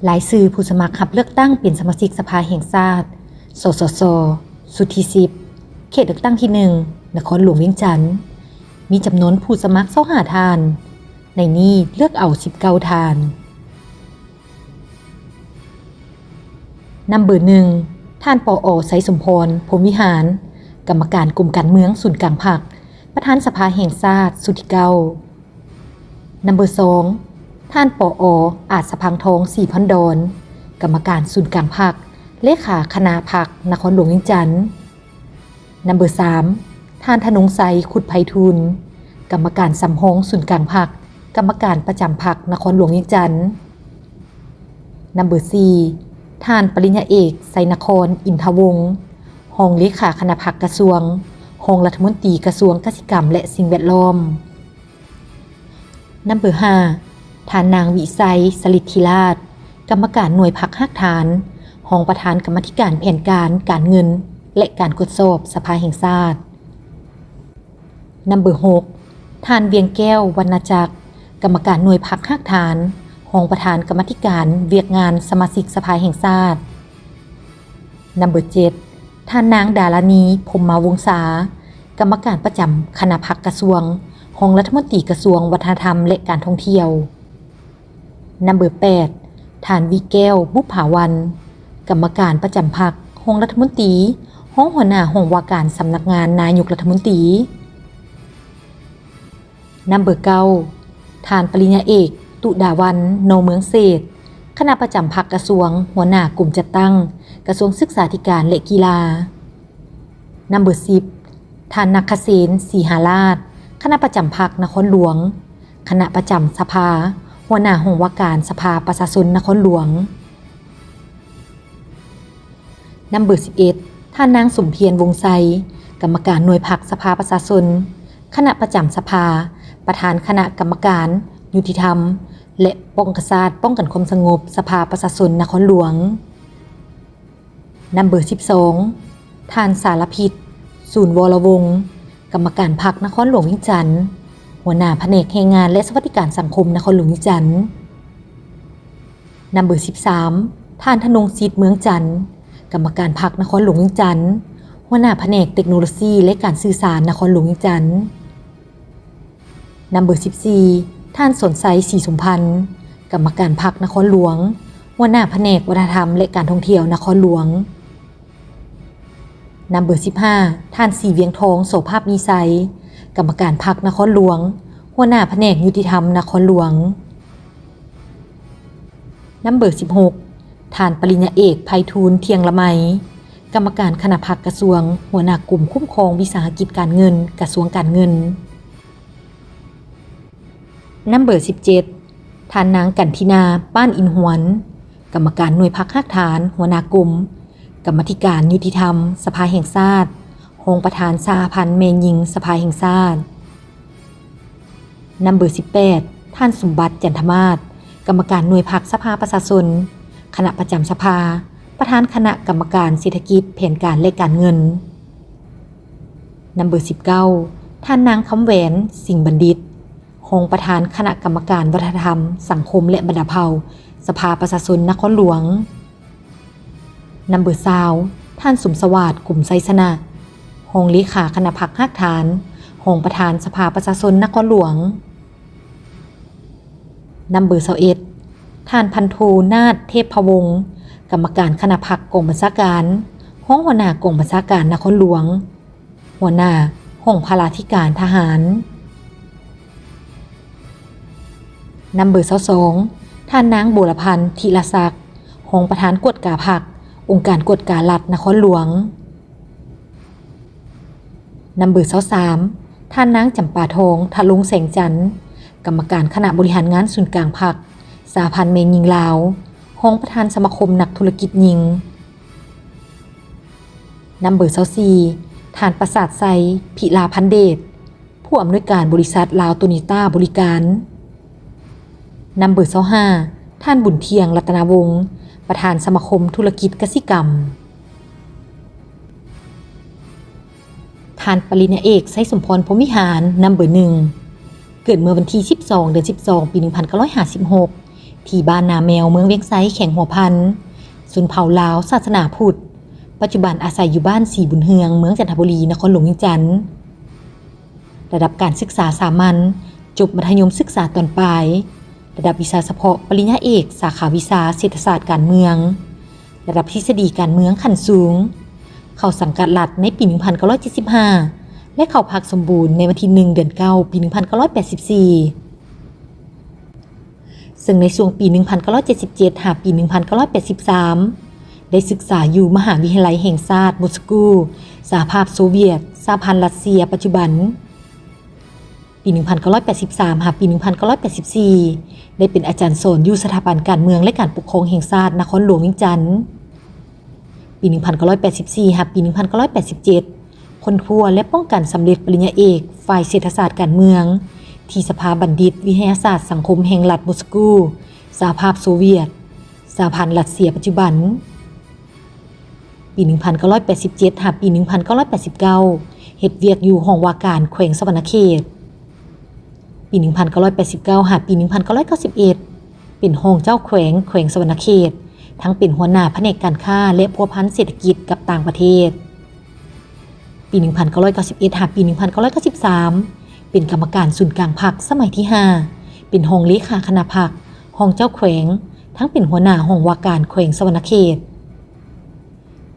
ລາຍຊື່ຜູ້ສະໝັກຮັບເລືອກຕັ້ງເປັນສະມາຊິກສະພາແຫ່ງຊາດ ສສຊ ຊຸດທີສິບ ເຂດເລືອກຕັ້ງທີໜຶ່ງ ນະຄອນຫຼວງວຽງຈັນ ມີຈຳນວນຜູ້ສະໝັກຊາວຫ້າທ່ານ, ໃນນີ້ເລືອກເອົາສິບເກົ້າທ່ານ. ນຳເບີໜຶ່ງ ທ່ານ ປອ ໄຊສົມພອນ ພົມວິຫານ ກຳມະການກົມການເມືອງສູນກາງພັກ, ປະທານສະພາແຫ່ງຊາດຊຸດທີເກົ້າ. ນຳເບີສອງ ທ່ານ ປອ ອາດສະພັງທອງ ສີພັນດອນ ກຳມະການສູນກາງພັກ, ເລຂາຄະນະພັກນະຄອນຫຼວງວຽງຈັນ. ນຳເບີສາມ ທ່ານ ທະນົງໄຊ ຄຸດໄພທູນ ກຳມະການສຳຮອງສູນກາງພັກ, ກຳມະການປະຈຳພັກນະຄອນຫຼວງວຽງຈັນ. ນຳເບີສີ່ ທ່ານ ປະລິນຍາເອກ ໄຊນະຄອນ ອິນທະວົງ ຮອງເລຂາຄະນະພັກກະຊວງ, ຮອງລັດຖະມົນຕີກະຊວງກະສິກຳ ແລະ ສິ່ງແວດລ້ອມ. ນຳເບີຫ້າ ທ່ານນາງ ວິໄຊ ສະລິດທິລາດ ກຳມະການໜ່ວຍພັກຮາກຖານ, ຮອງປະທານກຳມາທິການແຜນການ, ການເງິນ ແລະ ການກວດສອບສະພາແຫ່ງຊາດ. ນຳເບີຫົກ ທ່ານ ວຽງແກ້ວ ວັນນະຈັກ ກຳມະການໜ່ວຍພັກຮາກຖານ, ຮອງປະທານກຳມາທິການວຽກງານສະມາຊິກສະພາແຫ່ງຊາດ. ນຳເບີເຈັດ ທ່ານນາງ ດາລານີ ພົມມະວົງສາ ກຳມະການປະຈຳຄະນະພັກກະຊວງ, ຮອງລັດຖະມົນຕີກະຊວງວັດທະນະທຳ ແລະ ການທ່ອງທ່ຽວ. ນຳເບີແປດ ທ່ານ ວິແກ້ວ ບຸບຜາວັນ ກຳມະການປະຈຳພັກ, ຮອງລັດຖະມົນຕີ, ຮອງຫົວໜ້າຫ້ອງວ່າການສຳນັກງານນາຍົກລັດຖະມົນຕີ. ນຳເບີເກົ້າ ທ່ານປະລິນຍາເອກ ຕຸດາວັນ ນໍເມືອງເສດ ຄະນະປະຈຳພັກກະຊວງ, ຫົວໜ້າກົມຈັດຕັ້ງກະຊວງສຶກສາທິການ ແລະ ກິລາ. ນຳເບີສິບ ທ່ານ ນັກຄະເຊນ ສີຫາລາດ ຄະນະປະຈຳພັກນະຄອນຫຼວງ, ຄະນະປະຈຳສະພາ, ຫົວໜ້າຫ້ອງວ່າການສະພາປະຊາຊົນນະຄອນຫຼວງ. ນຳເບີສິບເອັດ ທ່ານນາງ ສົມພຽນ ວົງໄຊ ກຳມະການໜ່ວຍພັກສະພາປະຊາຊົນ, ຄະນະປະຈຳສະພາ, ປະທານຄະນະກຳມະການຍຸຕິທຳ ແລະ ປ້ອງກັນຊາດ, ປ້ອງກັນຄວາມສະຫງົບ ສະພາປະຊາຊົນນະຄອນຫຼວງ. ນຳເບີສິບສອງ ທ່ານ ສາລະພິດ ສູນວໍລະວົງ ກຳມະການພັກນະຄອນຫຼວງວຽງຈັນ, ຫົວໜ້າພະແນກແຮງງານ ແລະ ສະຫວັດດີການສັງຄົມນະຄອນຫຼວງວຽງຈັນ. ນຳເບີສິບສາມ ທ່ານ ທະນົງສິດ ເມືອງຈັນ ກຳມະການພັກນະຄອນຫຼວງວຽງຈັນ, ຫົວໜ້າພະແນກເຕັກໂນໂລຊີ ແລະ ການສື່ສານນະຄອນຫຼວງວຽງຈັນ. ນຳເບີສິບສີ່ ທ່ານ ສອນໄຊ ສີສົມພັນ ກຳມະການພັກນະຄອນຫຼວງ, ຫົວໜ້າພະແນກວັດທະນະທຳ ແລະ ການທ່ອງທ່ຽວນະຄອນຫຼວງ. ນຳເບີສິບຫ້າ ທ່ານ ສີວຽງທອງ ໂສພາບມີໄຊ ກຳມະການພັກນະຄອນຫຼວງ, ຫົວໜ້າພະແນກຍຸຕິທຳນະຄອນຫຼວງ. ນຳເບີສິບຫົກ ທ່ານປະລິນຍາເອກ ໄພທູນ ທ່ຽງລະໄມ ກຳມະການຄະນະພັກກະຊວງ, ຫົວໜ້າກົມຄຸ້ມຄອງວິສາຫະກິດການເງິນ ກະຊວງການເງິນ. ນຳເບີສິບເຈັດ ທ່ານນາງ ກັນທິນາ ປ້ານອິນຫວນ ກຳມະການໜ່ວຍພັກຮາກຖານ, ຫົວໜ້າກົມກຳມາທິການຍຸຕິທຳສະພາແຫ່ງຊາດ, ຮອງປະທານສະຫະພັນແມ່ຍິງສະພາແຫ່ງຊາດ. ນຳເບີສິບແປດ ທ່ານ ສົມບັດ ຈັນທະມາດ ກຳມະການໜ່ວຍພັກສະພາປະຊາຊົນ, ຄະນະປະຈຳສະພາ, ປະທານຄະນະກຳມະການເສດຖະກິດ, ແຜນການ ແລະ ການເງິນ. ນຳເບີສິບເກົ້າ ທ່ານນາງ ຄຳແຫວນ ສິງບັນດິດ ຮອງປະທານຄະນະກຳມະການວັດທະນະທຳ, ສັງຄົມ ແລະ ບັນດາເຜົ່າ ສະພາປະຊາຊົນນະຄອນຫຼວງ. ນຳເບີຊາວ ທ່ານ ສົມສະຫວາດ ກົມໄຊຊະນະ ຮອງເລຂາຄະນະພັກຮາກຖານ, ຮອງປະທານສະພາປະຊາຊົນນະຄອນຫຼວງ. ນຳເບີຊາວເອັດ ທ່ານ ພັນໂທ ນາດ ເທບພະວົງ ກຳມະການຄະນະພັກກອງບັນຊາການ, ຮອງຫົວໜ້າກອງບັນຊາການນະຄອນຫຼວງ, ຫົວໜ້າຫ້ອງພະລາທິການທະຫານ. ນຳເບີຊາວສອງ ທ່ານນາງ ບົວລະພັນ ທິລະສັກ ຮອງປະທານກວດກາພັກ, ອົງການກວດກາລັດນະຄອນຫຼວງ. ນຳເບີຊາວສາມ ທ່ານນາງ ຈຳປາທອງ ທະລົງແສງຈັນ ກຳມະການຄະນະບໍລິຫານງານສູນກາງພັກ, ສະຫະພັນແມ່ຍິງລາວ, ຮອງປະທານສະມາຄົມນັກທຸລະກິດຍິງ. ນຳເບີຊາວສີ່ ທ່ານ ປະສາດໄຊ ພິລາພັນເດດ ຜູ້ອຳນວຍການບໍລິສັດລາວໂຕໂຍຕ້າບໍລິການ. ນຳເບີຊາວຫ້າ ທ່ານ ບຸນທ່ຽງ ລັດຕະນາວົງ ປະທານສະມາຄົມທຸລະກິດກະສິກຳ. ທ່ານປະລິນຍາເອກ ໄຊສົມພອນ ພົມວິຫານ ນຳເບີໜຶ່ງ ເກີດເມື່ອວັນທີສິບສອງ ເດືອນສິບສອງ ປີໜຶ່ງພັນເກົ້າຮ້ອຍຫ້າສິບຫົກ ທີ່ບ້ານນາແມວ ເມືອງວຽງໄຊ ແຂວງຫົວພັນ, ຊົນເຜົ່າລາວ ສາສະໜາພຸດ, ປັດຈຸບັນອາໄສຢູ່ບ້ານສີບຸນເຮືອງ ເມືອງຈັນທະບູລີ ນະຄອນຫຼວງວຽງຈັນ. ລະດັບການສຶກສາສາມັນ, ຈົບມັດທະຍົມສຶກສາຕອນປາຍ, ລະດັບວິຊາສະເພາະປະລິນຍາເອກ ສາຂາວິຊາເສດຖະສາດການເມືອງ, ລະດັບທິດສະດີການເມືອງຂັ້ນສູງ, ເຂົ້າສັງກັດລັດໃນປີໜຶ່ງພັນເກົ້າຮ້ອຍເຈັດສິບຫ້າ ແລະ ເຂົ້າພັກສົມບູນໃນວັນທີໜຶ່ງ ເດືອນເກົ້າ ປີໜຶ່ງພັນເກົ້າຮ້ອຍແປດສິບສີ່. ເຊິ່ງໃນຊ່ວງປີໜຶ່ງພັນເກົ້າຮ້ອຍເຈັດສິບເຈັດ ຫາປີໜຶ່ງພັນເກົ້າຮ້ອຍແປດສິບສາມ ໄດ້ສຶກສາຢູ່ມະຫາວິທະຍາໄລແຫ່ງຊາດມົສກູ, ສະຫະພາບໂຊວຽດ, ສະຫະພັນຣັດເຊຍປັດຈຸບັນ. ປີໜຶ່ງພັນເກົ້າຮ້ອຍແປດສິບສາມ ຫາປີໜຶ່ງພັນເກົ້າຮ້ອຍແປດສິບສີ່ ໄດ້ເປັນອາຈານສອນຢູ່ສະຖາບັນການເມືອງ ແລະ ການປົກຄອງແຫ່ງຊາດ ນະຄອນຫຼວງວຽງຈັນ. ປີໜຶ່ງພັນເກົ້າຮ້ອຍແປດສິບສີ່ ຫາປີໜຶ່ງພັນເກົ້າຮ້ອຍແປດສິບເຈັດ ຄົ້ນຄວ້າ ແລະ ປ້ອງກັນສຳເລັດປະລິນຍາເອກ ຝ່າຍເສດຖະສາດການເມືອງ ທີ່ສະພາບັນດິດວິທະຍາສາດສັງຄົມແຫ່ງລັດມົສກູ, ສະຫະພາບໂຊວຽດ, ສະຫະພັນຣັດເຊຍປັດຈຸບັນ. ປີໜຶ່ງພັນເກົ້າຮ້ອຍແປດສິບເຈັດ ຫາປີໜຶ່ງພັນເກົ້າຮ້ອຍແປດສິບເກົ້າ ເຮັດວຽກຢູ່ຫ້ອງວ່າການແຂວງສະຫວັນນະເຂດ. ປີໜຶ່ງພັນເກົ້າຮ້ອຍແປດສິບເກົ້າ ຫາປີໜຶ່ງພັນເກົ້າຮ້ອຍເກົ້າສິບເອັດ ເປັນຮອງເຈົ້າແຂວງແຂວງສະຫວັນນະເຂດ, ທັງເປັນຫົວໜ້າພະແນກການຄ້າ ແລະ ພົວພັນເສດຖະກິດກັບຕ່າງປະເທດ. ປີໜຶ່ງພັນເກົ້າຮ້ອຍເກົ້າສິບເອັດ ຫາປີໜຶ່ງພັນເກົ້າຮ້ອຍເກົ້າສິບສາມ ເປັນກຳມະການສູນກາງພັກສະໄໝທີຫ້າ, ເປັນຮອງເລຂາຄະນະພັກ, ຮອງເຈົ້າແຂວງ, ທັງເປັນຫົວໜ້າຫ້ອງວ່າການແຂວງສະຫວັນນະເຂດ.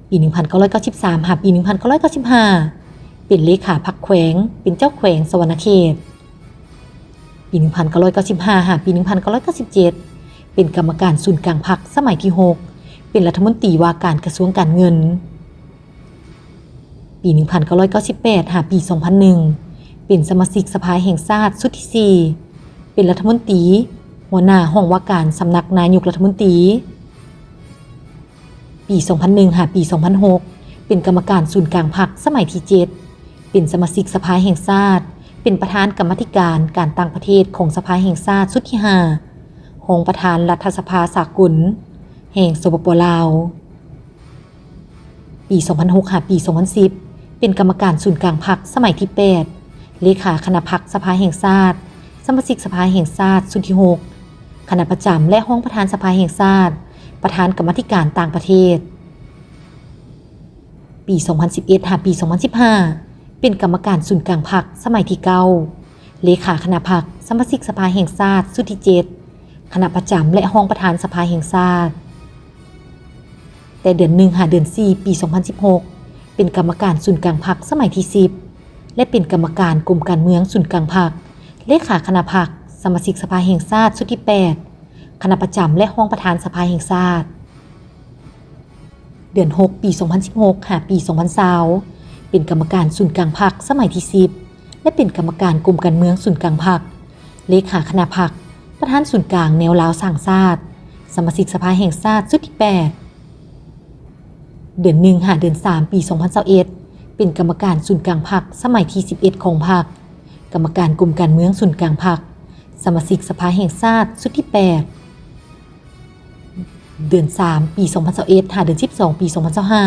ປີໜຶ່ງພັນເກົ້າຮ້ອຍເກົ້າສິບສາມ ຫາປີໜຶ່ງພັນເກົ້າຮ້ອຍເກົ້າສິບຫ້າ ເປັນເລຂາພັກແຂວງ, ເປັນເຈົ້າແຂວງສະຫວັນນະເຂດ. ປີໜຶ່ງພັນເກົ້າຮ້ອຍເກົ້າສິບຫ້າ ຫາປີໜຶ່ງພັນເກົ້າຮ້ອຍເກົ້າສິບເຈັດ ເປັນກຳມະການສູນກາງພັກສະໄໝທີຫົກ, ເປັນລັດຖະມົນຕີວ່າການກະຊວງການເງິນ. ປີໜຶ່ງພັນເກົ້າຮ້ອຍເກົ້າສິບແປດ ຫາປີສອງພັນໜຶ່ງ ເປັນສະມາຊິກສະພາແຫ່ງຊາດຊຸດທີສີ່, ເປັນລັດຖະມົນຕີ, ຫົວໜ້າຫ້ອງວ່າການສຳນັກນາຍົກລັດຖະມົນຕີ. ປີສອງພັນໜຶ່ງ ຫາປີສອງພັນຫົກ ເປັນກຳມະການສູນກາງພັກສະໄໝທີເຈັດ, ເປັນສະມາຊິກສະພາແຫ່ງຊາດ, ເປັນປະທານກຳມາທິການການຕ່າງປະເທດຂອງສະພາແຫ່ງຊາດຊຸດທີຫ້າ, ຮອງປະທານລັດຖະສະພາສາກົນແຫ່ງ ສປປ ລາວ. ປີສອງພັນຫົກ ຫາປີສອງພັນສິບ ເປັນກຳມະການສູນກາງພັກສະໄໝທີແປດ, ເລຂາຄະນະພັກສະພາແຫ່ງຊາດ, ສະມາຊິກສະພາແຫ່ງຊາດຊຸດທີຫົກ, ຄະນະປະຈຳ ແລະ ຮອງປະທານສະພາແຫ່ງຊາດ, ປະທານກຳມາທິການຕ່າງປະເທດ. ປີສອງພັນສິບເອັດ ຫາປີສອງພັນສິບຫ້າ ເປັນກຳມະການສູນກາງພັກສະໄໝທີເກົ້າ, ເລຂາຄະນະພັກ, ສະມາຊິກສະພາແຫ່ງຊາດຊຸດທີເຈັດ, ຄະນະປະຈຳ ແລະ ຮອງປະທານສະພາແຫ່ງຊາດ. ແຕ່ເດືອນໜຶ່ງ ຫາເດືອນສີ່ ປີສອງພັນສິບຫົກ ເປັນກຳມະການສູນກາງພັກສະໄໝທີສິບ ແລະ ເປັນກຳມະການກົມການເມືອງສູນກາງພັກ, ເລຂາຄະນະພັກ, ສະມາຊິກສະພາແຫ່ງຊາດຊຸດທີແປດ, ຄະນະປະຈຳ ແລະ ຮອງປະທານສະພາແຫ່ງຊາດ. ເດືອນຫົກ ປີສອງພັນສິບຫົກ ຫາປີສອງພັນຊາວ ເປັນກຳມະການສູນກາງພັກສະໄໝທີສິບ ແລະ ເປັນກຳມະການກົມການເມືອງສູນກາງພັກ, ເລຂາຄະນະພັກ, ປະທານສູນກາງແນວລາວສ້າງຊາດ, ສະມາຊິກສະພາແຫ່ງຊາດຊຸດທີແປດ. ເດືອນໜຶ່ງ ຫາເດືອນສາມ ປີສອງພັນຊາວເອັດ ເປັນກຳມະການສູນກາງພັກສະໄໝທີສິບເອັດຂອງພັກ, ກຳມະການກົມການເມືອງສູນກາງພັກ, ສະມາຊິກສະພາແຫ່ງຊາດຊຸດທີແປດ. ເດືອນສາມ ປີສອງພັນຊາວເອັດ ຫາເດືອນສິບສອງ ປີສອງພັນຊາວຫ້າ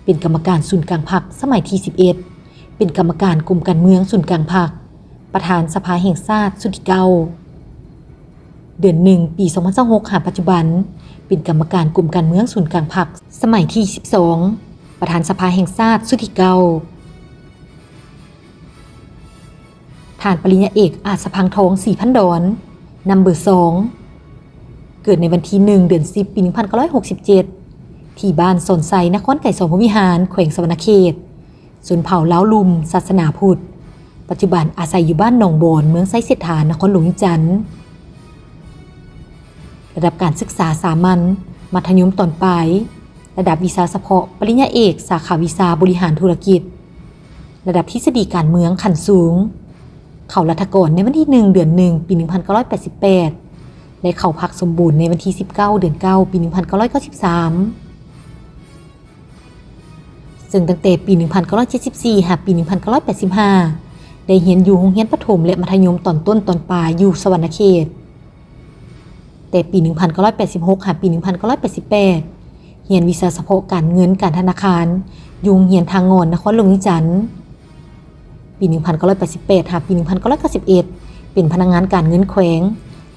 ເປັນກຳມະການສູນກາງພັກສະໄໝທີສິບເອັດ, ເປັນກຳມະການກົມການເມືອງສູນກາງພັກ, ປະທານສະພາແຫ່ງຊາດຊຸດທີເກົ້າ. ເດືອນໜຶ່ງ ປີສອງພັນຊາວຫົກ ຫາປັດຈຸບັນ ເປັນກຳມະການກົມການເມືອງສູນກາງພັກສະໄໝທີສິບສອງ, ປະທານສະພາແຫ່ງຊາດຊຸດທີເກົ້າ. ທ່ານປະລິນຍາເອກ ອາດສະພັງທອງ ສີພັນດອນ ນຳເບີສອງ ເກີດໃນວັນທີໜຶ່ງ ເດືອນສິບ ປີໜຶ່ງພັນເກົ້າຮ້ອຍຫົກສິບເຈັດ ທີ່ບ້ານສອນໄຊ ນະຄອນໄກສອນພົມວິຫານ ແຂວງສະຫວັນນະເຂດ, ຊົນເຜົ່າລາວລຸ່ມ, ສາສະໜາພຸດ, ປັດຈຸບັນອາໄສຢູ່ບ້ານໜອງບອນ ເມືອງໄຊເສດຖາ ນະຄອນຫຼວງວຽງຈັນ. ລະດັບການສຶກສາສາມັນ, ມັດທະຍົມຕອນປາຍ, ລະດັບວິຊາສະເພາະ ປະລິນຍາເອກ ສາຂາວິຊາບໍລິຫານທຸລະກິດ, ລະດັບທິດສະດີການເມືອງຂັ້ນສູງ, ເຂົ້າລັດຖະກອນໃນວັນທີໜຶ່ງ ເດືອນໜຶ່ງ ປີໜຶ່ງພັນເກົ້າຮ້ອຍແປດສິບແປດ ແລະ ເຂົ້າພັກສົມບູນໃນວັນທີສິບເກົ້າ ເດືອນເກົ້າ ປີໜຶ່ງພັນເກົ້າຮ້ອຍເກົ້າສິບສາມ. ເຊິ່ງຕັ້ງແຕ່ປີໜຶ່ງພັນເກົ້າຮ້ອຍເຈັດສິບສີ່ ຫາປີໜຶ່ງພັນເກົ້າຮ້ອຍແປດສິບຫ້າ ໄດ້ຮຽນຢູ່ໂຮງຮຽນປະຖົມ ແລະ ມັດທະຍົມຕອນຕົ້ນຕອນປາຍຢູ່ສະຫວັນນະເຂດ. ແຕ່ປີໜຶ່ງພັນເກົ້າຮ້ອຍແປດສິບຫົກ ຫາປີໜຶ່ງພັນເກົ້າຮ້ອຍແປດສິບແປດ ຮຽນວິຊາສະເພາະການເງິນການທະນາຄານ ຢູ່ໂຮງຮຽນທ່າງ່ອນ ນະຄອນຫຼວງວຽງຈັນ. ປີໜຶ່ງພັນເກົ້າຮ້ອຍແປດສິບແປດ ຫາປີໜຶ່ງພັນເກົ້າຮ້ອຍເກົ້າສິບເອັດ ເປັນພະນັກງານການເງິນແຂວງ,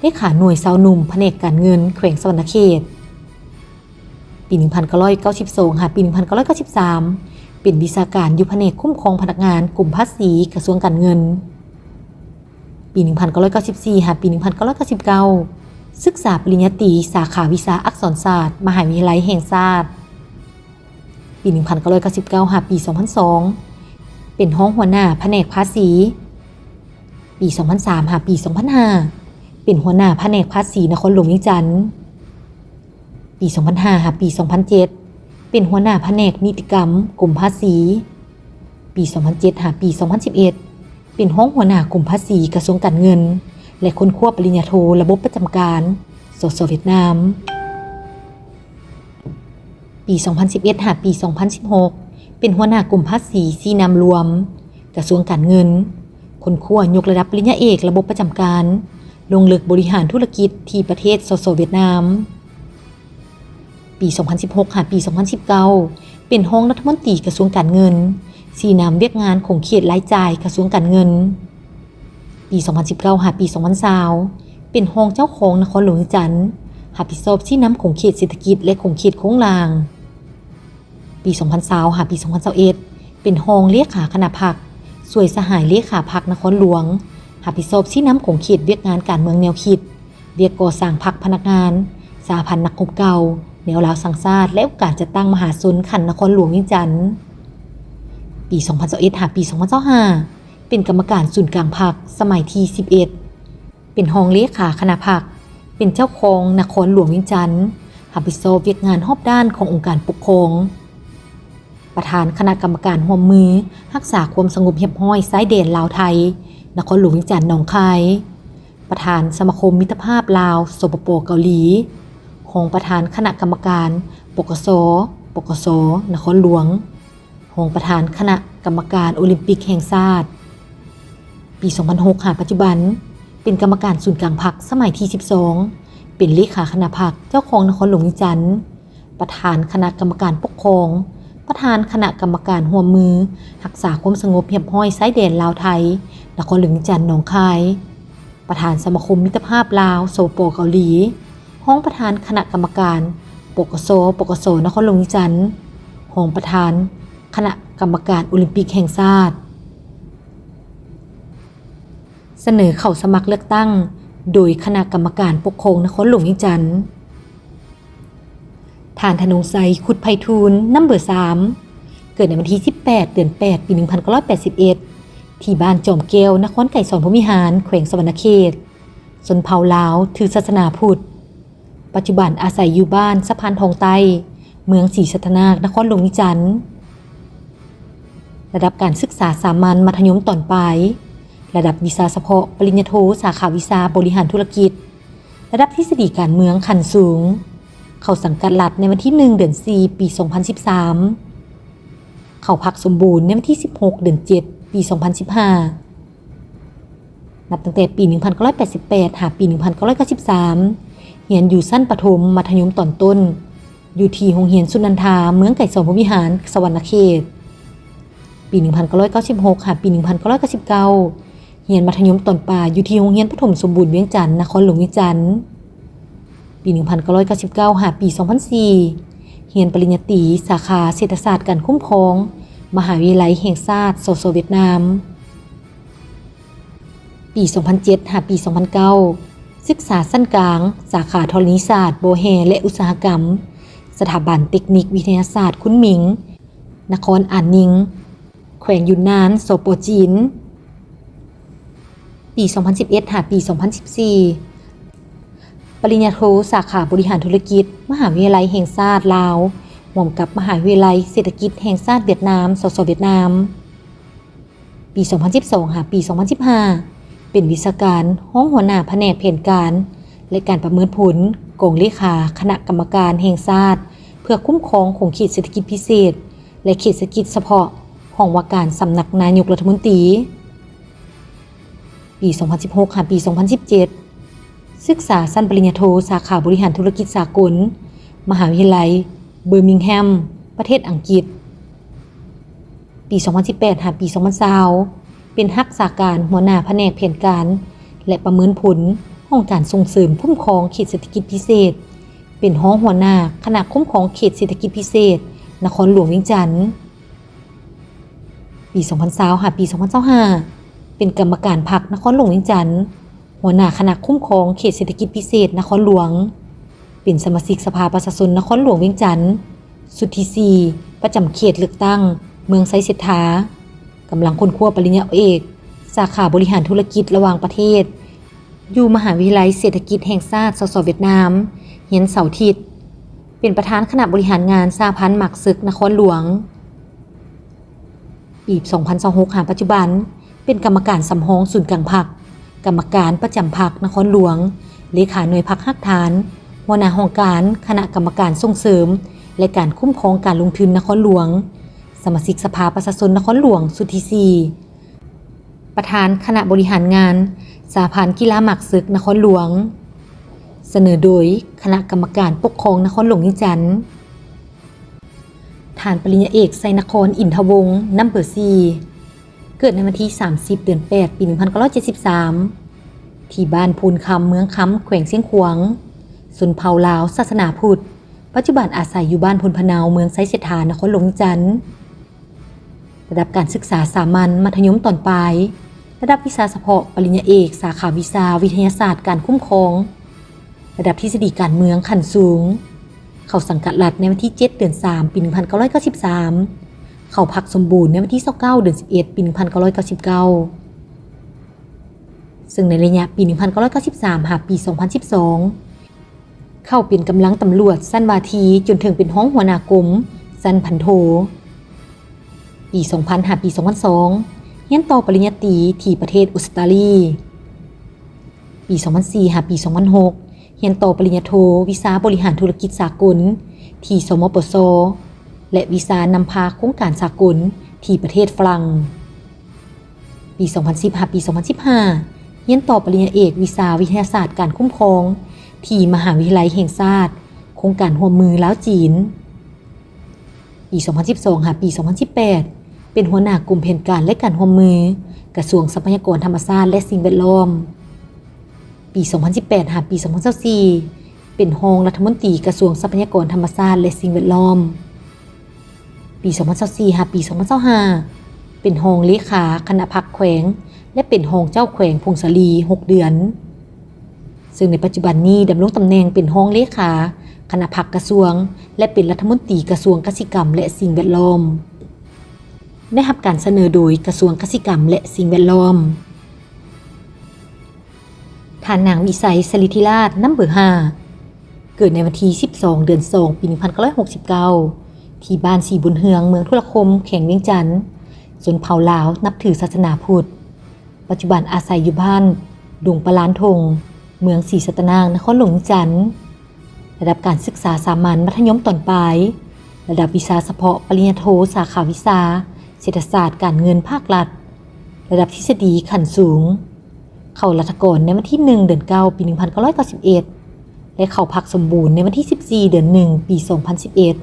ເລຂາໜ່ວຍຊາວໜຸ່ມ ພະແນກການເງິນ ແຂວງສະຫວັນນະເຂດ. ປີໜຶ່ງພັນເກົ້າຮ້ອຍເກົ້າສິບສອງ ຫາປີໜຶ່ງພັນເກົ້າຮ້ອຍເກົ້າສິບສາມ ເປັນວິຊາການຢູ່ພະແນກຄຸ້ມຄອງພະນັກງານ ກົມພາສີ ກະຊວງການເງິນ. ປີໜຶ່ງພັນເກົ້າຮ້ອຍເກົ້າສິບສີ່ ຫາປີໜຶ່ງພັນເກົ້າຮ້ອຍເກົ້າສິບເກົ້າ ສຶກສາປະລິນຍາຕີ ສາຂາວິຊາອັກສອນສາດ ມະຫາວິທະຍາໄລແຫ່ງຊາດ. ປີໜຶ່ງພັນເກົ້າຮ້ອຍເກົ້າສິບເກົ້າ ຫາປີສອງພັນສອງ ເປັນຮອງຫົວໜ້າພະແນກພາສີ. ປີສອງພັນສາມ ຫາປີສອງພັນຫ້າ ເປັນຫົວໜ້າພະແນກພາສີນະຄອນຫຼວງວຽງຈັນ. ປີສອງພັນຫ້າ ຫາປີສອງພັນເຈັດ ເປັນຫົວໜ້າພະແນກນິຕິກຳ ກົມພາສີ. ປີສອງພັນເຈັດ ຫາປີສອງພັນສິບເອັດ ເປັນຮອງຫົວໜ້າກົມພາສີ ກະຊວງການເງິນ ແລະ ຄົ້ນຄວ້າປະລິນຍາໂທ ລະບົບປະຈຳການ ສສ ຫວຽດນາມ. ປີສອງພັນສິບເອັດ ຫາປີສອງພັນສິບຫົກ ເປັນຫົວໜ້າກົມພາສີຊີ້ນຳລວມ ກະຊວງການເງິນ, ຄົ້ນຄວ້າຍົກລະດັບປະລິນຍາເອກລະບົບປະຈຳການ, ລົງເລິກບໍລິຫານທຸລະກິດທີ່ປະເທດ ສສ ຫວຽດນາມ. ປີສອງພັນສິບຫົກ ຫາປີສອງພັນສິບເກົ້າ ເປັນຮອງລັດຖະມົນຕີກະຊວງການເງິນ, ຊີ້ນຳວຽກງານຂົງເຂດລາຍຈ່າຍກະຊວງການເງິນ. ປີສອງພັນສິບເກົ້າ ຫາປີສອງພັນຊາວ ເປັນຮອງເຈົ້າຄອງນະຄອນຫຼວງວຽງຈັນ, ຮັບຜິດຊອບຊີ້ນຳຂົງເຂດເສດຖະກິດ ແລະ ຂົງເຂດໂຄງລ່າງ. ປີສອງພັນຊາວ ຫາປີສອງພັນຊາວເອັດ ເປັນຮອງເລຂາຄະນະພັກ, ຊ່ວຍສະຫາຍເລຂາພັກນະຄອນຫຼວງ, ຮັບຜິດຊອບຊີ້ນຳຂົງເຂດວຽກງານການເມືອງແນວຄິດ, ວຽກກໍ່ສ້າງພັກພະນັກງານ, ສະຫະພັນນັກຮົບເກົ່າ, ແນວລາວສ້າງຊາດ ແລະ ອົງການຈັດຕັ້ງມະຫາຊົນຂັ້ນນະຄອນຫຼວງວຽງຈັນ. ປີສອງພັນຊາວເອັດ ຫາປີສອງພັນຊາວຫ້າ ເປັນກຳມະການສູນກາງພັກສະໄໝທີສິບເອັດ, ເປັນຮອງເລຂາຄະນະພັກ, ເປັນເຈົ້າຄອງນະຄອນຫຼວງວຽງຈັນ, ຮັບຜິດຊອບວຽກງານຮອບດ້ານຂອງອົງການປົກຄອງ, ປະທານຄະນະກຳມະການຮ່ວມມືຮັກສາຄວາມສະຫງົບຮຽບຮ້ອຍຊາຍແດນລາວ-ໄທ ນະຄອນຫຼວງວຽງຈັນ ໜອງຄາຍ, ປະທານສະມາຄົມມິດຕະພາບລາວ ສປປ ເກົາຫຼີ, ຮອງປະທານຄະນະກຳມະການ ປກສ ປກສ ນະຄອນຫຼວງ, ຮອງປະທານຄະນະກຳມະການໂອລິມປິກແຫ່ງຊາດ. ປີສອງພັນຫົກ ຫາປັດຈຸບັນ ເປັນກຳມະການສູນກາງພັກສະໄໝທີສິບສອງ, ເປັນເລຂາຄະນະພັກ, ເຈົ້າຄອງນະຄອນຫຼວງວຽງຈັນ, ປະທານຄະນະກຳມະການປົກຄອງ, ປະທານຄະນະກຳມະການຮ່ວມມືຮັກສາຄວາມສະຫງົບຮຽບຮ້ອຍຊາຍແດນລາວ-ໄທ ນະຄອນຫຼວງວຽງຈັນ ໜອງຄາຍ, ປະທານສະມາຄົມມິດຕະພາບລາວ ສປປ ເກົາຫຼີ, ຮອງປະທານຄະນະກຳມະການ ປກສ ປກສ ນະຄອນຫຼວງວຽງຈັນ, ຮອງປະທານຄະນະກຳມະການໂອລິມປິກແຫ່ງຊາດ. ສະເໜີເຂົ້າສະໝັກເລືອກຕັ້ງໂດຍຄະນະກຳມະການປົກຄອງນະຄອນຫຼວງວຽງຈັນ. ທ່ານ ທະນົງໄຊ ຄຸດໄພທູນ ນຳເບີສາມ ເກີດໃນວັນທີສິບແປດ ເດືອນແປດ ປີໜຶ່ງພັນເກົ້າຮ້ອຍແປດສິບເອັດ ທີ່ບ້ານຈອມແກ້ວ ນະຄອນໄກສອນພົມວິຫານ ແຂວງສະຫວັນນະເຂດ, ຊົນເຜົ່າລາວ ຖືສາສະໜາພຸດ, ປັດຈຸບັນອາໄສຢູ່ບ້ານສະພານທອງໃຕ້ ເມືອງສີສັດຕະນາກ ນະຄອນຫຼວງວຽງຈັນ. ລະດັບການສຶກສາສາມັນ ມັດທະຍົມຕອນປາຍ, ລະດັບວິຊາສະເພາະ ປະລິນຍາໂທ ສາຂາວິຊາບໍລິຫານທຸລະກິດ, ລະດັບທິດສະດີການເມືອງຂັ້ນສູງ. ເຂົ້າສັງກັດລັດໃນວັນທີໜຶ່ງ ເດືອນສີ່ ປີສອງພັນສິບສາມ. ເຂົ້າພັກສົມບູນໃນວັນທີສິບຫົກ ເດືອນເຈັດ ປີສອງພັນສິບຫ້າ. ນັບຕັ້ງແຕ່ປີໜຶ່ງພັນເກົ້າຮ້ອຍແປດສິບແປດ ຫາປີໜຶ່ງພັນເກົ້າຮ້ອຍເກົ້າສິບສາມ ຮຽນຢູ່ຊັ້ນປະຖົມ ມັດທະຍົມຕອນຕົ້ນ ຢູ່ທີ່ໂຮງຮຽນສຸນັນທາ ເມືອງໄກສອນພົມວິຫານ ສະຫວັນນະເຂດ. ປີໜຶ່ງພັນເກົ້າຮ້ອຍເກົ້າສິບຫົກ ຫາປີໜຶ່ງພັນເກົ້າຮ້ອຍເກົ້າສິບເກົ້າ ຮຽນມັດທະຍົມຕອນປາຍຢູ່ທີ່ໂຮງຮຽນປະຖົມສົມບູນວຽງຈັນ ນະຄອນຫຼວງວຽງຈັນ. ປີໜຶ່ງພັນເກົ້າຮ້ອຍເກົ້າສິບເກົ້າ ຫາປີສອງພັນສີ່ ຮຽນປະລິນຍາຕີ ສາຂາເສດຖະສາດການຄຸ້ມຄອງ ມະຫາວິທະຍາໄລແຫ່ງຊາດ ສສ ຫວຽດນາມ. ປີສອງພັນເຈັດ ຫາປີສອງພັນເກົ້າ ສຶກສາຊັ້ນກາງ ສາຂາທໍລະນີສາດ, ບໍ່ແຮ່ ແລະ ອຸດສາຫະກຳ, ສະຖາບັນເຕັກນິກວິທະຍາສາດຄຸນໝິງ, ນະຄອນອານນິງ, ແຂວງຢຸນນານ, ສປ ຈີນ. ປີສອງພັນສິບເອັດ ຫາປີສອງພັນສິບສີ່ ປະລິນຍາໂທ ສາຂາບໍລິຫານທຸລະກິດ ມະຫາວິທະຍາໄລແຫ່ງຊາດລາວ ຮ່ວມກັບມະຫາວິທະຍາໄລເສດຖະກິດແຫ່ງຊາດຫວຽດນາມ ສສ ຫວຽດນາມ. ປີສອງພັນສິບສອງ ຫາປີສອງພັນສິບຫ້າ ເປັນວິຊາການຮອງຫົວໜ້າພະແນກແຜນການ ແລະ ການປະເມີນຜົນ ກອງເລຂາຄະນະກຳມະການແຫ່ງຊາດ ເພື່ອຄຸ້ມຄອງຂົງເຂດເສດຖະກິດພິເສດ ແລະ ເຂດເສດຖະກິດສະເພາະ ຫ້ອງວ່າການສຳນັກນາຍົກລັດຖະມົນຕີ. ປີສອງພັນສິບຫົກ ຫາປີສອງພັນສິບເຈັດ ສຶກສາຊັ້ນປະລິນຍາໂທ ສາຂາບໍລິຫານທຸລະກິດສາກົນ ມະຫາວິທະຍາໄລເບີມິງແຮມ ປະເທດອັງກິດ. ປີສອງພັນສິບແປດ ຫາປີສອງພັນຊາວ ເປັນຮັກສາການຫົວໜ້າພະແນກແຜນການ ແລະ ປະເມີນຜົນ ຫ້ອງການສົ່ງເສີມຄຸ້ມຄອງເຂດເສດຖະກິດພິເສດ, ເປັນຮອງຫົວໜ້າຄະນະຄຸ້ມຄອງເຂດເສດຖະກິດພິເສດນະຄອນຫຼວງວຽງຈັນ. ປີສອງພັນຊາວຫາປີສອງພັນຊາວຫ້າ ເປັນກຳມະການພັກນະຄອນຫຼວງວຽງຈັນ, ຫົວໜ້າຄະນະຄຸ້ມຄອງເຂດເສດຖະກິດພິເສດນະຄອນຫຼວງ, ເປັນສະມາຊິກສະພາປະຊາຊົນນະຄອນຫຼວງວຽງຈັນ ຊຸດທີສີ່ ປະຈຳເຂດເລືອກຕັ້ງເມືອງໄຊເສດຖາ, ກຳລັງຄົ້ນຄວ້າປະລິນຍາເອກ ສາຂາບໍລິຫານທຸລະກິດລະຫວ່າງປະເທດ ຢູ່ມະຫາວິທະຍາໄລເສດຖະກິດແຫ່ງຊາດ ສສ ຫວຽດນາມ, ຮຽນເສົາທິດ, ເປັນປະທານຄະນະບໍລິຫານງານສະຫະພັນໝາກເສິກນະຄອນຫຼວງ. ປີສອງພັນຊາວຫົກ ຫາປັດຈຸບັນ ເປັນກຳມະການສຳຮອງສູນກາງພັກ, ກຳມະການປະຈຳພັກນະຄອນຫຼວງ, ເລຂາໜ່ວຍພັກຮາກຖານ, ຫົວໜ້າຫ້ອງການຄະນະກຳມະການສົ່ງເສີມ ແລະ ການຄຸ້ມຄອງການລົງທຶນນະຄອນຫຼວງ, ສະມາຊິກສະພາປະຊາຊົນນະຄອນຫຼວງຊຸດທີສີ່, ປະທານຄະນະບໍລິຫານງານສະຫະພັນກິລາໝາກເສິກນະຄອນຫຼວງ, ສະເໜີໂດຍຄະນະກຳມະການປົກຄອງນະຄອນຫຼວງວຽງຈັນ. ທ່ານປະລິນຍາເອກ ໄຊນະຄອນ ອິນທະວົງ ນຳເບີສີ່ ເກີດໃນວັນທີສາມສິບ ເດືອນແປດ ປີໜຶ່ງພັນເກົ້າຮ້ອຍເຈັດສິບສາມ ທີ່ບ້ານໂພນຄຳ ເມືອງຄຳ ແຂວງຊຽງຂວາງ, ຊົນເຜົ່າລາວ ສາສະໜາພຸດ, ປັດຈຸບັນອາໄສຢູ່ບ້ານໂພນພະເນົາ ເມືອງໄຊເສດຖາ ນະຄອນຫຼວງວຽງຈັນ. ລະດັບການສຶກສາສາມັນ ມັດທະຍົມຕອນປາຍ, ລະດັບວິຊາສະເພາະ ປະລິນຍາເອກ ສາຂາວິຊາວິທະຍາສາດການຄຸ້ມຄອງ, ລະດັບທິດສະດີການເມືອງຂັ້ນສູງ. ເຂົ້າສັງກັດລັດໃນວັນທີເຈັດ ເດືອນສາມ ປີໜຶ່ງພັນເກົ້າຮ້ອຍເກົ້າສິບສາມ, ເຂົ້າພັກສົມບູນໃນວັນທີຊາວເກົ້າ ເດືອນສິບເອັດ ປີໜຶ່ງພັນເກົ້າຮ້ອຍເກົ້າສິບເກົ້າ ເຊິ່ງໃນໄລຍະປີໜຶ່ງພັນເກົ້າຮ້ອຍເກົ້າສິບສາມ ຫາປີສອງພັນສິບສອງ ເຂົ້າເປັນກຳລັງຕຳຫຼວດຊັ້ນວາທີ ຈົນເຖິງເປັນຮອງຫົວໜ້າກົມຊັ້ນພັນໂທ. ປີສອງພັນ ຫາປີສອງພັນສອງ ຮຽນຕໍ່ປະລິນຍາຕີທີ່ປະເທດອົດສະຕາລີ. ປີສອງພັນສີ່ ຫາປີສອງພັນຫົກ ຮຽນຕໍ່ປະລິນຍາໂທ ວິຊາບໍລິຫານທຸລະກິດສາກົນທີ່ ສມປຊ ແລະ ວິຊານຳພາໂຄງການສາກົນທີ່ປະເທດຝຣັ່ງ. ປີສອງພັນສິບ ຫາປີສອງພັນສິບຫ້າ ຮຽນຕໍ່ປະລິນຍາເອກວິຊາວິທະຍາສາດການຄຸ້ມຄອງທີ່ມະຫາວິທະຍາໄລແຫ່ງຊາດ ໂຄງການຮ່ວມມືລາວຈີນ. ປີສອງພັນສິບສອງ ຫາປີສອງພັນສິບແປດ ເປັນຫົວໜ້າກົມແຜນການ ແລະ ການຮ່ວມມື ກະຊວງຊັບພະຍາກອນທຳມະຊາດ ແລະ ສິ່ງແວດລ້ອມ. ປີສອງພັນສິບແປດ ຫາປີສອງພັນຊາວສີ່ ເປັນຮອງລັດຖະມົນຕີກະຊວງຊັບພະຍາກອນທຳມະຊາດ ແລະ ສິ່ງແວດລ້ອມ. ປີສອງພັນຊາວສີ່ ຫາປີສອງພັນຊາວຫ້າ ເປັນຮອງເລຂາຄະນະພັກແຂວງ ແລະ ເປັນຮອງເຈົ້າແຂວງຜົ້ງສາລີຫົກເດືອນ. ເຊິ່ງໃນປັດຈຸບັນນີ້ດຳລົງຕຳແໜ່ງເປັນຮອງເລຂາຄະນະພັກກະຊວງ ແລະ ເປັນລັດຖະມົນຕີກະຊວງກະສິກຳ ແລະ ສິ່ງແວດລ້ອມ. ໄດ້ຮັບການສະເໜີໂດຍກະຊວງກະສິກຳ ແລະ ສິ່ງແວດລ້ອມ. ທ່ານນາງ ວິໄສ ສະລິທິລາດ ນຳເບີຫ້າ ເກີດໃນວັນທີສິບສອງ ເດືອນສອງ ປີໜຶ່ງພັນເກົ້າຮ້ອຍຫົກສິບເກົ້າ ທີ່ບ້ານສີບຸນເຮືອງ ເມືອງທຸລະຄົມ ແຂວງວຽງຈັນ, ຊົນເຜົ່າລາວ ນັບຖືສາສະໜາພຸດ. ປັດຈຸບັນອາໄສຢູ່ບ້ານດົງປະລານທົ່ງ ເມືອງສີສັດຕະນາກ ນະຄອນຫຼວງວຽງຈັນ. ລະດັບການສຶກສາສາມັນ ມັດທະຍົມຕອນປາຍ, ລະດັບວິຊາສະເພາະປະລິນຍາໂທ ສາຂາວິຊາເສດຖະສາດການເງິນພາກລັດ, ລະດັບທິດສະດີຂັ້ນສູງ. ເຂົ້າລັດຖະກອນໃນວັນທີໜຶ່ງ ເດືອນເກົ້າ ປີໜຶ່ງພັນເກົ້າຮ້ອຍເກົ້າສິບເອັດ ແລະ ເຂົ້າພັກສົມບູນໃນວັນທີສິບສີ່ ເດືອນໜຶ່ງ ປີສອງພັນສິບເອັດ.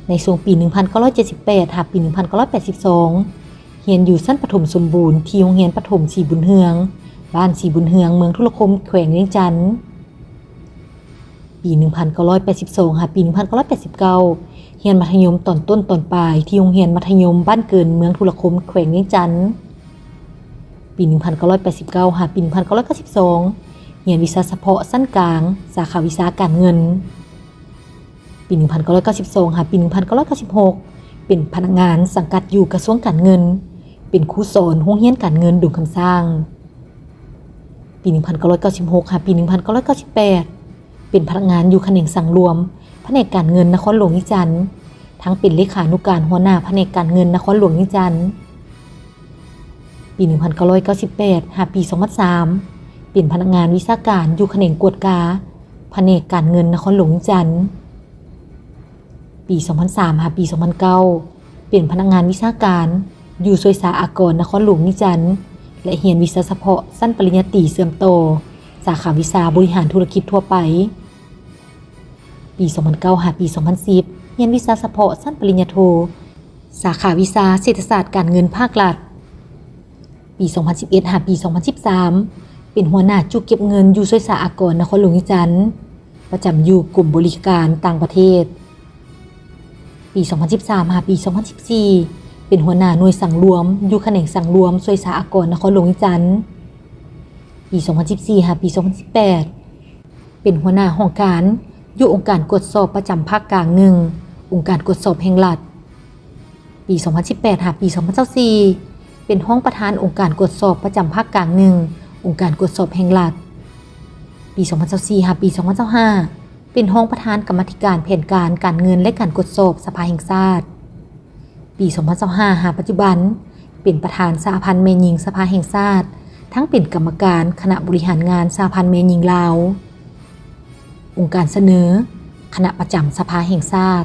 ໃນຊ່ວງປີໜຶ່ງພັນເກົ້າຮ້ອຍເຈັດສິບແປດ ຫາປີໜຶ່ງພັນເກົ້າຮ້ອຍແປດສິບສອງ ຮຽນຢູ່ຊັ້ນປະຖົມສົມບູນທີ່ໂຮງຮຽນປະຖົມສີບຸນເຮືອງ, ບ້ານສີບຸນເຮືອງ, ເມືອງທຸລະຄົມ, ແຂວງວຽງຈັນ. ປີໜຶ່ງພັນເກົ້າຮ້ອຍແປດສິບສອງ ຫາປີໜຶ່ງພັນເກົ້າຮ້ອຍແປດສິບເກົ້າ ຮຽນມັດທະຍົມຕອນຕົ້ນຕອນປາຍທີ່ໂຮງຮຽນມັດທະຍົມບ້ານເກີນ ເມືອງທຸລະຄົມ ແຂວງວຽງຈັນ. ປີໜຶ່ງພັນເກົ້າຮ້ອຍແປດສິບເກົ້າ ຫາປີໜຶ່ງພັນເກົ້າຮ້ອຍເກົ້າສິບສອງ ຮຽນວິຊາສະເພາະຊັ້ນກາງ ສາຂາວິຊາການເງິນ. ປີໜຶ່ງພັນເກົ້າຮ້ອຍເກົ້າສິບສອງ ຫາປີໜຶ່ງພັນເກົ້າຮ້ອຍເກົ້າສິບຫົກ ເປັນພະນັກງານສັງກັດຢູ່ກະຊວງການເງິນ, ເປັນຄູສອນໂຮງຮຽນການເງິນດົງຄຳຊ້າງ. ປີໜຶ່ງພັນເກົ້າຮ້ອຍເກົ້າສິບຫົກ ຫາປີໜຶ່ງພັນເກົ້າຮ້ອຍເກົ້າສິບແປດ ເປັນພະນັກງານຢູ່ຂະແໜງສັງລວມ ພະແນກການເງິນນະຄອນຫຼວງວຽງຈັນ, ທັງເປັນເລຂານຸການຫົວໜ້າພະແນກການເງິນນະຄອນຫຼວງວຽງຈັນ. ປີໜຶ່ງພັນເກົ້າຮ້ອຍເກົ້າສິບແປດ ຫາປີສອງພັນສາມ ເປັນພະນັກງານວິຊາການຢູ່ຂະແໜງກວດກາ ພະແນກການເງິນນະຄອນຫຼວງວຽງຈັນ. ປີສອງພັນສາມ ຫາປີສອງພັນເກົ້າ ເປັນພະນັກງານວິຊາການຢູ່ສ່ວຍສາອາກອນນະຄອນຫຼວງວຽງຈັນ ແລະ ຮຽນວິຊາສະເພາະຊັ້ນປະລິນຍາຕີເຊື່ອມຕໍ່ ສາຂາວິຊາບໍລິຫານທຸລະກິດທົ່ວໄປ. ປີສອງພັນເກົ້າ ຫາປີສອງພັນສິບ ຮຽນວິຊາສະເພາະຊັ້ນປະລິນຍາໂທ ສາຂາວິຊາເສດຖະສາດການເງິນພາກລັດ. ປີສອງພັນສິບເອັດ ຫາປີສອງພັນສິບສາມ ເປັ ປັນຫົວໜ້າຈຸເກັບເງິນຢູ່ສວຍສາອາກອນນະຄອນຫຼວງວຽງຈັນ, ປະຈຳຢູ່ກົມບໍລິການຕ່າງປະເທດ. ປີສອງພັນສິບສາມຫາປີສອງພັນສິບສີ່ ເປັນຫົວໜ້າໜ່ວຍສັງລວມ ຢູ່ຂະແໜງສັງລວມສວຍສາອາກອນນະຄອນຫຼວງວຽງຈັນ. ປີສອງພັນສິບສີ່ຫາປີສອງພັນສິບແປດ ເປັນຫົວໜ້າຫ້ອງການ ຢູ່ອົງການກວດສອບປະຈຳພາກກາງໜຶ່ງ ອົງການກວດສອບແຫ່ງລັດ. ປີສອງພັນສິບແປດຫາປີສອງພັນຊາວສີ່ ເປັນຮອງປະທານອົງການກວດສອບປະຈຳພາກກາງໜຶ່ງ ອົງການກວດສອບແຫ່ງລັດ. ປີສອງພັນຊາວສີ່ຫາປີສອງພັນຊາວຫ້າ ເປັນຮອງປະທານກຳມາທິການແຜນການ ການເງິນ ແລະ ການກວດສອບສະພາແຫ່ງຊາດ. ປີສອງພັນຊາວຫ້າຫາປັດຈຸບັນ ເປັນປະທານສະຫະພັນແມ່ຍິງສະພາແຫ່ງຊາດ, ທັງເປັນກຳມະການຄະນະບໍລິຫານງານສະຫະພັນແມ່ຍິງລາວ. ອົງການສະເໜີ ຄະນະປະຈຳສະພາແຫ່ງຊາດ.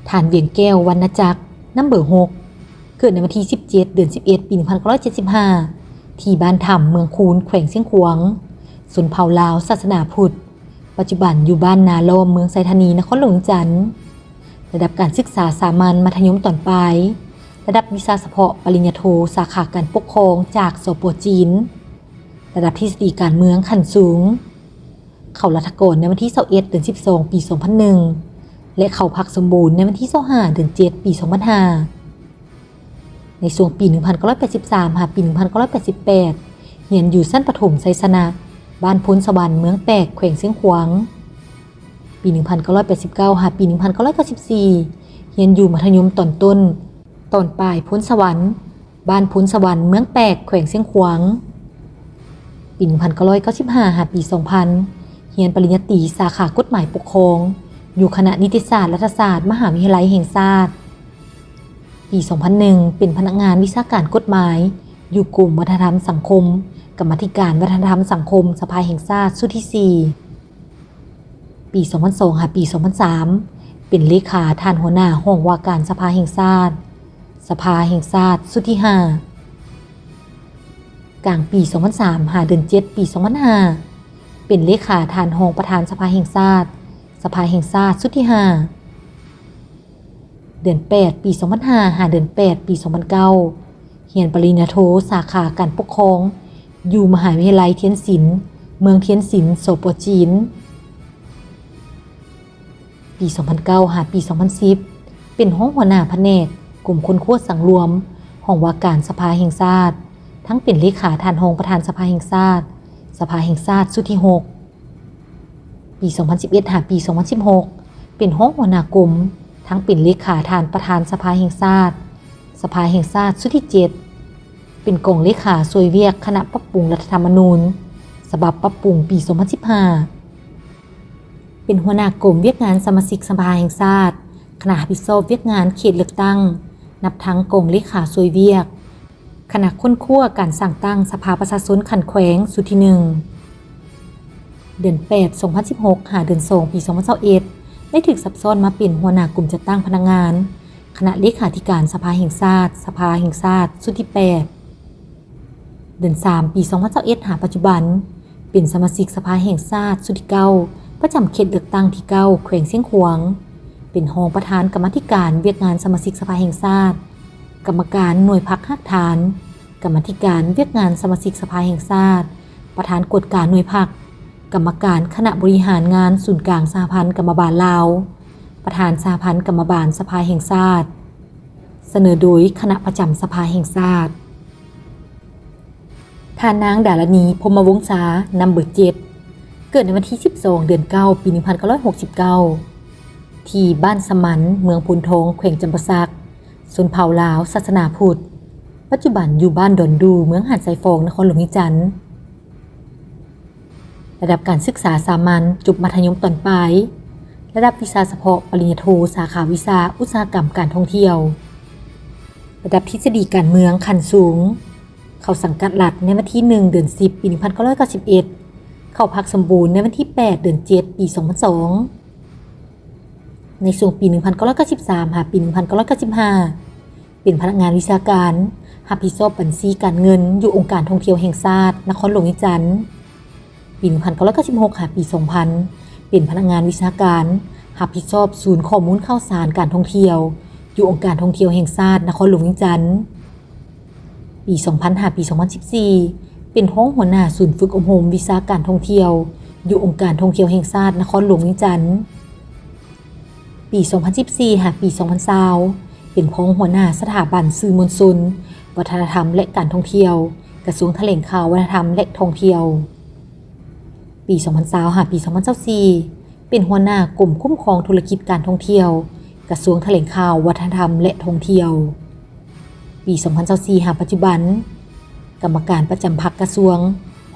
ທ່ານ ວຽງແກ້ວ ວັນນະຈັກ ນຳເບີຫົກ ເກີດໃນວັນທີສິບເຈັດ ເດືອນສິບເອັດ ປີໜຶ່ງພັນເກົ້າຮ້ອຍເຈັດສິບຫ້າ ທີ່ບ້ານຖ້ຳ ເມືອງຄູນ ແຂວງຊຽງຂວາງ, ຊົນເຜົ່າລາວ ສາສະໜາພຸດ, ປັດຈຸບັນຢູ່ບ້ານນາລ້ອມ ເມືອງໄຊທານີ ນະຄອນຫຼວງວຽງຈັນ. ລະດັບການສຶກສາສາມັນ ມັດທະຍົມຕອນປາຍ, ລະດັບວິຊາສະເພາະປະລິນຍາໂທ ສາຂາການປົກຄອງ ຈາກ ສປ ຈີນ, ລະດັບທິດສະດີການເມືອງຂັ້ນສູງ. ເຂົ້າລັດຖະກອນໃນວັນທີຊາວເອັດ ເດືອນສິບສອງ ປີສອງພັນໜຶ່ງ ແລະ ເຂົ້າພັກສົມບູນໃນວັນທີຊາວຫ້າ ເດືອນເຈັດ ປີສອງພັນຫ້າ. ໃນຊ່ວງປີໜຶ່ງພັນເກົ້າຮ້ອຍແປດສິບສາມຫາປີໜຶ່ງພັນເກົ້າຮ້ອຍແປດສິບແປດ ຮຽນຢູ່ຊັ້ນປະຖົມໄຊຊະນະ ບ້ານໂພນສະຫວັນ ເມືອງແປກ ແຂວງຊຽງຂວາງ. ປີໜຶ່ງພັນເກົ້າຮ້ອຍແປດສິບເກົ້າຫາປີໜຶ່ງພັນເກົ້າຮ້ອຍເກົ້າສິບສີ່ ຮຽນຢູ່ມັດທະຍົມຕອນຕົ້ນ ຕອນປາຍໂພນສະຫວັນ ບ້ານໂພນສະຫວັນ ເມືອງແປກ ແຂວງຊຽງຂວາງ. ປີໜຶ່ງພັນເກົ້າຮ້ອຍເກົ້າສິບຫ້າຫາປີສອງພັນ ຮຽນປະລິນຍາຕີສາຂາກົດໝາຍປົກຄອງ ຢູ່ຄະນະນິຕິສາດລັດຖະສາດ ມະຫາວິທະຍາໄລແຫ່ງຊາດ. ປີສອງພັນໜຶ່ງ ເປັນພະນັກງານວິຊາການກົດໝາຍ ຢູ່ກົມວັດທະນະທຳສັງຄົມ, ກຳມາທິການວັດທະນະທຳສັງຄົມ ສະພາແຫ່ງຊາດ ຊຸດທີສີ່. ປີສອງພັນສອງຫາປີສອງພັນສາມ ເປັນເລຂາທ່ານຫົວໜ້າຫ້ອງວ່າການສະພາແຫ່ງຊາດ, ສະພາແຫ່ງຊາດ ຊຸດທີຫ້າ. ກາງປີສອງພັນສາມຫາເດືອນເຈັດ ປີສອງພັນຫ້າ ເປັນເລຂາທ່ານຮອງປະທານສະພາແຫ່ງຊາດ, ສະພາແຫ່ງຊາດ ຊຸດທີຫ້າ. ເດືອນແປດ ປີສອງພັນຫ້າ ຫາເດືອນແປດ ປີສອງພັນເກົ້າ ຮຽນປະລິນຍາໂທ ສາຂາການປົກຄອງ ຢູ່ມະຫາວິທະຍາໄລທຽນຊິນ ເມືອງທຽນຊິນ ສປ ຈີນ. ປີສອງພັນເກົ້າຫາປີສອງພັນສິບ ເປັນຮອງຫົວໜ້າພະແນກ ກົມຄົ້ນຄວ້າສັງລວມ ຫ້ອງວ່າການສະພາແຫ່ງຊາດ, ທັງເປັນເລຂາທ່ານຮອງປະທານສະພາແຫ່ງຊາດ, ສະພາແຫ່ງຊາດ ຊຸດທີຫົກ. ປີສອງພັນສິບເອັດຫາປີສອງພັນສິບຫົກ ເປັນຮອງຫົວໜ້າກົມ, ທັງເປັນເລຂາທ່ານປະທານສະພາແຫ່ງຊາດ, ສະພາແຫ່ງຊາດ ຊຸດທີເຈັດ, ເປັນກອງເລຂາຊ່ວຍວຽກຄະນະປັບປຸງລັດຖະທຳມະນູນ ສະບັບປັບປຸງປີສອງພັນສິບຫ້າ, ເປັນຫົວໜ້າກົມວຽກງານສະມາຊິກສະພາແຫ່ງຊາດ, ຄະນະຮັບຜິດຊອບວຽກງານເຂດເລືອກຕັ້ງ, ນັບທັງກອງເລຂາຊ່ວຍວຽກ ຄະນະຄົ້ນຄວ້າການສ້າງຕັ້ງສະພາປະຊາຊົນຂັ້ນແຂວງ ຊຸດທີໜຶ່ງ. ເດືອນແປດ ສອງພັນສິບຫົກ ຫາເດືອນສອງ ປີສອງພັນຊາວເອັດ ໄດ້ຖືກສັບຊ້ອນມາເປັນຫົວໜ້າກົມຈັດຕັ້ງພະນັກງານ ຄະນະເລຂາທິການສະພາແຫ່ງຊາດ, ສະພາແຫ່ງຊາດ ຊຸດທີແປດ. ເດືອນສາມ ປີສອງພັນຊາວເອັດ ຫາປັດຈຸບັນ ເປັນສະມາຊິກສະພາແຫ່ງຊາດ ຊຸດທີເກົ້າ ປະຈຳເຂດເລືອກຕັ້ງທີເກົ້າ ແຂວງຊຽງຂວາງ, ເປັນຮອງປະທານກຳມາທິການວຽກງານສະມາຊິກສະພາແຫ່ງຊາດ, ກຳມະການໜ່ວຍພັກຮາກຖານ, ກຳມາທິການວຽກງານສະມາຊິກສະພາແຫ່ງຊາດ, ປະທານກວດກາໜ່ວຍພັກ, ກຳມະການຄະນະບໍລິຫານງານສູນກາງສະຫະພັນກຳມະບານລາວ, ປະທານສະຫະພັນກຳມະບານສະພາແຫ່ງຊາດ. ສະເໜີໂດຍຄະນະປະຈຳສະພາແຫ່ງຊາດ. ທ່ານນາງ ດາລະນີ ພົມມະວົງສາ ນຳເບີເຈັດ ເກີດໃນວັນທີສິບສອງ ເດືອນເກົ້າ ປີໜຶ່ງພັນເກົ້າຮ້ອຍຫົກສິບເກົ້າ ທີ່ບ້ານສະໝັນ ເມືອງໂພນທອງ ແຂວງຈຳປາສັກ, ຊົນເຜົ່າລາວ ສາສະໜາພຸດ, ປັດຈຸບັນຢູ່ບ້ານດອນດູ ເມືອງຫາດຊາຍຟອງ ນະຄອນຫຼວງວຽງຈັນ. ລະດັບການສຶກສາສາມັນ ຈົບມັດທະຍົມຕອນປາຍ, ລະດັບວິຊາສະເພາະປະລິນຍາໂທ ສາຂາວິຊາອຸດສາຫະກຳການທ່ອງທ່ຽວ, ລະດັບທິດສະດີການເມືອງຂັ້ນສູງ, ເຂົ້າສັງກັດລັດໃນວັນທີໜຶ່ງ ເດືອນສິບ ປີໜຶ່ງພັນເກົ້າຮ້ອຍເກົ້າສິບເອັດ, ເຂົ້າພັກສົມບູນໃນວັນທີແປດ ເດືອນເຈັດ ປີສອງພັນສອງ. ໃນຊ່ວງປີໜຶ່ງພັນເກົ້າຮ້ອຍເກົ້າສິບສາມ ຫາປີໜຶ່ງພັນເກົ້າຮ້ອຍເກົ້າສິບຫ້າ ເປັນພະນັກງານວິຊາການ ຮັບຜິດຊອບບັນຊີການເງິນ ຢູ່ອົງການທ່ອງທ່ຽວແຫ່ງຊາດ ນະຄອນຫຼວງວຽງຈັນ. ປີໜຶ່ງພັນເກົ້າຮ້ອຍເກົ້າສິບຫົກ ຫາປີສອງພັນ ເປັນພະນັກງານວິຊາການ ຮັບຜິດຊອບສູນຂໍ້ມູນຂ່າວສານການທ່ອງທ່ຽວ ຢູ່ອົງການທ່ອງທ່ຽວແຫ່ງຊາດ ນະຄອນຫຼວງວຽງຈັນ. ປີສອງພັນຫາປີສອງພັນສິບສີ່ ເປັນຮອງຫົວໜ້າສູນຝຶກອົບຮົມວິຊາການທ່ອງທ່ຽວ ຢູ່ອົງການທ່ອງທ່ຽວແຫ່ງຊາດນະຄອນຫຼວງວຽງຈັນ. ປີສອງພັນສິບສີ່ຫາປີສອງພັນຊາວ ເປັນຮອງຫົວໜ້າສະຖາບັນສື່ມວນຊົນ, ວັດທະນະທຳ ແລະ ການທ່ອງທ່ຽວ, ກະຊວງຖະແຫຼງຂ່າວ, ວັດທະນະທຳ ແລະ ທ່ອງທ່ຽວ. ປີສອງພັນຊາວຫາປີສອງພັນຊາວສີ່ ເປັນຫົວໜ້າກົມຄຸ້ມຄອງທຸລະກິດການທ່ອງທ່ຽວ, ກະຊວງຖະແຫຼງຂ່າວ, ວັດທະນະທຳ ແລະ ທ່ອງທ່ຽວ. ປີສອງພັນຊາວສີ່ຫາປັດຈຸບັນ, ກຳມະການປະຈຳພັກກະຊວງ,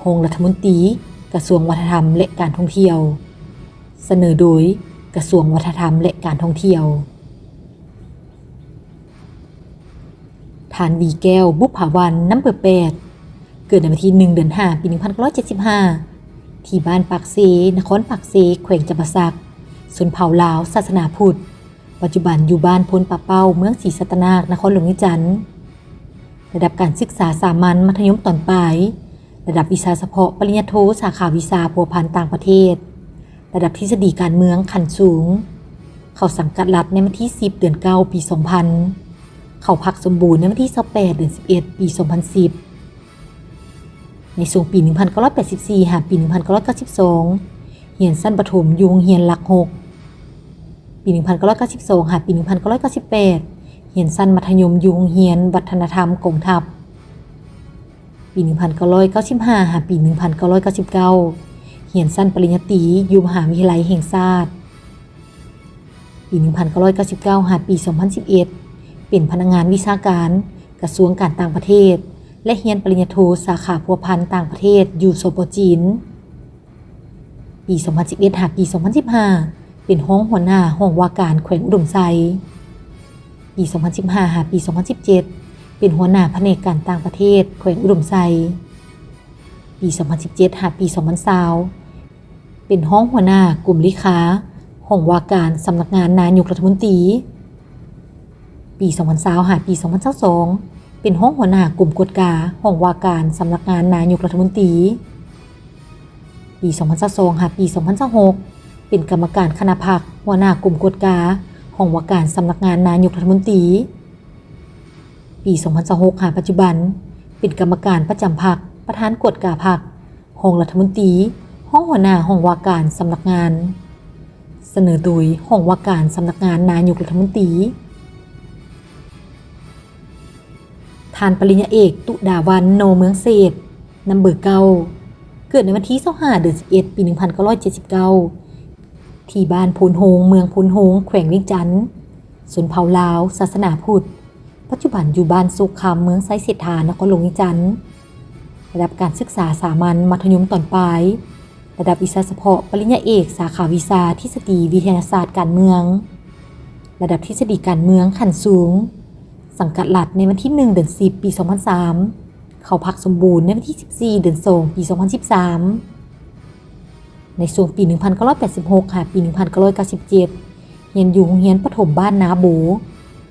ຮອງລັດຖະມົນຕີ, ກະຊວງວັດທະນະທຳ ແລະ ການທ່ອງທ່ຽວ. ສະເໜີໂດຍ ກະຊວງວັດທະນະທຳ ແລະ ການທ່ອງທ່ຽວ. ທ່ານ ວີແກ້ວ ບຸບຜາວັນ ນຳເບີແປດ ເກີດໃນວັນທີໜຶ່ງ ເດືອນຫ້າ ປີໜຶ່ງພັນເກົ້າຮ້ອຍເຈັດສິບຫ້າ ທີ່ບ້ານປາກເຊ, ນະຄອນປາກເຊ, ແຂວງຈຳປາສັກ, ຊົນເຜົ່າລາວ, ສາສະໜາພຸດ, ປັດຈຸບັນຢູ່ບ້ານໂພນປ່າເປົ້າ, ເມືອງສີສັດຕະນາກ, ນະຄອນຫຼວງວຽງຈັນ. ລະດັບການສຶກສາສາມັນ, ມັດທະຍົມຕອນປາຍ, ລະດັບວິຊາສະເພາະ, ປະລິນຍາໂທ, ສາຂາວິຊາພົວພັນຕ່າງປະເທດ, ລະດັບທິດສະດີການເມືອງຂັ້ນສູງ. ເຂົ້າສັງກັດລັດໃນວັນທີສິບ ເດືອນເກົ້າ ປີສອງພັນ. ເຂົ້າພັກສົມບູນໃນວັນທີຊາວແປດ ເດືອນສິບເອັດ ປີສອງພັນສິບ. ໃນຊ່ວງປີໜຶ່ງພັນເກົ້າຮ້ອຍແປດສິບສີ່ຫາປີໜຶ່ງພັນເກົ້າຮ້ອຍເກົ້າສິບສອງ ຮຽນຊັ້ນປະຖົມຢູ່ໂຮງຮຽນຫຼັກຫົກ. ປີໜຶ່ງພັນເກົ້າຮ້ອຍເກົ້າສິບສອງຫາປີໜຶ່ງພັນເກົ້າຮ້ອຍເກົ້າສິບແປດ ຮຽນຊັ້ນມັດທະຍົມຢູ່ໂຮງຮຽນວັດທະນະທຳກອງທັບ. ປີໜຶ່ງພັນເກົ້າຮ້ອຍເກົ້າສິບຫ້າຫາປີໜຶ່ງພັນເກົ້າຮ້ອຍເກົ້າສິບເກົ້າ ຮຽນຊັ້ນປະລິນຍາຕີຢູ່ມະຫາວິທະຍາໄລແຫ່ງຊາດ. ປີໜຶ່ງພັນເກົ້າຮ້ອຍເກົ້າສິບເກົ້າຫາປີສອງພັນສິບເອັດ ເປັນພະນັກງານວິຊາການກະຊວງການຕ່າງປະເທດ ແລະ ຮຽນປະລິນຍາໂທສາຂາພົວພັນຕ່າງປະເທດຢູ່ ສປ ຈີນ. ປີສອງພັນສິບເອັດຫາປີສອງພັນສິບຫ້າ ເປັນຮອງຫົວໜ້າຫ້ອງວ່າການແຂວງອຸດົມໄຊ. ປີສອງພັນສິບຫ້າຫາປີສອງພັນສິບເຈັດ ເປັນຫົວໜ້າພະແນກການຕ່າງປະເທດແຂວງອຸດົມໄຊ. ປີສອງພັນສິບເຈັດຫາປີສອງພັນຊາວ ເປັນຮອງຫົວໜ້າກົມເລຂາ ຫ້ອງວ່າການສຳນັກງານນາຍົກລັດຖະມົນຕີ. ປີສອງພັນຊາວຫາປີສອງພັນຊາວສອງ ເປັນຮອງຫົວໜ້າກົມກວດກາ ຫ້ອງວ່າການສຳນັກງານນາຍົກລັດຖະມົນຕີ. ປີສອງພັນຊາວສອງຫາປີສອງພັນຊາວຫົກ ເປັນກຳມະການຄະນະພັກ ຫົວໜ້າກົມກວດກາ ຫ້ອງວ່າການສຳນັກງານນາຍົກລັດຖະມົນຕີ. ປີສອງພັນຊາວຫົກຫາປັດຈຸບັນ ເປັນກຳມະການປະຈຳພັກ, ປະທານກວດກາພັກ, ຮອງລັດຖະມົນຕີ, ຮອງຫົວໜ້າຫ້ອງວ່າການສຳນັກງານ. ສະເໜີໂດຍຫ້ອງວ່າການສຳນັກງານນາຍົກລັດຖະມົນຕີ. ທ່ານປະລິນຍາເອກ ຕຸດາວັນ ນ ເມືອງເສດ ນຳເບີເກົ້າ ເກີດໃນວັນທີຊາວຫ້າ ເດືອນສິບເອັດ ປີໜຶ່ງພັນເກົ້າຮ້ອຍເຈັດສິບເກົ້າ ທີ່ບ້ານໂພນໂຮງ ເມືອງໂພນໂຮງ ແຂວງວຽງຈັນ, ຊົນເຜົ່າລາວ, ສາສະໜາພຸດ, ປັດຈຸບັນຢູ່ບ້ານໂຊກຄຳ ເມືອງໄຊເສດຖາ ນະຄອນຫຼວງວຽງຈັນ. ລະດັບການສຶກສາສາມັນ ມັດທະຍົມຕອນປາຍ, ລະດັບວິຊາສະເພາະ ປະລິນຍາເອກ ສາຂາວິຊາທິດສະດີວິທະຍາສາດການເມືອງ. ລະດັບທິດສະດີການເມືອງຂັ້ນສູງ. ສັງກັດລັດໃນວັນທີໜຶ່ງ ເດືອນສິບ ປີສອງພັນສາມ ເຂົ້າພັກສົມບູນໃນວັນທີສິບສີ່ ເດືອນສອງ ປີສອງພັນສິບສາມ. ໃນຊ່ວງປີໜຶ່ງພັນເກົ້າຮ້ອຍແປດສິບຫົກ ຫາປີໜຶ່ງພັນເກົ້າຮ້ອຍເກົ້າສິບເຈັດ ຮຽນຢູ່ໂຮງຮຽນປະຖົມບ້ານນາໂບ,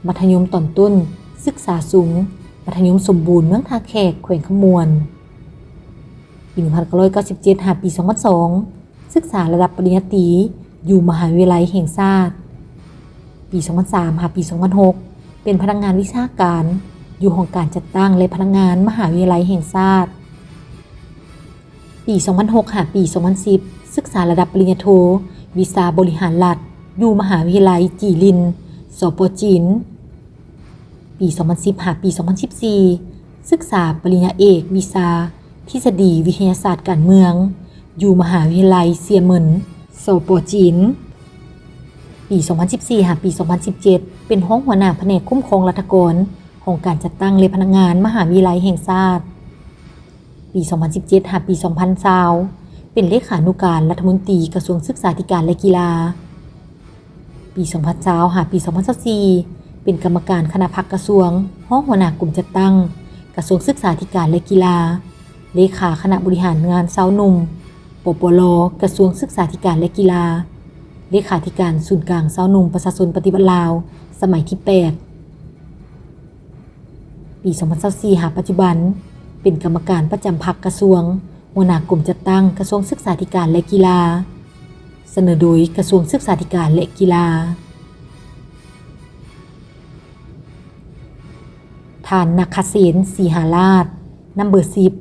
ມັດທະຍົມຕອນຕົ້ນ, ສຶກສາສູງ, ມັດທະຍົມສົມບູນ ເມືອງທ່າແຂກ ແຂວງຄຳມ່ວນ. ປີໜຶ່ງພັນເກົ້າຮ້ອຍເກົ້າສິບເຈັດ ຫາປີສອງພັນສອງ ສຶກສາລະດັບປະລິນຍາຕີຢູ່ມະຫາວິທະຍາໄລແຫ່ງຊາດ. ປີສອງພັນສາມ ຫາປີສອງພັນຫົກ ເປັນພະນັກງານວິຊາການຢູ່ຫ້ອງການຈັດຕັ້ງ ແລະ ພະນັກງານມະຫາວິທະຍາໄລແຫ່ງຊາດ. ປີສອງພັນຫົກ ຫາປີສອງພັນສິບ ສຶກສາລະດັບປະລິນຍາໂທ ວິຊາບໍລິຫານລັດ ຢູ່ມະຫາວິທະຍາໄລຈີລິນ ສປ ຈີນ. ປີສອງພັນສິບ ຫາປີສອງພັນສິບສີ່ ສຶກສາປະລິນຍາເອກວິຊາທິດສະດີວິທະຍາສາດການເມືອງ ຢູ່ມະຫາວິທະຍາໄລເຊຍເໝິນ ສປ ຈີນ. ປີສອງພັນສິບສີ່ ຫາປີສອງພັນສິບເຈັດ ເປັນຮອງຫົວໜ້າພະແນກຄຸ້ມຄອງລັດຖະກອນ ຫ້ອງການຈັດຕັ້ງ ແລະ ພະນັກງານມະຫາວິທະຍາໄລແຫ່ງຊາດ. ປີສອງພັນສິບເຈັດ ຫາປີສອງພັນຊາວ ເປັນເລຂານຸການລັດຖະມົນຕີກະຊວງສຶກສາທິການ ແລະ ກິລາ. ປີສອງພັນຊາວ ຫາປີສອງພັນຊາວສີ່ ເປັນກຳມະການຄະນະພັກກະຊວງ, ຮອງຫົວໜ້າກົມຈັດຕັ້ງກະຊວງສຶກສາທິການ ແລະ ກິລາ, ເລຂາຄະນະບໍລິຫານງານຊາວໜຸ່ມ ປປລ ກະຊວງສຶກສາທິການ ແລະ ກິລາ, ເລຂາທິການສູນກາງຊາວໜຸ່ມປະຊາຊົນປະຕິວັດລາວ ສະໄໝທີແປດ. ປີສອງພັນຊາວສີ່ ຫາປັດຈຸບັນ ເປັນກຳມະການປະຈຳພັກກະຊວງ, ຫົວໜ້າກົມຈັດຕັ້ງກະຊວງສຶກສາທິການ ແລະ ກິລາ. ສະເໜີໂດຍກະຊວງສຶກສາທິການ ແລະ ກິລາ. ທ່ານ ນະຄະເສນ ສີຫາລາດ ນຳເບີສິບ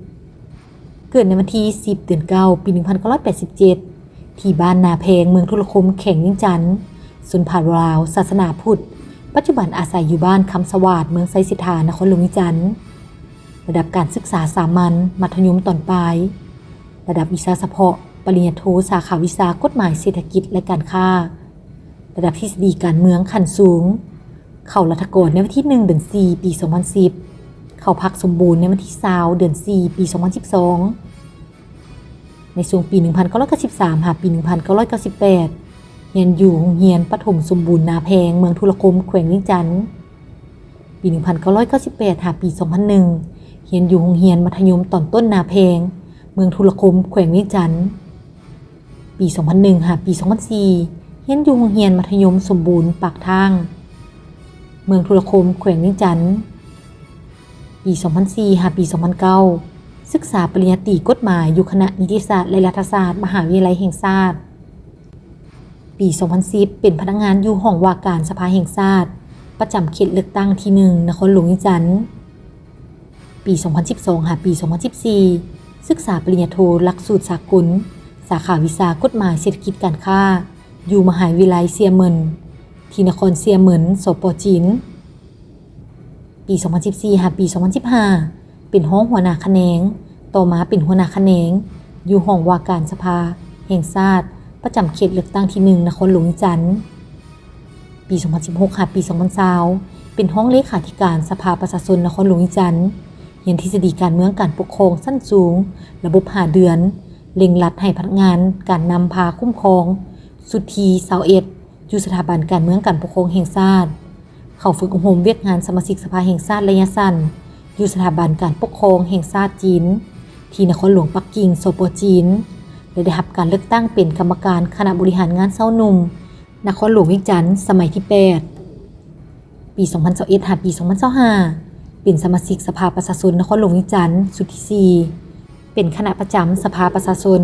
ເກີດໃນວັນທີສິບ ເດືອນເກົ້າ ປີໜຶ່ງພັນເກົ້າຮ້ອຍແປດສິບເຈັດ ທີ່ບ້ານນາແພງ ເມືອງທຸລະຄົມ ແຂວງວຽງຈັນ, ຊົນເຜົ່າລາວ, ສາສະໜາພຸດ, ປັດຈຸບັນອາໄສຢູ່ບ້ານຄຳສະຫວາດ ເມືອງໄຊເສດຖາ ນະຄອນຫຼວງວຽງຈັນ. ລະດັບການສຶກສາສາມັນ, ມັດທະຍົມຕອນປາຍ, ລະດັບວິຊາສະເພາະ, ປະລິນຍາໂທ ສາຂາວິຊາກົດໝາຍເສດຖະກິດ ແລະ ການຄ້າ, ລະດັບທິດສະດີການເມືອງຂັ້ນສູງ, ເຂົ້າລັດຖະກອນໃນວັນທີໜຶ່ງ ເດືອນສີ່ ປີສອງພັນສິບ, ເຂົ້າພັກສົມບູນໃນວັນທີຊາວ ເດືອນສີ່ ປີສອງພັນສິບສອງ. ໃນຊ່ວງປີໜຶ່ງພັນເກົ້າຮ້ອຍເກົ້າສິບສາມ ຫາປີໜຶ່ງພັນເກົ້າຮ້ອຍເກົ້າສິບແປດ ຮຽນຢູ່ໂຮງຮຽນປະຖົມສົມບູນນາແພງ ເມືອງທຸລະຄົມ ແຂວງວຽງຈັນ. ປີໜຶ່ງພັນເກົ້າຮ້ອຍເກົ້າສິບແປດ ຫາປີສອງພັນໜຶ່ງ ຮຽນຢູ່ໂຮງຮຽນມັດທະຍົມຕອນຕົ້ນນາແພງ ເມືອງທຸລະຄົມ ແຂວງວຽງຈັນ. ປີສອງພັນໜຶ່ງ ຫາປີສອງພັນສີ່ ຮຽນຢູ່ໂຮງຮຽນມັດທະຍົມສົມບູນປາກທາງ ເມືອງທຸລະຄົມ ແຂວງວຽງຈັນ. ປີສອງພັນສີ່ ຫາປີສອງພັນເກົ້າ ສຶກສາປະລິນຍາຕີກົດໝາຍຢູ່ຄະນະນິຕິສາດ ແລະ ລັດຖະສາດ ມະຫາວິທະຍາໄລແຫ່ງຊາດ. ປີສອງພັນສິບ ເປັນພະນັກງານຢູ່ຫ້ອງວ່າການສະພາແຫ່ງຊາດ ປະຈຳເຂດເລືອກຕັ້ງທີໜຶ່ງ ນະຄອນຫຼວງວຽງຈັນ. ປີສອງພັນສິບສອງ ຫາປີສອງພັນສິບສີ່ ສຶກສາປະລິນຍາໂທຫຼັກສູດສາກົນ ສາຂາວິຊາກົດໝາຍເສດຖະກິດການຄ້າ ຢູ່ມະຫາວິທະຍາໄລເຊຍເໝິນ ທີ່ນະຄອນເຊຍເໝິນ ສປ ຈີນ. ປີສອງພັນສິບສີ່ ຫາປີສອງພັນສິບຫ້າ ເປັນຮອງຫົວໜ້າຂະແໜງ, ຕໍ່ມາເປັນຫົວໜ້າຂະແໜງ ຢູ່ຫ້ອງວ່າການສະພາແຫ່ງຊາດ ປະຈຳເຂດເລືອກຕັ້ງທີໜຶ່ງ ນະຄອນຫຼວງວຽງຈັນ. ປີສອງພັນສິບຫົກ ຫາປີສອງພັນຊາວ ເປັນຮອງເລຂາທິການສະພາປະຊາຊົນນະຄອນຫຼວງວຽງຈັນ, ຮຽນທິດສະດີການເມືອງການປົກຄອງຊັ້ນສູງ ລະບົບຫ້າເດືອນ, ເລັ່ງລັດໃຫ້ພະນັກງານການນຳພາຄຸ້ມຄອງ ຊຸດທີຊາວເອັດ ຢູ່ສະຖາບັນການເມືອງການປົກຄອງແຫ່ງຊາດ, ເຂົ້າຝຶກອົບຮົມວຽກງານສະມາຊິກສະພາແຫ່ງຊາດໄລຍະສັ້ນ ຢູ່ສະຖາບັນການປົກຄອງແຫ່ງຊາດຈີນ ທີ່ນະຄອນຫຼວງປັກກິ່ງ ສປ ຈີນ ແລະ ໄດ້ຮັບການເລືອກຕັ້ງເປັນກຳມະການຄະນະບໍລິຫານງານຊາວໜຸ່ມນະຄອນຫຼວງວຽງຈັນ ສະໄໝທີແປດ. ປີສອງພັນຊາວເອັດ ຫາປີສອງພັນຊາວຫ້າ ເປັນສະມາຊິກສະພາປະຊາຊົນນະຄອນຫຼວງວຽງຈັນ ຊຸດທີສີ່ ເປັນຄະນະປະຈຳສະພາປະຊາຊົນ,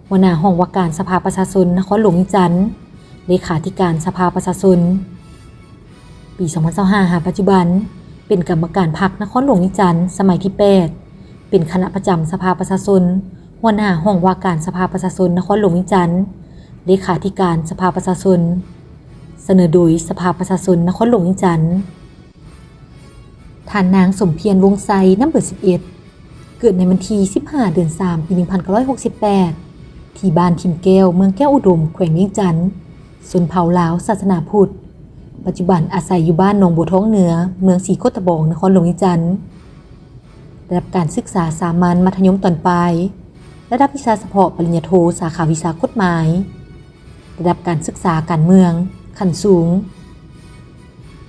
ຫົວໜ້າຫ້ອງວ່າການສະພາປະຊາຊົນນະຄອນຫຼວງວຽງຈັນ, ເລຂາທິການສະພາປະຊາຊົນ. ປີສອງພັນຊາວຫ້າ ຫາປັດຈຸບັນ ເປັນກຳມະການພັກນະຄອນຫຼວງວຽງຈັນ ສະໄໝທີແປດ ເປັນຄະນະປະຈຳສະພາປະຊາຊົນ, ຫົວໜ້າຫ້ອງວ່າການສະພາປະຊາຊົນນະຄອນຫຼວງວຽງຈັນ, ເລຂາທິການສະພາປະຊາຊົນ, ສະເໜີໂດຍສະພາປະຊາຊົນນະຄອນຫຼວງວຽງຈັນ. ທ່ານນາງ ສົມພຽນ ວົງໄຊ ນຳເບີສິບເອັດ ເກີດໃນວັນທີສິບຫ້າ ເດືອນສາມ ປີໜຶ່ງພັນເກົ້າຮ້ອຍຫົກສິບແປດ ທີ່ບ້ານທິມແກ້ວ ເມືອງແກ້ວອຸດົມ ແຂວງວຽງຈັນ, ຊົນເຜົ່າລາວ ສາສະໜາພຸດ, ປັດຈຸບັນອາໄສຢູ່ບ້ານໜອງບົວທອງເໜືອ ເມືອງສີໂຄດຕະບອງ ນະຄອນຫຼວງວຽງຈັນ. ລະດັບການສຶກສາສາມັນ ມັດທະຍົມຕອນປາຍ, ລະດັບວິຊາສະເພາະ ປະລິນຍາໂທ ສາຂາວິຊາກົດໝາຍ, ລະດັບການສຶກສາການເມືອງຂັ້ນສູງ,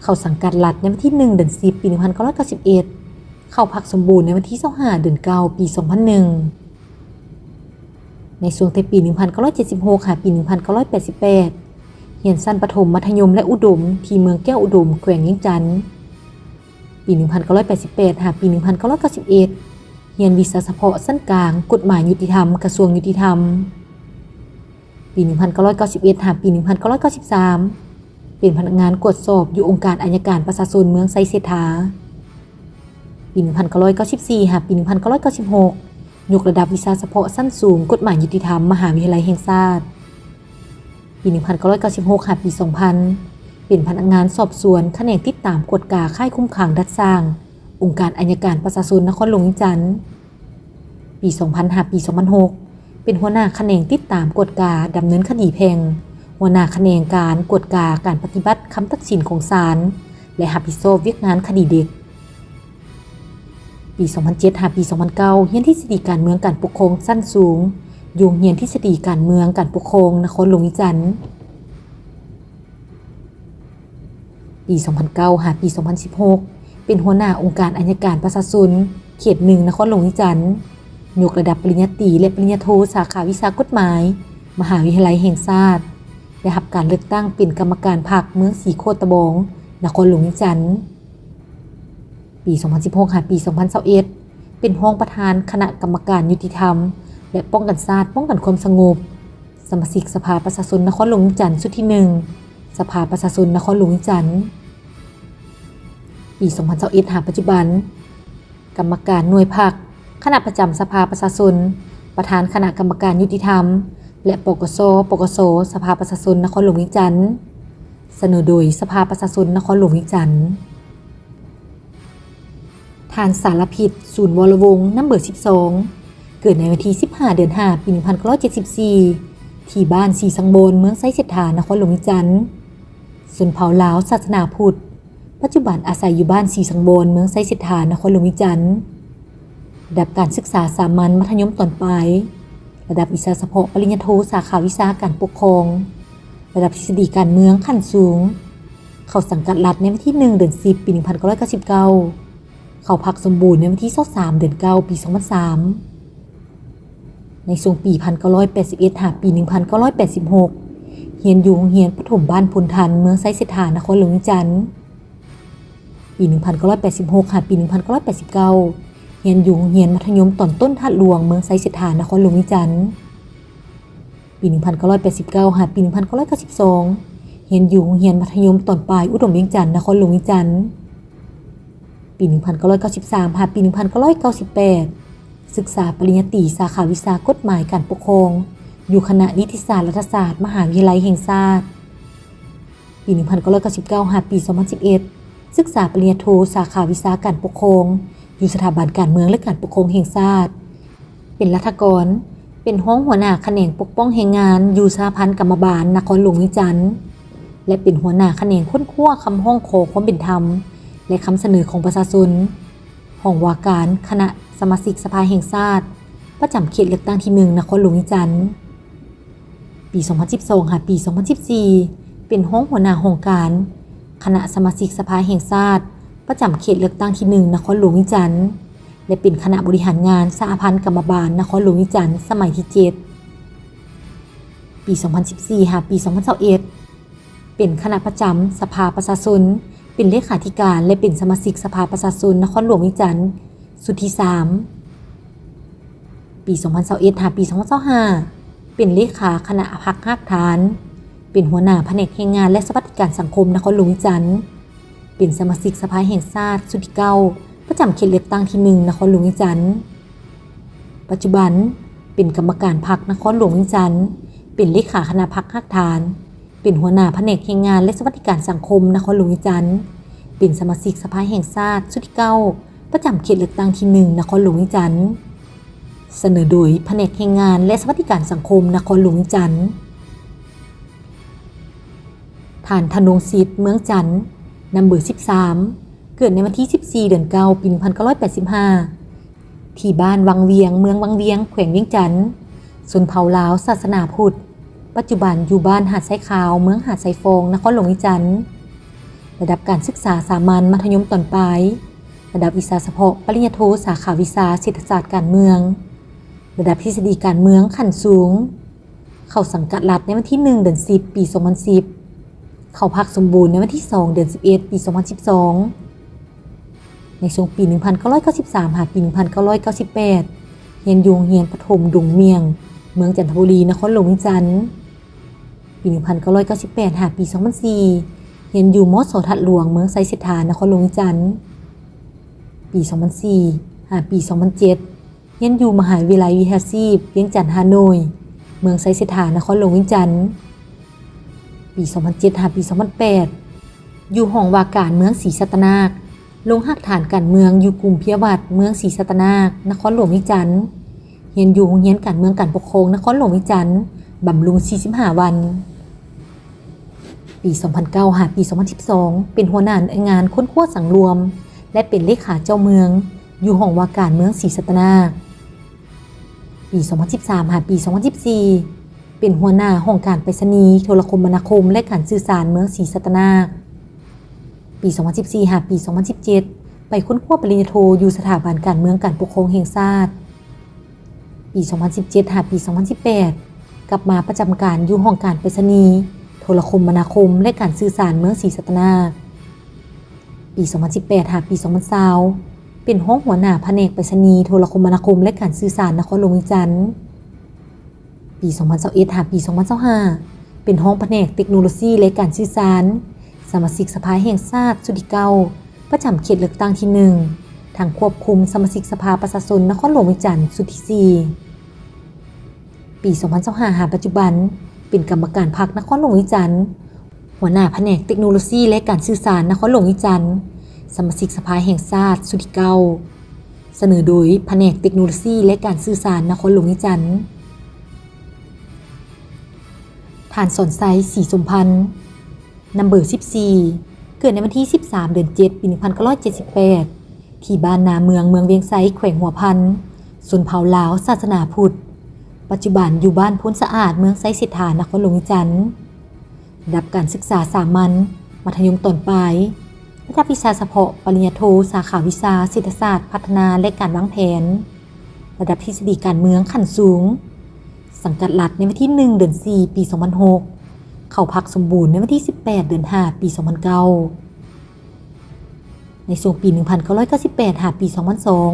ເຂົ້າສັງກັດລັດໃນວັນທີໜຶ່ງ ເດືອນສິບ ປີໜຶ່ງພັນເກົ້າຮ້ອຍເກົ້າສິບເອັດ, ເຂົ້າພັກສົມບູນໃນວັນທີຊາວຫ້າ ເດືອນເກົ້າ ປີສອງພັນໜຶ່ງ. ໃນຊ່ວງແຕ່ປີໜຶ່ງພັນເກົ້າຮ້ອຍເຈັດສິບຫົກ ຫາປີໜຶ່ງພັນເກົ້າຮ້ອຍແປດສິບແປດ ຮຽນຊັ້ນປະຖົມ, ມັດທະຍົມ ແລະ ອຸດົມ ທີ່ເມືອງແກ້ວອຸດົມ ແຂວງວຽງຈັນ. ປີໜຶ່ງພັນເກົ້າຮ້ອຍແປດສິບແປດ ຫາປີໜຶ່ງພັນເກົ້າຮ້ອຍເກົ້າສິບເອັດ ຮຽນວິຊາສະເພາະຊັ້ນກາງ ກົດໝາຍຍຸຕິທຳ ກະຊວງຍຸຕິທຳ. ປີໜຶ່ງພັນເກົ້າຮ້ອຍເກົ້າສິບເອັດ ຫາປີໜຶ່ງພັນເກົ້າຮ້ອຍເກົ້າສິບສາມ ເປັນພະນັກງານກວດສອບຢູ່ອົງການໄອຍະການປະຊາຊົນເມືອງໄຊເສດຖາ. ປີໜຶ່ງພັນເກົ້າຮ້ອຍເກົ້າສິບສີ່ ຫາປີໜຶ່ງພັນເກົ້າຮ້ອຍເກົ້າສິບຫົກ ຍົກລະດັບວິຊາສະເພາະຊັ້ນສູງ ກົດໝາຍຍຸຕິທຳ ມະຫາວິທະຍາໄລແຫ່ງຊາດ. ປີໜຶ່ງພັນເກົ້າຮ້ອຍເກົ້າສິບຫົກ ຫາປີສອງພັນ ເປັນພະນັກງານສອບສວນ ຂະແໜງຕິດຕາມກວດກາຄ້າຍຄຸມຂັງດັດສ້າງ ອົງການໄອຍະການປະຊາຊົນນະຄອນຫຼວງວຽງຈັນ. ປີສອງພັນ ຫາປີສອງພັນຫົກ ເປັນຫົວໜ້າຂະແໜງຕິດຕາມກວດກາດຳເນີນຄະດີແພ່ງ, ຫົວໜ້າຂະແໜງການກວດກາການປະຕິບັດຄຳຕັດສິນຂອງສານ ແລະ ຮັບຜິດຊອບວຽກງານຄະດີເດັກ. ປີສອງພັນເຈັດ ຫາປີສອງພັນເກົ້າ ຮຽນທິດສະດີການເມືອງການປົກຄອງຊັ້ນສູງ ຢູ່ໂຮງຮຽນທິດສະດີການເມືອງການປົກຄອງນະຄອນຫຼວງວຽງຈັນ. ປີສອງພັນເກົ້າ ຫາປີສອງພັນສິບຫົກ ເປັນຫົວໜ້າອົງການໄອຍະການປະຊາຊົນເຂດໜຶ່ງ ນະຄອນຫຼວງວຽງຈັນ, ຍົກລະດັບປະລິນຍາຕີ ແລະ ປະລິນຍາໂທ ສາຂາວິຊາກົດໝາຍ ມະຫາວິທະຍາໄລແຫ່ງຊາດ, ໄດ້ຮັບການເລືອກຕັ້ງເປັນກຳມະການພັກເມືອງສີໂຄດຕະບອງ ນະຄອນຫຼວງວຽງຈັນ. ປີສອງພັນສິບຫົກ ຫາປີສອງພັນຊາວເອັດ ເປັນຮອງປະທານຄະນະກຳມະການຍຸຕິທຳ ແລະ ປ້ອງກັນຊາດ ປ້ອງກັນຄວາມສະຫງົບ, ສະມາຊິກສະພາປະຊາຊົນນະຄອນຫຼວງວຽງຈັນຊຸດທີໜຶ່ງ ສະພາປະຊາຊົນນະຄອນຫຼວງວຽງຈັນ. ປີສອງພັນຊາວເອັດ ຫາປັດຈຸບັນ, ກຳມະການໜ່ວຍພັກ, ຄະນະປະຈຳສະພາປະຊາຊົນ, ປະທານຄະນະກຳມະການຍຸຕິທຳ ແລະ ປກສ, ປກສ, ສະພາປະຊາຊົນນະຄອນຫຼວງວຽງຈັນ. ສະເໜີໂດຍສະພາປະຊາຊົນນະຄອນຫຼວງວຽງຈັນ. ທ່ານ ສາລະພິດ ສູນວໍລະວົງ ນຳເບີສິບສອງ, ເກີດໃນວັນທີສິບຫ້າ ເດືອນຫ້າ ປີໜຶ່ງພັນເກົ້າຮ້ອຍເຈັດສິບສີ່ ທີ່ບ້ານສີສັງວອນ ເມືອງໄຊເສດຖາ ນະຄອນຫຼວງວຽງຈັນ, ຊົນເຜົ່າລາວ ສາສະໜາພຸດ, ປັດຈຸບັນອາໄສຢູ່ບ້ານສີສັງວອນ ເມືອງໄຊເສດຖາ ນະຄອນຫຼວງວຽງຈັນ. ລະດັບການສຶກສາສາມັນ ມັດທະຍົມຕອນປາຍ, ລະດັບວິຊາສະເພາະປະລິນຍາໂທ ສາຂາວິຊາການປົກຄອງ, ລະດັບທິດສະດີການເມືອງຂັ້ນສູງ. ເຂົ້າສັງກັດລັດໃນວັນທີໜຶ່ງ ເດືອນສິບ ປີໜຶ່ງພັນເກົ້າຮ້ອຍເກົ້າສິບເກົ້າ, ເຂົ້າພັກສົມບູນໃນວັນທີຊາວສາມ ເດືອນເກົ້າ ປີສອງພັນສາມ. ໃນຊ່ວງປີໜຶ່ງພັນເກົ້າຮ້ອຍແປດສິບເອັດ ຫາປີໜຶ່ງພັນເກົ້າຮ້ອຍແປດສິບຫົກ ຮຽນຢູ່ໂຮງຮຽນປະຖົມບ້ານໂພນທັນ ເມືອງໄຊເສດຖາ ນະຄອນຫຼວງວຽງຈັນ. ປີໜຶ່ງພັນເກົ້າຮ້ອຍແປດສິບຫົກ ຫາປີໜຶ່ງພັນເກົ້າຮ້ອຍແປດສິບເກົ້າ ຮຽນຢູ່ໂຮງຮຽນມັດທະຍົມຕອນຕົ້ນທາດຫຼວງ ເມືອງໄຊເສດຖາ ນະຄອນຫຼວງວຽງຈັນ. ປີໜຶ່ງພັນເກົ້າຮ້ອຍແປດສິບເກົ້າ ຫາປີໜຶ່ງພັນເກົ້າຮ້ອຍເກົ້າສິບສອງ ຮຽນຢູ່ໂຮງຮຽນມັດທະຍົມຕອນປາຍອຸດົມວຽງຈັນ ນະຄອນຫຼວງວຽງຈັນ. ປີໜຶ່ງພັນເກົ້າຮ້ອຍເກົ້າສິບສາມ ຫາປີໜຶ່ງພັນເກົ້າຮ້ອຍເກົ້າສິບແປດ ສຶກສາປະລິນຍາຕີສາຂາວິຊາກົດໝາຍການປົກຄອງ ຢູ່ຄະນະນິຕິສາດລັດຖະສາດ ມະຫາວິທະຍາໄລແຫ່ງຊາດ. ປີໜຶ່ງພັນເກົ້າຮ້ອຍເກົ້າສິບເກົ້າ ຫາປີສອງພັນສິບເອັດ ສຶກສາປະລິນຍາໂທສາຂາວິຊາການປົກຄອງ ຢູ່ສະຖາບັນການເມືອງ ແລະ ການປົກຄອງແຫ່ງຊາດ. ເປັນລັດຖະກອນ, ເປັນຮອງຫົວໜ້າຂະແໜງປົກປ້ອງແຮງງານ ຢູ່ສະຫະພັນກຳມະບານນະຄອນຫຼວງວຽງຈັນ ແລະ ເປັນຫົວໜ້າຂະແໜງຄົ້ນຄວ້າຄຳຮ້ອງຂໍຄວາມເປັນທຳ ແລະ ຄຳສະເໜີຂອງປະຊາຊົນ, ຫ້ອງວ່າການຄະນະສະມາຊິກສະພາແຫ່ງຊາດ ປະຈຳເຂດເລືອກຕັ້ງທີໜຶ່ງ ນະຄອນຫຼວງວຽງຈັນ. ປີສອງພັນສິບສອງ ຫາປີສອງພັນສິບສີ່ ເປັນຮອງຫົວໜ້າຫ້ອງການຄະນະສະມາຊິກສະພາແຫ່ງຊາດ ປະຈຳເຂດເລືອກຕັ້ງທີໜຶ່ງ ນະຄອນຫຼວງວຽງຈັນ ແລະ ເປັນຄະນະບໍລິຫານງານສະຫະພັນກຳມະບານນະຄອນຫຼວງວຽງຈັນສະໄໝທີເຈັດ. ປີສອງພັນສິບສີ່ ຫາປີສອງພັນຊາວເອັດ ເປັນຄະນະປະຈຳສະພາປະຊາຊົນ, ເປັນເລຂາທິການ ແລະ ເປັນສະມາຊິກສະພາປະຊາຊົນນະຄອນຫຼວງວຽງຈັນຊຸດທີສາມ. ປີສອງພັນຊາວເອັດ ຫາປີສອງພັນຊາວຫ້າ ເປັນເລຂາຄະນະພັກຮາກຖານ, ເປັນຫົວໜ້າພະແນກແຮງງານ ແລະ ສະຫວັດດີການສັງຄົມນະຄອນຫຼວງວຽງຈັນ, ເປັນສະມາຊິກສະພາແຫ່ງຊາດຊຸດທີເກົ້າ ປະຈຳເຂດເລືອກຕັ້ງທີໜຶ່ງ ນະຄອນຫຼວງວຽງຈັນ. ປັດຈຸບັນເປັນກຳມະການພັກນະຄອນຫຼວງວຽງຈັນ, ເປັນເລຂາຄະນະພັກຮາກຖານ, ເປັນຫົວໜ້າພະແນກແຮງງານ ແລະ ສະຫວັດດີການສັງຄົມນະຄອນຫຼວງວຽງຈັນ, ເປັນສະມາຊິກສະພາແຫ່ງຊາດຊຸດທີເກົ້າ ປະຈຳເຂດເລືອກຕັ້ງທີໜຶ່ງ ນະຄອນຫຼວງວຽງຈັນ. ສະເໜີໂດຍພະແນກແຮງງານ ແລະ ສະຫວັດດີການສັງຄົມນະຄອນຫຼວງວຽງຈັນ. ທ່ານ ທະນົງສິດ ເມືອງຈັນ, ນຳເບີສິບສາມ, ເກີດໃນວັນທີສິບສີ່ ເດືອນເກົ້າ ປີໜຶ່ງພັນເກົ້າຮ້ອຍແປດສິບຫ້າ ທີ່ບ້ານວັງວຽງ, ເມືອງວັງວຽງ, ແຂວງວຽງຈັນ, ຊົນເຜົ່າລາວ, ສາສະໜາພຸດ, ປັດຈຸບັນຢູ່ບ້ານຫາດຊາຍຂາວ, ເມືອງຫາດຊາຍຟອງ, ນະຄອນຫຼວງວຽງຈັນ. ລະດັບການສຶກສາສາມັນ ມັດທະຍົມຕອນປາຍ, ລະດັບວິຊາສະເພາະ ປະລິນຍາໂທ ສາຂາວິຊາເສດຖະສາດການເມືອງ, ລະດັບທິດສະດີການເມືອງຂັ້ນສູງ. ເຂົ້າສັງກັດລັດໃນວັນທີໜຶ່ງ ເດືອນສິບ ປີສອງພັນສິບ, ເຂົ້າພັກສົມບູນໃນວັນທີສອງ ເດືອນສິບເອັດ ປີສອງພັນສິບສອງ. ໃນຊ່ວງປີໜຶ່ງພັນເກົ້າຮ້ອຍເກົ້າສິບສາມ ຫາປີໜຶ່ງພັນເກົ້າຮ້ອຍເກົ້າສິບແປດ ຮຽນຢູ່ໂຮງຮຽນປະຖົມດົງໝ້ຽງ, ເມືອງຈັນທະບູລີ, ນະຄອນຫຼວງວຽງຈັນ. ປີໜຶ່ງພັນເກົ້າຮ້ອຍເກົ້າສິບແປດ ຫາປີສອງພັນສີ່ ຮຽນຢູ່ ມສ ທາດຫຼວງ, ເມືອງໄຊເສດຖາ, ນະຄອນຫຼວງວຽງຈັນ. ປີສອງພັນສີ່ ຫາປີສອງພັນເຈັດ ຮຽນຢູ່ມະຫາວິທະຍາໄລວິຊາຊີບວຽງຈັນ ຮ່າໂນ້ຍ, ເມືອງໄຊເສດຖາ, ນະຄອນຫຼວງວຽງຈັນ. ປີສອງພັນເຈັດ ຫາປີສອງພັນແປດ ຢູ່ຫ້ອງວ່າການເມືອງສີສັດຕະນາກ, ລົງຮາກຖານການເມືອງຢູ່ກຸ່ມເພຍວັດ, ເມືອງສີສັດຕະນາກ, ນະຄອນຫຼວງວຽງຈັນ. ຮຽນຢູ່ໂຮງຮຽນການເມືອງການປົກຄອງນະຄອນຫຼວງວຽງຈັນ ບຳລຸງ ສີ່ສິບຫ້າ ວັນ. ປີສອງພັນເກົ້າ ຫາປີສອງພັນສິບສອງ ເປັນຫົວໜ້າໜ່ວຍງານຄົ້ນຄວ້າສັງລວມ ແລະ ເປັນເລຂາເຈົ້າເມືອງ ຢູ່ຫ້ອງວ່າການເມືອງສີສັດຕະນາກ. ປີສອງພັນສິບສາມ ຫາປີສອງພັນສິບສີ່ ເປັນຫົວໜ້າຫ້ອງການໄປສະນີ, ໂທລະຄົມມະນາຄົມ ແລະ ການສື່ສານເມືອງສີສັດຕະນາກ. ປີສອງພັນສິບສີ່ ຫາປີສອງພັນສິບເຈັດ ໄປຄົ້ນຄວ້າປະລິນຍາໂທຢູ່ສະຖາບັນການເມືອງການປົກຄອງແຫ່ງຊາດ. ປີສອງພັນສິບເຈັດ ຫາປີສອງພັນສິບແປດ ກັບມາປະຈຳການຢູ່ຫ້ອງການໄປສະນີ, ໂທລະຄົມມະນາຄົມ ແລະ ການສື່ສານເມືອງສີສັດຕະນາກ. ປີສອງພັນສິບແປດ ຫາປີສອງພັນຊາວ ເປັນຮອງຫົວໜ້າພະແນກໄປສະນີ, ໂທລະຄົມມະນາຄົມ ແລະ ການສື່ສານນະຄອນຫຼວງວຽງຈັນ. ປີສອງພັນຊາວເອັດ ຫາປີສອງພັນຊາວຫ້າ ເປັນຮອງພະແນກເຕັກໂນໂລຊີ ແລະ ການສື່ສານ, ສະມາຊິກສະພາແຫ່ງຊາດຊຸດທີເກົ້າ ປະຈຳເຂດເລືອກຕັ້ງທີໜຶ່ງ ທັງຄວບຄຸມສະມາຊິກສະພາປະຊາຊົນນະຄອນຫຼວງວຽງຈັນຊຸດທີສີ່ ປີສອງພັນຊາວຫ້າ ຫາປັດຈຸບັນ ເປັນກຳມະການພັກນະຄອນຫຼວງວຽງຈັນ, ຫົວໜ້າພະແນກເຕັກໂນໂລຊີ ແລະ ການສື່ສານນະຄອນຫຼວງວຽງຈັນ, ສະມາຊິກສະພາແຫ່ງຊາດຊຸດທີເກົ້າ ສະເໜີໂດຍພະແນກເຕັກໂນໂລຊີ ແລະ ການສື່ສານນະຄອນຫຼວງວຽງຈັນ. ທ່ານ ສອນໄຊ ສີສົມພັນ ນຳເບີສິບສີ່ ເກີດໃນວັນທີສິບສາມ ເດືອນເຈັດ ປີໜຶ່ງພັນເກົ້າຮ້ອຍເຈັດສິບແປດ ທີ່ບ້ານນາເມືອງ ເມືອງວຽງໄຊ ແຂວງຫົວພັນ, ຊົນເຜົ່າລາວ ສາສະໜາພຸດ, ປັດຈຸບັນຢູ່ບ້ານໂພນສະອາດ ເມືອງໄຊເສດຖາ ນະຄອນຫຼວງວຽງຈັນ. ລະດັບການສຶກສາສາມັນ, ມັດທະຍົມຕອນປາຍ, ລະດັບວິຊາສະເພາະ ປະລິນຍາໂທ ສາຂາວິຊາເສດຖະສາດພັດທະນາ ແລະ ການວາງແຜນ, ລະດັບທິດສະດີການເມືອງຂັ້ນສູງ, ສັງກັດລັດໃນວັນທີໜຶ່ງ ເດືອນສີ່ ປີສອງພັນຫົກ, ເຂົ້າພັກສົມບູນໃນວັນທີສິບແປດ ເດືອນຫ້າ ປີສອງພັນເກົ້າ. ໃນຊ່ວງປີໜຶ່ງພັນເກົ້າຮ້ອຍເກົ້າສິບແປດ ຫາປີສອງພັນສອງ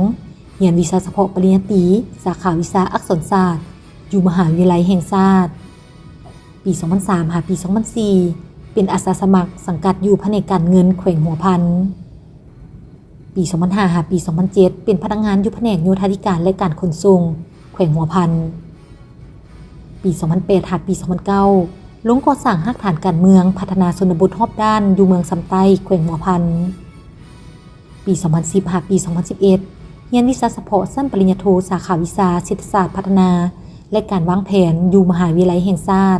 ຮຽນວິຊາສະເພາະປະລິນຍາຕີ ສາຂາວິຊາອັກສອນສາດ ຢູ່ມະຫາວິທະຍາໄລແຫ່ງຊາດ. ປີສອງພັນສາມ ຫາປີສອງພັນສີ່ ເປັນອາສາສະໝັກສັງກັດຢູ່ພະແນກການເງິນແຂວງຫົວພັນ. ປີສອງພັນຫ້າ ຫາປີສອງພັນເຈັດ ເປັນພະນັກງານຢູ່ພະແນກໂຍທາທິການ ແລະ ການຂົນສົ່ງ ແຂວງຫົວພັນ. ປີສອງພັນແປດ ຫາປີສອງພັນເກົ້າ ລົງກໍ່ສ້າງຮາກຖານການເມືອງ ພັດທະນາຊົນນະບົດຮອບດ້ານ ຢູ່ເມືອງຊຳໃຕ້ ແຂວງຫົວພັນ. ປີສອງພັນສິບ ຫາປີສອງພັນສິບເອັດ ຮຽນວິຊາສະເພາະຊັ້ນປະລິນຍາໂທ ສາຂາວິຊາເສດຖະສາດພັດທະນາ ແລະ ການວາງແຜນ ຢູ່ມະຫາວິທະຍາໄລແຫ່ງຊາດ,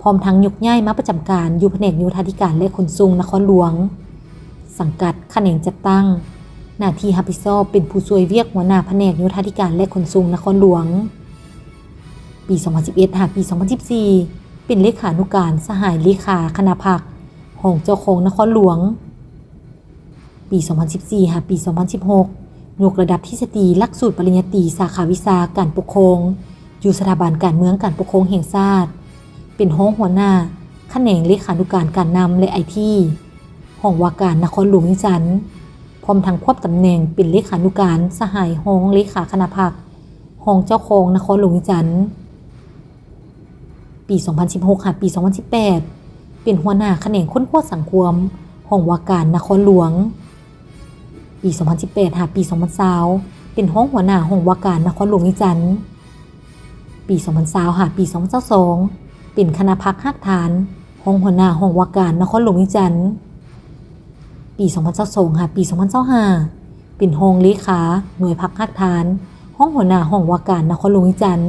ພ້ອມທັງຍົກຍ້າຍມາປະຈຳການຢູ່ພະແນກໂຍທາທິການ ແລະ ຂົນສົ່ງນະຄອນຫຼວງ, ສັງກັດຂະແໜງຈັດຕັ້ງ, ໜ້າທີ່ຮັບຜິດຊອບເປັນຜູ້ຊ່ວຍວຽກຫົວໜ້າພະແນກໂຍທາທິການ ແລະ ຂົນສົ່ງນະຄອນຫຼວງ. ປີສອງພັນສິບເອັດ ຫາປີສອງພັນສິບສີ່ ເປັນເລຂານຸການສະຫາຍເລຂາຄະນະພັກ ຮອງເຈົ້າຄອງນະຄອນຫຼວງ. ປີສອງພັນສິບສີ່ ຫາປີສອງພັນສິບຫົກ ຍົກລະດັບທິດສະດີຫຼັກສູດປະລິນຍາຕີສາຂາວິຊາການປົກຄອງ ຢູ່ສະຖາບັນການເມືອງການປົກຄອງແຫ່ງຊາດ, ເປັນຮອງຫົວໜ້າຂະແໜງເລຂານຸການການນຳ ແລະ ໄອທີ ຫ້ອງວ່າການນະຄອນຫຼວງວຽງຈັນ, ພ້ອມທັງຄວບຕຳແໜ່ງເປັນເລຂານຸການສະຫາຍຮອງເລຂາຄະນະພັກ ຮອງເຈົ້າຄອງນະຄອນຫຼວງວຽງຈັນ. ປີສອງພັນສິບຫົກ ຫາປີສອງພັນສິບແປດ ເປັນຫົວໜ້າຂະແໜງຄົ້ນຄວ້າສັງຄົມ ຫ້ອງວ່າການນະຄອນຫຼວງ. ປີສອງພັນສິບແປດ ຫາປີສອງພັນຊາວ ເປັນຮອງຫົວໜ້າຫ້ອງວ່າການນະຄອນຫຼວງວຽງຈັນ. ປີສອງພັນຊາວ ຫາປີສອງພັນຊາວສອງ ເປັນຄະນະພັກຮາກຖານ ຮອງຫົວໜ້າຫ້ອງວ່າການນະຄອນຫຼວງວຽງຈັນ. ປີສອງພັນຊາວສອງ ຫາປີສອງພັນຊາວຫ້າ ເປັນຮອງເລຂາໜ່ວຍພັກຮາກຖານ ຮອງຫົວໜ້າຫ້ອງວ່າການນະຄອນຫຼວງວຽງຈັນ.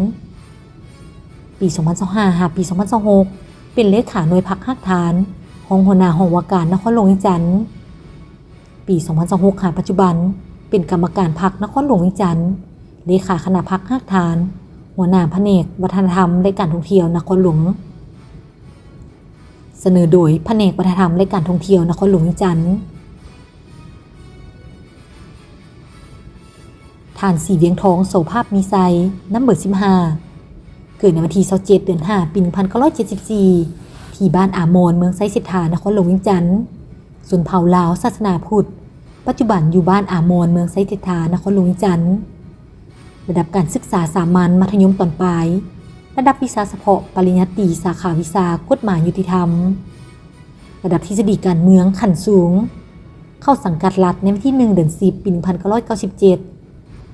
ປີສອງພັນຊາວຫ້າ ຫາປີສອງພັນຊາວຫົກ ເປັນເລຂາໜ່ວຍພັກຮາກຖານ ຮອງຫົວໜ້າຫ້ອງວ່າການນະຄອນຫຼວງວຽງຈັນ. ປີສອງພັນຊາວຫົກ ຫາປັດຈຸບັນ ເປັນກຳມະການພັກນະຄອນຫຼວງວຽງຈັນ, ເລຂາຄະນະພັກຮາກຖານ, ຫົວໜ້າພະແນກວັດທະນະທຳ ແລະ ການທ່ອງທ່ຽວນະຄອນຫຼວງ, ສະເໜີໂດຍພະແນກວັດທະນະທຳ ແລະ ການທ່ອງທ່ຽວນະຄອນຫຼວງວຽງຈັນ. ທ່ານ ສີວຽງທອງ ໂສພາບມີໄຊ ນຳເບີສິບຫ້າ ເກີດໃນວັນທີຊາວເຈັດ ເດືອນຫ້າ ປີໜຶ່ງພັນເກົ້າຮ້ອຍເຈັດສິບສີ່ ທີ່ບ້ານອາມອນ ເມືອງໄຊເສດຖາ ນະຄອນຫຼວງວຽງຈັນ, ຊົນເຜົ່າລາວ ສາສະໜາພຸດ, ປັດຈຸບັນຢູ່ບ້ານອາມອນ ເມືອງໄຊເສດຖາ ນະຄອນຫຼວງວຽງຈັນ. ລະດັບການສຶກສາສາມັນ ມັດທະຍົມຕອນປາຍ, ລະດັບວິຊາສະເພາະປະລິນຍາຕີ ສາຂາວິຊາກົດໝາຍຍຸຕິທຳ. ລະດັບທິດສະດີການເມືອງຂັ້ນສູງ, ເຂົ້າສັງກັດລັດໃນວັນທີໜຶ່ງ ເດືອນສິບ ປີໜຶ່ງພັນເກົ້າຮ້ອຍເກົ້າສິບເຈັດ,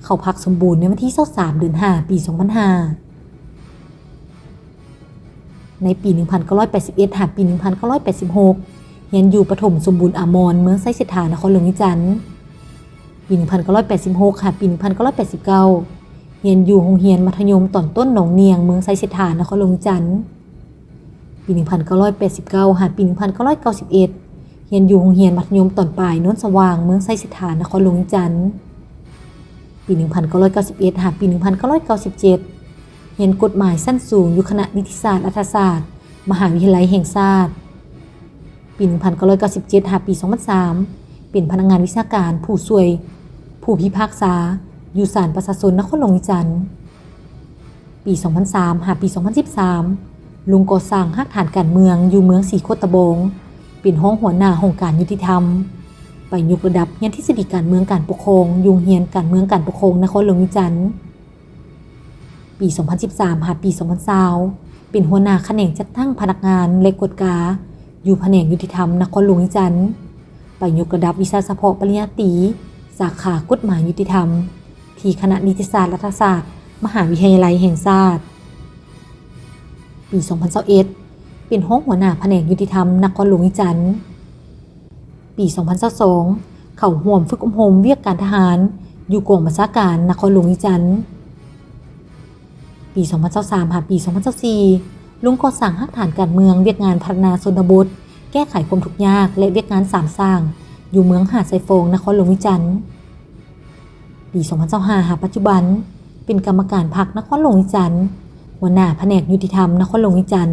ເຂົ້າພັກສົມບູນໃນວັນທີຊາວສາມ ເດືອນຫ້າ ປີສອງພັນຫ້າ. ໃນປີໜຶ່ງພັນເກົ້າຮ້ອຍແປດສິບເອັດ ຫາປີໜຶ່ງພັນເກົ້າຮ້ອຍແປດສິບຫົກ ຮຽນຢູ່ປະຖົມສົມບູນອາມອນ ເມືອງໄຊເສດຖາ ນະຄອນຫຼວງວຽງຈັນ. ປີໜຶ່ງພັນເກົ້າຮ້ອຍແປດສິບຫົກ ຫາປີໜຶ່ງພັນເກົ້າຮ້ອຍແປດສິບເກົ້າ ຮຽນຢູ່ໂຮງຮຽນມັດທະຍົມຕອນຕົ້ນໜອງໜ່ຽງ ເມືອງໄຊເສດຖາ ນະຄອນຫຼວງວຽງຈັນ. ປີໜຶ່ງພັນເກົ້າຮ້ອຍແປດສິບເກົ້າ ຫາປີໜຶ່ງພັນເກົ້າຮ້ອຍເກົ້າສິບເອັດ ຮຽນຢູ່ໂຮງຮຽນມັດທະຍົມຕອນປາຍໂນນສະຫວ່າງ ເມືອງໄຊເສດຖາ ນະຄອນຫຼວງວຽງຈັນ. ປີໜຶ່ງພັນເກົ້າຮ້ອຍເກົ້າສິບເອັດ ຫາປີໜຶ່ງພັນເກົ້າຮ້ອຍເກົ້າສິບເຈັດ ຮຽນກົດໝາຍຊັ້ນສູງຢູ່ຄະນະນິຕິສາດລັດຖະສາດ ມະຫາວິທະຍາໄລແຫ່ງຊາດ. ປີໜຶ່ງພັນເກົ້າຮ້ອຍເກົ້າສິບເຈັດ ຫາປີສອງພັນສາມ ເປັນພະນັກງານວິຊາການຜູ້ຊ່ວຍຜູ້ພິພາກສາ ຢູ່ສານປະຊາຊົນນະຄອນຫຼວງວຽງຈັນ. ປີສອງພັນສາມ ຫາປີສອງພັນສິບສາມ ລົງກໍ່ສ້າງຮາກຖານການເມືອງຢູ່ເມືອງສີໂຄດຕະບອງ, ເປັນຮອງຫົວໜ້າຫ້ອງການຍຸຕິທຳ, ໄປຍົກລະດັບຮຽນທິດສະດີການເມືອງການປົກຄອງ ຢູ່ໂຮງຮຽນການເມືອງການປົກຄອງນະຄອນຫຼວງວຽງຈັນ. ປີສອງພັນສິບສາມ ຫາປີສອງພັນຊາວ ເປັນຫົວໜ້າຂະແໜງຈັດຕັ້ງພະນັກງານ ແລະ ກວດກາ ຢູ່ພະແນກຍຸຕິທຳນະຄອນຫຼວງວຽງຈັນ, ໄປ ໄປຍົກລະດັບວິຊາສະເພາະປະລິນຍາຕີ ສາຂາກົດໝາຍຍຸຕິທຳ ທີ່ຄະນະນິຕິສາດລັດຖະສາດ ມະຫາວິທະຍາໄລແຫ່ງຊາດ. ປີສອງພັນຊາວເອັດ ເປັນຮອງຫົວໜ້າພະແນກຍຸຕິທຳນະຄອນຫຼວງວຽງຈັນ. ປີສອງພັນຊາວສອງ ເຂົ້າຮ່ວມຝຶກອົບຮົມວຽກການທະຫານ ຢູ່ກອງບັນຊາການນະຄອນຫຼວງວຽງຈັນ. ປີສອງພັນຊາວສາມ ຫາປີສອງພັນຊາວສີ່ ລົງກໍ່ສ້າງຮາກຖານການເມືອງ, ວຽກງານພັດທະນາຊົນນະບົດ, ແກ້ໄຂຄວາມທຸກຍາກ ແລະ ວຽກງານສາມສ້າງ ຢູ່ເມືອງຫາດຊາຍຟອງ ນະຄອນຫຼວງວຽງຈັນ. ປີສອງພັນຊາວຫ້າ ຫາປັດຈຸບັນ ເປັນກຳມະການພັກນະຄອນຫຼວງວຽງຈັນ, ຫົວໜ້າພະແນກຍຸຕິທຳນະຄອນຫຼວງວຽງຈັນ.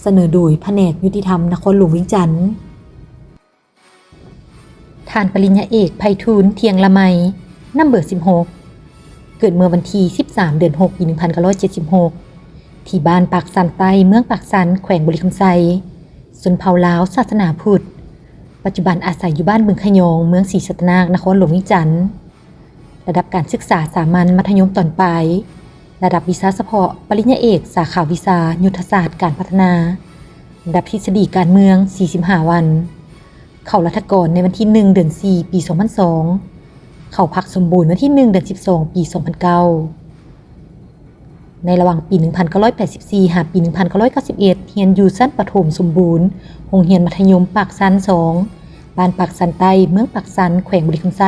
ສະເໜີໂດຍພະແນກຍຸຕິທຳນະຄອນຫຼວງວຽງຈັນ. ທ່ານປະລິນຍາເອກ ໄພທູນ ທ່ຽງລະໄມ ນຳເບີສິບຫົກ ເກີດເມື່ອວັນທີສິບສາມ ເດືອນຫົກ ປີໜຶ່ງພັນເກົ້າຮ້ອຍເຈັດສິບຫົກ ທີ່ບ້ານປາກຊັນໃຕ້ ເມືອງປາກຊັນ ແຂວງບໍລິຄຳໄຊ, ຊົນເຜົ່າລາວ ສາສະໜາພຸດ, ປັດຈຸບັນອາໄສຢູ່ບ້ານບຶງຂະຍອງ ເມືອງສີສັດຕະນາກ ນະຄອນຫຼວງວຽງຈັນ. ລະດັບການສຶກສາສາມັນ ມັດທະຍົມຕອນປາຍ, ລະດັບວິຊາສະເພາະ ປະລິນຍາເອກ ສາຂາວິຊາຍຸດທະສາດການພັດທະນາ, ລະດັບທິດສະດີການເມືອງ ສີ່ສິບຫ້າວັນ, ເຂົ້າລັດຖະກອນໃນວັນທີໜຶ່ງ ເດືອນສີ່ ປີສອງພັນສອງ, ເຂົ້າພັກສົມບູນວັນທີໜຶ່ງ ເດືອນສິບສອງ ປີສອງພັນເກົ້າ. ໃນລະຫວ່າງປີໜຶ່ງພັນເກົ້າຮ້ອຍແປດສິບສີ່ ຫາປີໜຶ່ງພັນເກົ້າຮ້ອຍເກົ້າສິບເອັດ ຮຽນຢູ່ຊັ້ນປະຖົມສົມບູນ ໂຮງຮຽນມັດທະຍົມປາກຊັນສອງ ບ້ານປາກຊັນໃຕ້ ເມືອງປາກຊັນ ແຂວງບໍລິຄຳໄຊ.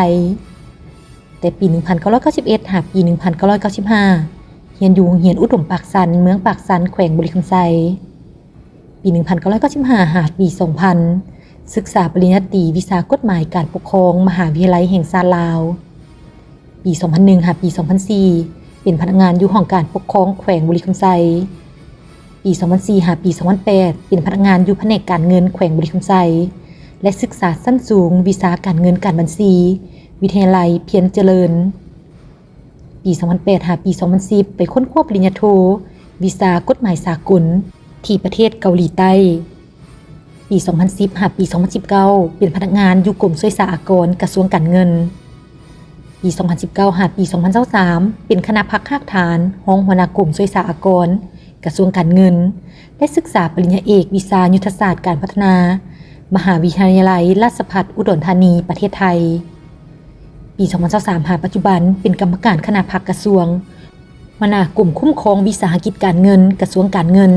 ແຕ່ປີໜຶ່ງພັນເກົ້າຮ້ອຍເກົ້າສິບເອັດ ຫາປີໜຶ່ງພັນເກົ້າຮ້ອຍເກົ້າສິບຫ້າ ຮຽນຢູ່ໂຮງຮຽນອຸດົມປາກຊັນ ເມືອງປາກຊັນ ແຂວງບໍລິຄຳໄຊ. ປີໜຶ່ງພັນເກົ້າຮ້ອຍເກົ້າສິບຫ້າ ຫາປີສອງພັນ ສຶກສາປະລິນຍາຕີວິຊາກົດໝາຍການປົກຄອງ ມະຫາວິທະຍາໄລແຫ່ງຊາດລາວ. ປີສອງພັນໜຶ່ງ ຫາປີສອງພັນສີ່ ເປັນພະນັກງານຢູ່ຫ້ອງການປົກຄອງແຂວງບໍລິຄຳໄຊ. ປີສອງພັນສີ່ ຫາປີສອງພັນແປດ ເປັນພະນັກງານຢູ່ພະແນກການເງິນແຂວງບໍລິຄຳໄຊ ແລະ ສຶກສາຊັ້ນສູງ ວິຊາການເງິນການບັນຊີ ວິທະຍາໄລພຽນຈະເລີນ. ປີສອງພັນແປດ ຫາປີສອງພັນສິບ ໄປຄົ້ນຄວ້າປະລິນຍາໂທ ວິຊາກົດໝາຍສາກົນ ທີ່ປະເທດເກົາຫຼີໃຕ້. ປີສອງພັນສິບ ຫາປີສອງພັນສິບເກົ້າ ເປັນພະນັກງານຢູ່ກົມສ່ວຍສາອາກອນ ກະຊວງການເງິນ. ປີສອງພັນສິບເກົ້າ ຫາປີສອງພັນຊາວສາມ ເປັນຄະນະພັກຮາກຖານ ຮອງຫົວໜ້າກົມສ່ວຍສາອາກອນ ກະຊວງການເງິນ ແລະ ສຶກສາປະລິນຍາເອກວິຊາຍຸດທະສາດການພັດທະນາ ມະຫາວິທະຍາໄລລາຊະພັດອຸດອນທານີ ປະເທດໄທ. ປີສອງພັນຊາວສາມ ຫາປັດຈຸບັນ ເປັນກຳມະການຄະນະພັກກະຊວງ, ຫົວໜ້າກົມຄຸ້ມຄອງວິສາຫະກິດການເງິນ ກະຊວງການເງິນ,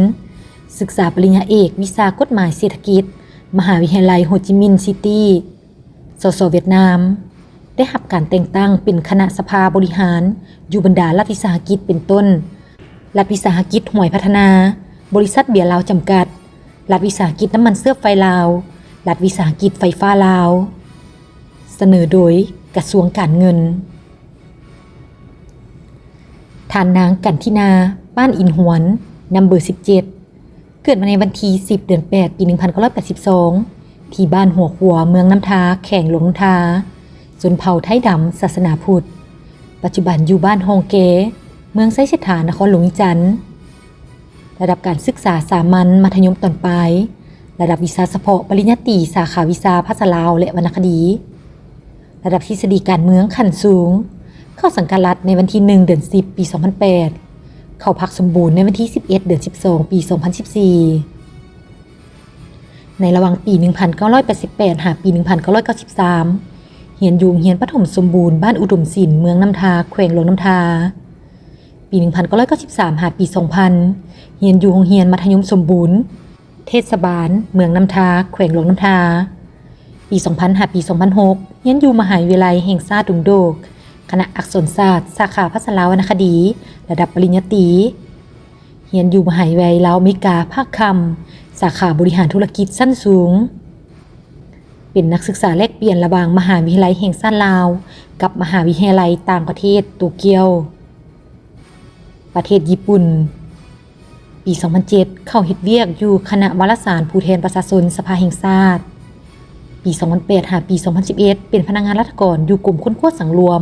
ສຶກສາປະລິນຍາເອກວິຊາກົດໝາຍເສດຖະກິດ ມະຫາວິທະຍາໄລໂຮຈິມິນຊິຕີ, ສສ ຫວຽດນາມ, ໄດ້ຮັບການແຕ່ງຕັ້ງເປັນຄະນະສະພາບໍລິຫານ ຢູ່ບັນດາລັດວິສາຫະກິດເປັນຕົ້ນ ລັດວິສາຫະກິດຫວຍພັດທະນາ, ບໍລິສັດເບຍລາວຈຳກັດ, ລັດວິສາຫະກິດນ້ຳມັນເຊື້ອໄຟລາວ, ລັດວິສາຫະກິດໄຟຟ້າລາວ. ສະເໜີໂດຍກະຊວງການເງິນ. ທ່ານນາງ ກັນທິນາ ປ້ານອິນຫວນ ນຳເບີສິບເຈັດ ເກີດມາໃນວັນທີສິບ ເດືອນແປດ ປີໜຶ່ງພັນເກົ້າຮ້ອຍແປດສິບສອງ ທີ່ບ້ານຫົວຂົວ ເມືອງນ້ຳທາ ແຂວງຫຼວງນ້ຳທາ, ຊົນເຜົ່າໄທດຳ ສາສະໜາພຸດ, ປັດຈຸບັນຢູ່ບ້ານຮ່ອງແກ, ເມືອງໄຊເສດຖາ, ນະຄອນຫຼວງວຽງຈັນ. ລະດັບການສຶກສາສາມັນ ມັດທະຍົມຕອນປາຍ, ລະດັບວິຊາສະເພາະ ປະລິນຍາຕີ ສາຂາວິຊາພາສາລາວ ແລະ ວັນນະຄະດີ. ລະດັບທິດສະດີການເມືອງຂັ້ນສູງ, ເຂົ້າສັງກັດລັດໃນວັນທີໜຶ່ງ ເດືອນສິບ ປີສອງພັນແປດ, ເຂົ້າພັກສົມບູນໃນວັນທີສິບເອັດ ເດືອນສິບສອງ ປີສອງພັນສິບສີ່. ໃນລະຫວ່າງປີໜຶ່ງພັນເກົ້າຮ້ອຍແປດສິບແປດ ຫາປີໜຶ່ງພັນເກົ້າຮ້ອຍເກົ້າສິບສາມ ຮຽນຢູ່ໂຮງຮຽນປະຖົມສົມບູນບ້ານອຸດົມສິນ ເມືອງນ້ຳທາ ແຂວງຫຼວງນ້ຳທາ. ປີໜຶ່ງພັນເກົ້າຮ້ອຍເກົ້າສິບສາມ ຫາປີສອງພັນ ຮຽນຢູ່ໂຮງຮຽນມັດທະຍົມສົມບູນເທດສະບານເມືອງນ້ຳທາ ແຂວງຫຼວງນ້ຳທາ. ປີສອງພັນ ຫາປີສອງພັນຫົກ ຮຽນຢູ່ມະຫາວິທະຍາໄລແຫ່ງຊາດດົງໂດກ ຄະນະອັກສອນສາດ ສາຂາພາສາລາວວັນນະຄະດີ ລະດັບປະລິນຍາຕີ. ຮຽນຢູ່ມະຫາວິທະຍາໄລລາວອາເມລິກາພາກຄ່ຳ ສາຂາບໍລິຫານທຸລະກິດຊັ້ນສູງ. ເປັນນັກສຶກສາແລກປ່ຽນລະຫວ່າງມະຫາວິທະຍາໄລແຫ່ງຊາດລາວ ກັບມະຫາວິທະຍາໄລຕ່າງປະເທດໂຕກຽວ ປະເທດຍີ່ປຸ່ນ. ປີສອງພັນເຈັດ ເຂົ້າເຮັດວຽກຢູ່ຄະນະວາລະສານຜູ້ແທນປະຊາຊົນສະພາແຫ່ງຊາດ. ປີສອງພັນແປດ ຫາປີສອງພັນສິບເອັດ ເປັນພະນັກງານລັດຖະກອນຢູ່ກົມຄົ້ນຄວ້າສັງລວມ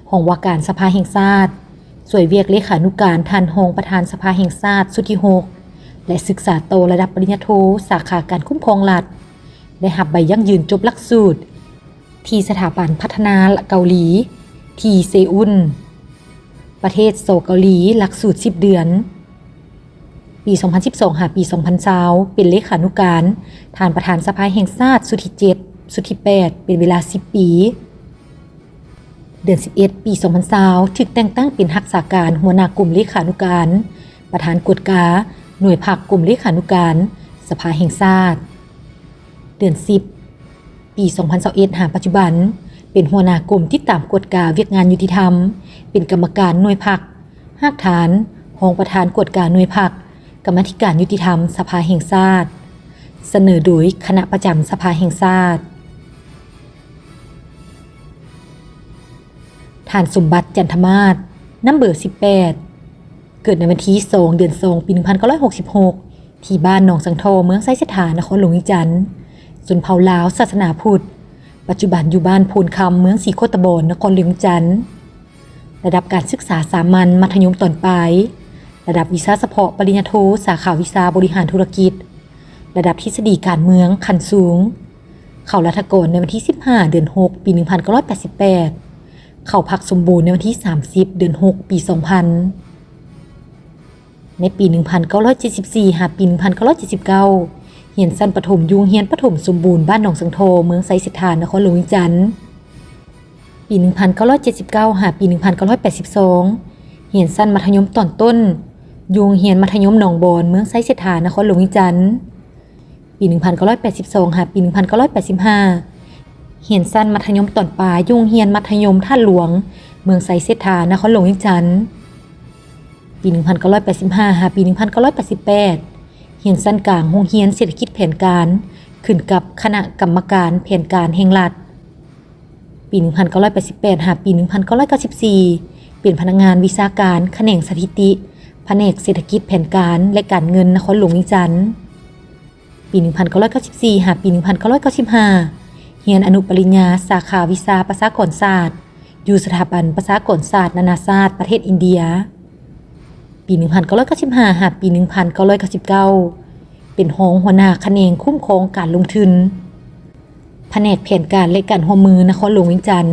ຫ້ອງວ່າການສະພາແຫ່ງຊາດ, ຊ່ວຍວຽກເລຂານຸການທ່ານຮອງປະທານສະພາແຫ່ງຊາດຊຸດທີຫົກ ແລະ ສຶກສາຕໍ່ລະດັບປະລິນຍາໂທ ສາຂາການຄຸ້ມຄອງລັດ. ໄດ້ຮັບໃບຢັ້ງຢືນຈົບຫຼັກສູດທີ່ສະຖາບັນພັດທະນາເກົາຫຼີ ທີ່ເຊອຸນ ປະເທດ ສ ເກົາຫຼີ ຫຼັກສູດສິບເດືອນ. ປີສອງພັນສິບສອງ ຫາປີສອງພັນຊາວ ເປັນເລຂານຸການທ່ານປະທານສະພາແຫ່ງຊາດຊຸດທີເຈັດ ຊຸດທີແປດ ເປັນເວລາສິບປີ. ເດືອນສິບເອັດ ປີສອງພັນຊາວ ຖືກແຕ່ງຕັ້ງເປັນຮັກສາການຫົວໜ້າກົມເລຂານຸການ, ປະທານກວດກາໜ່ວຍພັກກົມເລຂານຸການສະພາແຫ່ງຊາດ. ເດືອນສິບ ປີສອງພັນຊາວເອັດ ຫາປັດຈຸບັນ ເປັນຫົວໜ້າກົມຕິດຕາມກວດກາວຽກງານຍຸຕິທຳ, ເປັນກຳມະການໜ່ວຍພັກຮາກຖານ, ຮອງປະທານກວດກາໜ່ວຍພັກ, ກຳມາທິການຍຸຕິທຳສະພາແຫ່ງຊາດ, ສະເໜີໂດຍຄະນະປະຈຳສະພາແຫ່ງຊາດ. ທ່ານ ສົມບັດ ຈັນທະມາດ, ນຳເບີສິບແປດ, ເກີດໃນວັນທີສອງ ເດືອນສອງ ປີໜຶ່ງພັນເກົ້າຮ້ອຍຫົກສິບຫົກ ທີ່ບ້ານໜອງສັງທໍ່ ເມືອງໄຊເສດຖາ ນະຄອນຫຼວງວຽງຈັນ, ຊົນເຜົ່າລາວ ສາສະໜາພຸດ, ປັດຈຸບັນຢູ່ບ້ານໂພນຄຳ ເມືອງສີໂຄດຕະບອນ ນະຄອນຫຼວງວຽງຈັນ. ລະດັບການສຶກສາສາມັນ ມັດທະຍົມຕອນປາຍ, ລະດັບວິຊາສະເພາະປະລິນຍາໂທ ສາຂາວິຊາບໍລິຫານທຸລະກິດ, ລະດັບທິດສະດີການເມືອງຂັ້ນສູງ, ເຂົ້າລັດຖະກອນໃນວັນທີສິບຫ້າ ເດືອນຫົກ ປີໜຶ່ງພັນເກົ້າຮ້ອຍແປດສິບແປດ, ເຂົ້າພັກສົມບູນໃນວັນທີສາມສິບ ເດືອນຫົກ ປີສອງພັນ. ໃນປີໜຶ່ງພັນເກົ້າຮ້ອຍເຈັດສິບສີ່ ຫາປີໜຶ່ງພັນເກົ້າຮ້ອຍເຈັດສິບເກົ້າ ຮຽນຊັ້ນປະຖົມຢູ່ໂຮງຮຽນປະຖົມສົມບູນບ້ານໜອງສັງທໍ່ ເມືອງໄຊເສດຖາ ນະຄອນຫຼວງວຽງຈັນ. ປີໜຶ່ງພັນເກົ້າຮ້ອຍເຈັດສິບເກົ້າ ຫາປີໜຶ່ງພັນເກົ້າຮ້ອຍແປດສິບສອງ ຮຽນຊັ້ນມັດທະຍົມຕອນຕົ້ນຢູ່ໂຮງຮຽນມັດທະຍົມໜອງບອນ ເມືອງໄຊເສດຖາ ນະຄອນຫຼວງວຽງຈັນ. ປີໜຶ່ງພັນເກົ້າຮ້ອຍແປດສິບສອງ ຫາປີໜຶ່ງພັນເກົ້າຮ້ອຍແປດສິບຫ້າ ຮຽນຊັ້ນມັດທະຍົມຕອນປາຍຢູ່ໂຮງຮຽນມັດທະຍົມທາດຫຼວງ ເມືອງໄຊເສດຖາ ນະຄອນຫຼວງວຽງຈັນ. ປີໜຶ່ງພັນເກົ້າຮ້ອຍແປດສິບຫ້າ ຫາປີໜຶ່ງພັນເກົ້າຮ້ອຍແປດສິບແປດ ຮຽນຊັ້ນກາງໂຮງຮຽນເສດຖະກິດແຜນການ ຂຶ້ນກັບຄະນະກຳມະການແຜນການແຫ່ງລັດ. ປີໜຶ່ງພັນເກົ້າຮ້ອຍແປດສິບແປດ ຫາປີໜຶ່ງພັນເກົ້າຮ້ອຍເກົ້າສິບສີ່ເປັນພະນັກງານວິຊາການຂະແໜງສະຖິຕິ ພະແນກເສດຖະກິດແຜນການ ແລະ ການເງິນ ນະຄອນຫຼວງວຽງຈັນ. ປີໜຶ່ງພັນເກົ້າຮ້ອຍເກົ້າສິບສີ່ ຫາປີໜຶ່ງພັນເກົ້າຮ້ອຍເກົ້າສິບຫ້າ ຮຽນອະນຸປະລິນຍາສາຂາວິຊາປະຊາກອນສາດ ຢູ່ສະຖາບັນປະຊາກອນສາດນານາຊາດປະເທດອິນເດຍ. ປີໜຶ່ງພັນເກົ້າຮ້ອຍເກົ້າສິບຫ້າ ຫາປີໜຶ່ງພັນເກົ້າຮ້ອຍເກົ້າສິບເກົ້າ ເປັນຮອງຫົວໜ້າຂະແໜງຄຸ້ມຄອງການລົງທຶນ ພະແນກແຜນການ ແລະ ການຮ່ວມມື ນະຄອນຫຼວງວຽງຈັນ.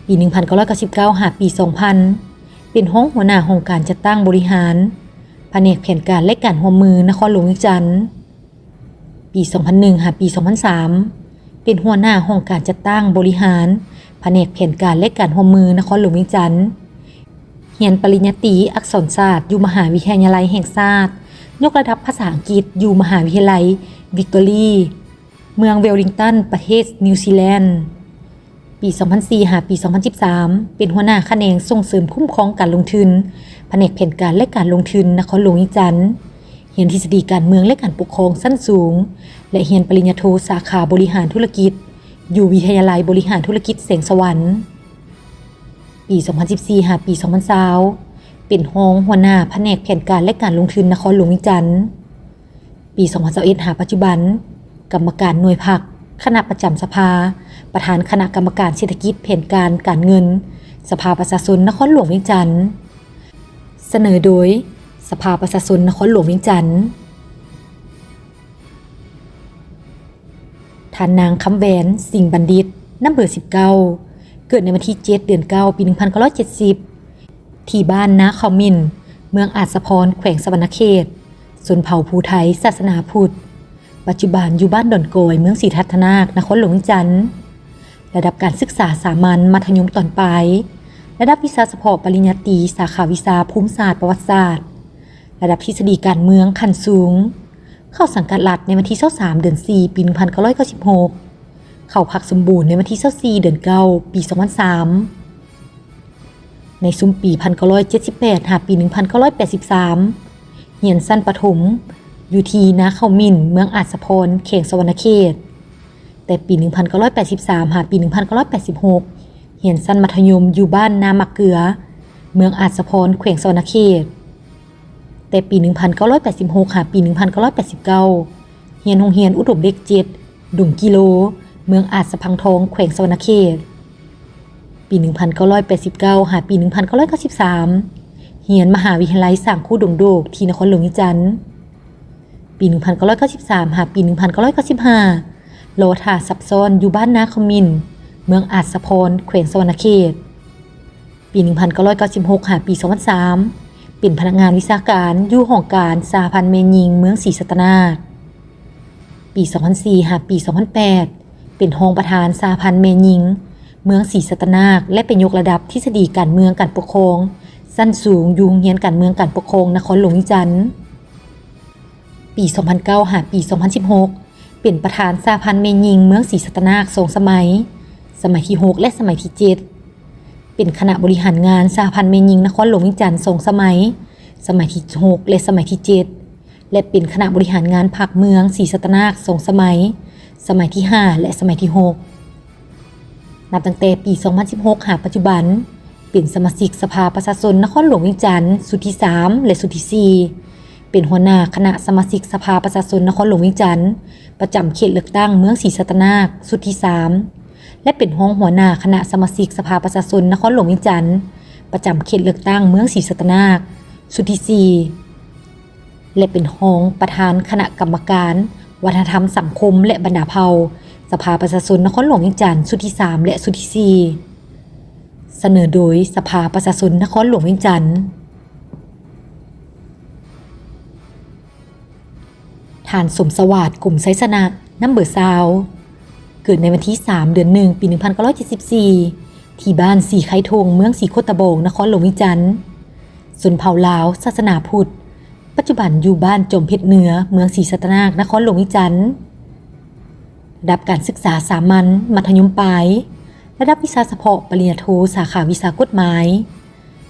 ປີໜຶ່ງພັນເກົ້າຮ້ອຍເກົ້າສິບເກົ້າ ຫາປີສອງພັນ ເປັນຮອງຫົວໜ້າຫ້ອງການຈັດຕັ້ງບໍລິຫານ ພະແນກແຜນການ ແລະ ການຮ່ວມມື ນະຄອນຫຼວງວຽງຈັນ. ປີສອງພັນໜຶ່ງ ຫາປີສອງພັນສາມ ເປັນຫົວໜ້າຫ້ອງການຈັດຕັ້ງບໍລິຫານ ພະແນກແຜນການ ແລະ ການຮ່ວມມື ນະຄອນຫຼວງວຽງຈັນ. ຮຽນປະລິນຍາຕີອັກສອນສາດຢູ່ມະຫາວິທະຍາໄລແຫ່ງຊາດ ຍົກລະດັບພາສາອັງກິດຢູ່ມະຫາວິທະຍາໄລວິກຕໍຣີ ເມືອງເວວລິງຕັນ ປະເທດນິວຊີແລນ. ປີສອງພັນສີ່ ຫາປີສອງພັນສິບສາມ ເປັນຫົວໜ້າຂະແໜງສົ່ງເສີມຄຸ້ມຄອງການລົງທຶນ ພະແນກແຜນການ ແລະ ການລົງທຶນ ນະຄອນຫຼວງວຽງຈັນ, ຮຽນທິດສະດີການເມືອງ ແລະ ການປົກຄອງຊັ້ນສູງ ແລະ ຮຽນປະລິນຍາໂທສາຂາບໍລິຫານທຸລະກິດ ຢູ່ວິທະຍາໄລບໍລິຫານທຸລະກິດແສງສະຫວັນ. ປີສອງພັນສິບສີ່ ຫາປີສອງພັນຊາວ ເປັນຮອງຫົວໜ້າພະແນກແຜນການ ແລະ ການລົງທຶນ ນະຄອນຫຼວງວຽງຈັນ. ປີສອງພັນຊາວເອັດ ຫາປັດຈຸບັນ ກຳມະການໜ່ວຍພັກ ຄະນະປະຈຳສະພາ, ປະທານຄະນະກຳມະການເສດຖະກິດແຜນການການເງິນ ສະພາປະຊາຊົນນະຄອນຫຼວງວຽງຈັນ. ສະເໜີໂດຍ ສະພາປະຊາຊົນນະຄອນຫຼວງວຽງຈັນ. ທ່ານນາງ ຄຳແຫວນ ສິງບັນດິດ, ນຳເບີສິບເກົ້າ, ເກີດໃນວັນທີເຈັດ ເດືອນເກົ້າ ປີໜຶ່ງພັນເກົ້າຮ້ອຍເຈັດສິບ ທີ່ບ້ານນາເຂົ້າໝິ່ນ, ເມືອງອາດສະພອນ, ແຂວງສະຫວັນນະເຂດ, ຊົນເຜົ່າພູໄທ, ສາສະໜາພຸດ, ປັດຈຸບັນຢູ່ບ້ານດອນກອຍ, ເມືອງສີທັດທະນາກ, ນະຄອນຫຼວງວຽງຈັນ. ລະດັບການສຶກສາສາມັນ ມັດທະຍົມຕອນປາຍ, ລະດັບວິຊາສະເພາະປະລິນຍາຕີ ສາຂາວິຊາພູມສາດປະຫວັດສາດ, ລະດັບທິດສະດີການເມືອງຂັ້ນສູງ. ເຂົ້າສັງກັດລັດໃນວັນທີຊາວສາມ ເດືອນສີ່ ປີໜຶ່ງພັນເກົ້າຮ້ອຍເກົ້າສິບຫົກ, ເຂົ້າພັກສົມບູນໃນວັນທີຊາວສີ່ ເດືອນເກົ້າ ປີສອງພັນສາມ. ໃນຊຸມປີພັນເກົ້າຮ້ອຍເຈັດສິບແປດ ຫາປີໜຶ່ງພັນເກົ້າຮ້ອຍແປດສິບສາມ ຮຽນຊັ້ນປະຖົມຢູ່ທີ່ນາເຂົ້າໝິ່ນ ເມືອງອາດສະພອນ ແຂວງສະຫວັນນະເຂດ. ແຕ່ປີໜຶ່ງພັນເກົ້າຮ້ອຍແປດສິບສາມ ຫາປີໜຶ່ງພັນເກົ້າຮ້ອຍແປດສິບຫົກ ຮຽນຊັ້ນມັດທະຍົມຢູ່ບ້ານນາໝາກເກືອ ເມືອງອາດສະພອນ ແຂວງສະຫວັນນະເຂດ. ແຕ່ປີໜຶ່ງພັນເກົ້າຮ້ອຍແປດສິບຫົກ ຫາປີໜຶ່ງພັນເກົ້າຮ້ອຍແປດສິບເກົ້າ ຮຽນໂຮງຮຽນອຸດົມເລກເຈັດ ດົງກິໂລ ເມືອງອາດສະພັງທອງ ແຂວງສະຫວັນນະເຂດ. ປີໜຶ່ງພັນເກົ້າຮ້ອຍແປດສິບເກົ້າ ຫາປີໜຶ່ງພັນເກົ້າຮ້ອຍເກົ້າສິບສາມ ຮຽນມະຫາວິທະຍາໄລສ້າງຄູດົງໂດກ ທີ່ນະຄອນຫຼວງວຽງຈັນ. ປີໜຶ່ງພັນເກົ້າຮ້ອຍເກົ້າສິບສາມ ຫາປີໜຶ່ງພັນເກົ້າຮ້ອຍເກົ້າສິບຫ້າ ລໍຖ້າຊັບຊ້ອນຢູ່ບ້ານນາເຂົ້າໝິ່ນ ເມືອງອາດສະພອນ ແຂວງສະຫວັນນະເຂດ. ປີໜຶ່ງພັນເກົ້າຮ້ອຍເກົ້າສິບຫົກ ຫາປີສອງພັນສາມ ເປັນພະນັກງານວິຊາການຢູ່ຫ້ອງການສະຫະພັນແມ່ຍິງເມືອງສີສັດຕະນາກ. ປີສອງພັນສີ່ຫາປີສອງພັນແປດ ເປັນຮອງປະທານສະຫະພັນແມ່ຍິງເມືອງສີສັດຕະນາກ ແລະ ໄປຍົກລະດັບທິດສະດີການເມືອງການປົກຄອງຊັ້ນສູງຢູ່ໂຮງຮຽນການເມືອງການປົກຄອງນະຄອນຫຼວງວຽງຈັນ. ປີສອງພັນເກົ້າຫາປີສອງພັນສິບຫົກ ເປັນປະທານສະຫະພັນແມ່ຍິງເມືອງສີສັດຕະນາກສອງສະໄໝ, ສະໄໝທີຫົກ ແລະ ສະໄໝທີເຈັດ ເປັນຄະນະບໍລິຫານງານສະຫະພັນແມ່ຍິງນະຄອນຫຼວງວຽງຈັນສອງສະໄໝ, ສະໄໝທີຫົກ ແລະ ສະໄໝທີເຈັດ ແລະ ເປັນຄະນະບໍລິຫານງານພັກເມືອງສີສັດຕະນາກສອງສະໄໝ, ສະໄໝທີຫ້າ ແລະ ສະໄໝທີຫົກ. ນັບຕັ້ງແຕ່ປີສອງພັນສິບຫົກຫາປັດຈຸບັນ ເປັນສະມາຊິກສະພາປະຊາຊົນນະຄອນຫຼວງວຽງຈັນຊຸດທີສາມ ແລະ ຊຸດທີສີ່, ເປັນຫົວໜ້າຄະນະສະມາຊິກສະພາປະຊາຊົນນະຄອນຫຼວງວຽງຈັນ ປະຈຳເຂດເລືອກຕັ້ງເມືອງສີສັດຕະນາກຊຸດທີສາມ ແລະ ເປັນຮອງຫົວໜ້າຄະນະສະມາຊິກສະພາປະຊາຊົນນະຄອນຫຼວງວຽງຈັນ ປະຈຳເຂດເລືອກຕັ້ງເມືອງສີສັດຕະນາກຊຸດທີສີ່ ແລະ ເປັນຮອງປະທານຄະນະກຳມະການວັດທະນະທຳສັງຄົມ ແລະ ບັນດາເຜົ່າ ສະພາປະຊາຊົນນະຄອນຫຼວງວຽງຈັນຊຸດທີສາມ ແລະ ຊຸດທີສີ່ ສະເໜີໂດຍສະພາປະຊາຊົນນະຄອນຫຼວງວຽງຈັນ. ທ່ານ ສົມສະຫວາດ ກົມໄຊຊະນະ ນຳເບີຊາວ ເກີດໃນວັນທີສາມ ເດືອນໜຶ່ງ ປີໜຶ່ງພັນເກົ້າຮ້ອຍເຈັດສິບສີ່ ທີ່ບ້ານສີໄຄທົ່ງ ເມືອງສີໂຄດຕະບອງ ນະຄອນຫຼວງວຽງຈັນ, ຊົນເຜົ່າລາວ ສາສະໜາພຸດ, ປັດຈຸບັນຢູ່ບ້ານຈອມເພັດເໜືອ ເມືອງສີສັດຕະນາກ ນະຄອນຫຼວງວຽງຈັນ. ລະດັບການສຶກສາສາມັນ ມັດທະຍົມປາຍ, ລະດັບວິຊາສະເພາະປະລິນຍາໂທ ສາຂາວິຊາກົດໝາຍ,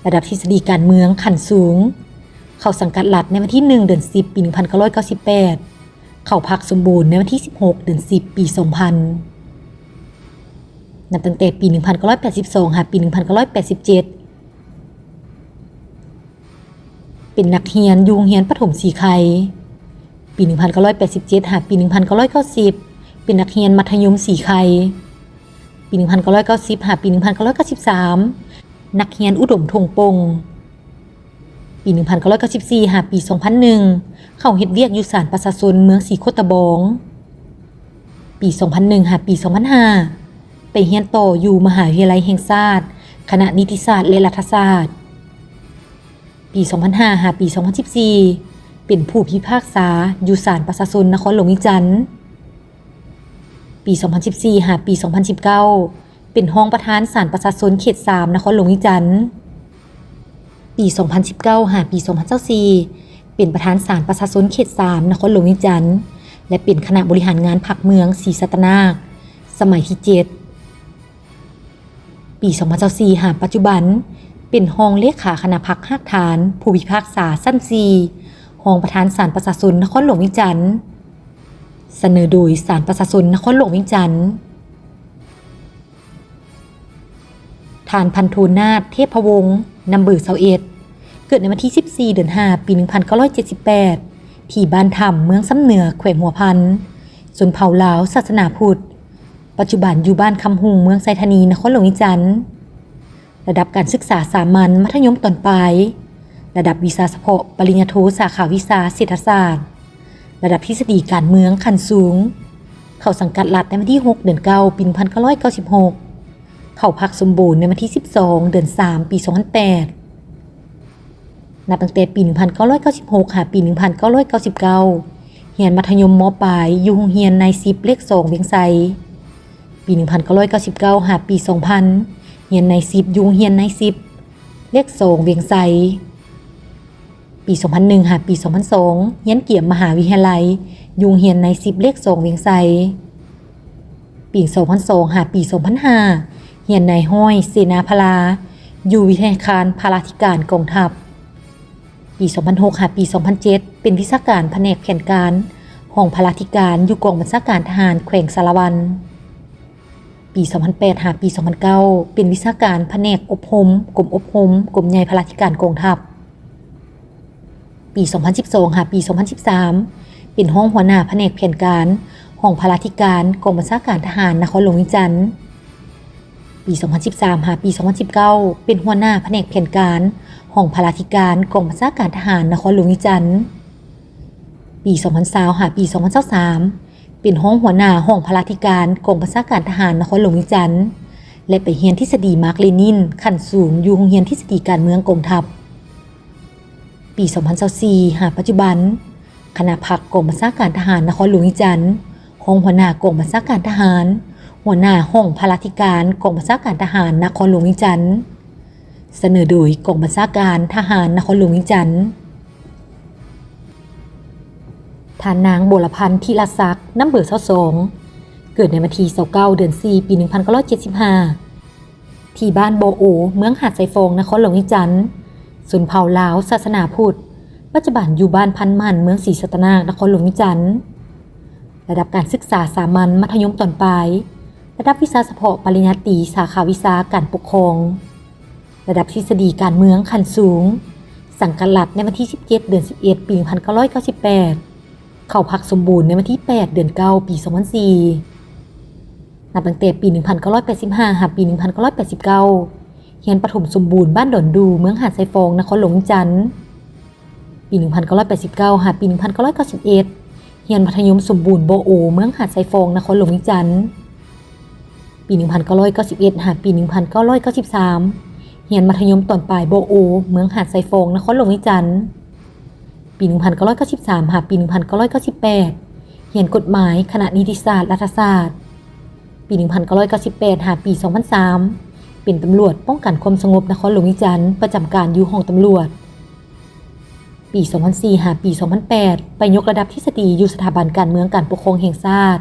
ລະດັບທິດສະດີການເມືອງຂັ້ນສູງ, ເຂົ້າສັງກັດລັດໃນວັນທີໜຶ່ງ ເດືອນສິບ ປີໜຶ່ງພັນເກົ້າຮ້ອຍເກົ້າສິບແປດ, ເຂົ້າພັກສົມບູນໃນວັນທີສິບຫົກ ເດືອນສິບ ປີສອງພັນ. ນັບຕັ້ງແຕ່ປີໜຶ່ງພັນເກົ້າຮ້ອຍແປດສິບສອງ ຫາປີໜຶ່ງພັນເກົ້າຮ້ອຍແປດສິບເຈັດ ເປັນນັກຮຽນຢູ່ໂຮງຮຽນປະຖົມສີໄຄ. ປີໜຶ່ງພັນເກົ້າຮ້ອຍແປດສິບເຈັດ ຫາປີໜຶ່ງພັນເກົ້າຮ້ອຍເກົ້າສິບ ເປັນນັກຮຽນມັດທະຍົມສີໄຄ. ປີໜຶ່ງພັນເກົ້າຮ້ອຍເກົ້າສິບ ຫາປີໜຶ່ງພັນເກົ້າຮ້ອຍເກົ້າສິບສາມ ນັກຮຽນອຸດົມທົ່ງປົ່ງ. ປີໜຶ່ງພັນເກົ້າຮ້ອຍເກົ້າສິບສີ່ ຫາປີສອງພັນໜຶ່ງ ເຂົ້າເຮັດວຽກຢູ່ສານປະຊາຊົນເມືອງສີໂຄດຕະບອງ. ປີສອງພັນໜຶ່ງ ຫາປີສອງພັນຫ້າ ໄປຮຽນຕໍ່ຢູ່ມະຫາວິທະຍາໄລແຫ່ງຊາດ ຄະນະນິຕິສາດ ແລະ ລັດຖະສາດ. ປີສອງພັນຫ້າ ຫາປີສອງພັນສິບສີ່ ເປັນຜູ້ພິພາກສາຢູ່ສານປະຊາຊົນນະຄອນຫຼວງວຽງຈັນ. ປີສອງພັນສິບສີ່ ຫາປີສອງພັນສິບເກົ້າ ເປັນຮອງປະທານສານປະຊາຊົນເຂດສາມ ນະຄອນຫຼວງວຽງຈັນ. ປີສອງພັນສິບເກົ້າ ຫາປີສອງພັນຊາວສີ່ ເປັນປະທານສານປະຊາຊົນເຂດສາມ ນະຄອນຫຼວງວຽງຈັນ ແລະ ເປັນຄະນະບໍລິຫານງານພັກເມືອງສີສັດຕະນາກ ສະໄໝທີເຈັດ. ປີສອງພັນຊາວສີ່ ຫາປັດຈຸບັນ ເປັນຮອງເລຂາຄະນະພັກຮາກຖານຜູ້ພິພາກສາຊັ້ນສີ່ ຮອງປະທານສານປະຊາຊົນນະຄອນຫຼວງວຽງຈັນ ສະເໜີໂດຍສານປະຊາຊົນນະຄອນຫຼວງວຽງຈັນ. ທ່ານ ພັນໂທ ນາດ ເທບພະວົງ ນຳເບີຊາວເອັດ ເກີດໃນວັນທີສິບສີ່ ເດືອນຫ້າ ປີໜຶ່ງພັນເກົ້າຮ້ອຍເຈັດສິບແປດ ທີ່ບ້ານຖ້ຳ ເມືອງຊຳເໜືອ ແຂວງຫົວພັນ, ຊົນເຜົ່າລາວ ສາສະໜາພຸດ, ປັດຈຸບັນຢູ່ບ້ານຄຳຮຸ່ງ ເມືອງໄຊທານີ ນະຄອນຫຼວງວຽງຈັນ. ລະດັບການສຶກສາສາມັນ ມັດທະຍົມຕອນປາຍ, ລະດັບວິຊາສະເພາະປະລິນຍາໂທ ສາຂາວິຊາເສດຖະສາດ, ລະດັບທິດສະດີການເມືອງຂັ້ນສູງ, ເຂົ້າສັງກັດລັດໃນວັນທີຫົກ ເດືອນເກົ້າ ປີໜຶ່ງພັນເກົ້າຮ້ອຍເກົ້າສິບຫົກ, ເຂົ້າພັກສົມບູນໃນວັນທີສິບສອງ ເດືອນສາມ ປີສອງພັນແປດ. ນັບຕັ້ງແຕ່ປີໜຶ່ງພັນເກົ້າຮ້ອຍເກົ້າສິບຫົກ ຫາປີໜຶ່ງພັນເກົ້າຮ້ອຍເກົ້າສິບເກົ້າ ຮຽນມັດທະຍົມ ມ.ປາຍ ຢູ່ໂຮງຮຽນນາຍສິບ ເລກສອງ ວຽງໄຊ. ປີໜຶ່ງພັນເກົ້າຮ້ອຍເກົ້າສິບເກົ້າ ຫາປີສອງພັນ ຮຽນນາຍສິບ ຢູ່ໂຮງຮຽນນາຍສິບ ເລກສອງ ວຽງໄຊ. ປີສອງພັນໜຶ່ງ ຫາປີສອງພັນສອງ ຮຽນກຽມມະຫາວິທະຍາໄລ ຢູ່ໂຮງຮຽນນາຍສິບ ເລກສອງ ວຽງໄຊ. ປີສອງພັນສອງ ຫາປີສອງພັນຫ້າ ຮຽນນາຍຮ້ອຍເສນາພະລາ ຢູ່ວິທະຍາຄານພະລາທິການກອງທັບ. ປີສອງພັນຫົກ ຫາປີສອງພັນເຈັດ ເປັນວິຊາການພະແນກແຜນການ ຫ້ອງພະລາທິການ ຢູ່ກອງບັນຊາການທະຫານແຂວງສາລະວັນ. ປີສອງພັນແປດ ຫາປີສອງພັນເກົ້າ ເປັນວິຊາການພະແນກອົບຮົມ ກົມອົບຮົມ ກົມໃຫຍ່ພະລາທິການກອງທັບ. ປີສອງພັນສິບສອງ ຫາປີສອງພັນສິບສາມ ເປັນຮອງຫົວໜ້າພະແນກແຜນການ ຫ້ອງພະລາທິການ ກອງບັນຊາການທະຫານນະຄອນຫຼວງວຽງຈັນ. ປີສອງພັນສິບສາມ ຫາປີສອງພັນສິບເກົ້າ ເປັນຫົວໜ້າພະແນກແຜນການ ຫ້ອງພະລາທິການ ກອງບັນຊາການທະຫານນະຄອນຫຼວງວຽງຈັນ. ປີສອງພັນຊາວ ຫາປີສອງພັນຊາວສາມ ເປັນຮອງຫົວໜ້າຫ້ອງພະລາທິການ ກອງບັນຊາການທະຫານນະຄອນຫຼວງວຽງຈັນ ແລະ ໄປຮຽນທິດສະດີມາກເລນິນຂັ້ນສູງ ຢູ່ໂຮງຮຽນທິດສະດີການເມືອງກອງທັບ. ປີສອງພັນຊາວສີ່ ຫາປັດຈຸບັນ ຄະນະພັກກອງບັນຊາການທະຫານນະຄອນຫຼວງວຽງຈັນ ຮອງຫົວໜ້າກອງບັນຊາການທະຫານ, ຫົວໜ້າຫ້ອງພະລາທິການກອງບັນຊາການທະຫານນະຄອນຫຼວງວຽງຈັນ. ສະເໜີໂດຍກອງບັນຊາການທະຫານນະຄອນຫຼວງວຽງຈັນ. ທ່ານນາງ ບົວລະພັນ ທິລະສັກ ນຳເບີຊາວສອງ ເກີດໃນວັນທີຊາວເກົ້າ ເດືອນສີ່ ປີໜຶ່ງພັນເກົ້າຮ້ອຍເຈັດສິບຫ້າ ທີ່ບ້ານບໍ່ໂອ ເມືອງຫາດຊາຍຟອງ ນະຄອນຫຼວງວຽງຈັນ, ຊົນເຜົ່າລາວ, ສາສະໜາພຸດ, ປັດຈຸບັນຢູ່ບ້ານພັນໝັ້ນ ເມືອງສີສັດຕະນາກ ນະຄອນຫຼວງວຽງຈັນ. ລະດັບການສຶກສາສາມັນ ມັດທະຍົມຕອນປາຍ, ລະດັບວິຊາສະເພາະປະລິນຍາຕີ ສາຂາວິຊາການປົກຄອງ, ລະດັບທິດສະດີການເມືອງຂັ້ນສູງ, ສັງກັດລັດໃນວັນທີສິບເຈັດ ເດືອນສິບເອັດ ປີໜຶ່ງພັນເກົ້າຮ້ອຍເກົ້າສິບແປດ, ເຂົ້າພັກສົມບູນໃນວັນທີແປດ ເດືອນເກົ້າ ປີສອງພັນສີ່. ນັບຕັ້ງແຕ່ປີໜຶ່ງພັນເກົ້າຮ້ອຍແປດສິບຫ້າ ຫາປີໜຶ່ງພັນເກົ້າຮ້ອຍແປດສິບເກົ້າ, ຮຽນປະຖົມສົມບູນບ້ານດອນດູ ເມືອງຫາດຊາຍຟອງ ນະຄອນຫຼວງວຽງຈັນ. ປີໜຶ່ງພັນເກົ້າຮ້ອຍແປດສິບເກົ້າ ຫາປີໜຶ່ງພັນເກົ້າຮ້ອຍເກົ້າສິບເອັດ ຮຽນມັດທະຍົມສົມບູນບໍ່ໂອ ເມືອງຫາດຊາຍຟອງ ນະຄອນຫຼວງວຽງຈັນ. ປີໜຶ່ງພັນເກົ້າຮ້ອຍເກົ້າສິບເອັດ ຫາປີໜຶ່ງພັນເກົ້າຮ້ອຍເກົ້າສິບສາມ ຮຽນມັດທະຍົມຕອນປາຍບໍ່ໂອ ເມືອງຫາດຊາຍຟອງ ນະຄອນຫຼວງວຽງຈັນ. ປີໜຶ່ງພັນເກົ້າຮ້ອຍເກົ້າສິບສາມ ຫາປີໜຶ່ງພັນເກົ້າຮ້ອຍເກົ້າສິບແປດ ຮຽນກົດໝາຍ ຄະນະນິຕິສາດ ລັດຖະສາດ. ປີໜຶ່ງພັນເກົ້າຮ້ອຍເກົ້າສິບແປດ ຫາປີສອງພັນສາມ ເປັນຕຳຫຼວດປ້ອງກັນຄວາມສະຫງົບນະຄອນຫຼວງວຽງຈັນ ປະຈຳການຢູ່ຫ້ອງຕຳຫຼວດ. ປີສອງພັນສີ່ ຫາປີສອງພັນແປດ ໄປຍົກລະດັບທິດສະດີຢູ່ສະຖາບັນການເມືອງການປົກຄອງແຫ່ງຊາດ.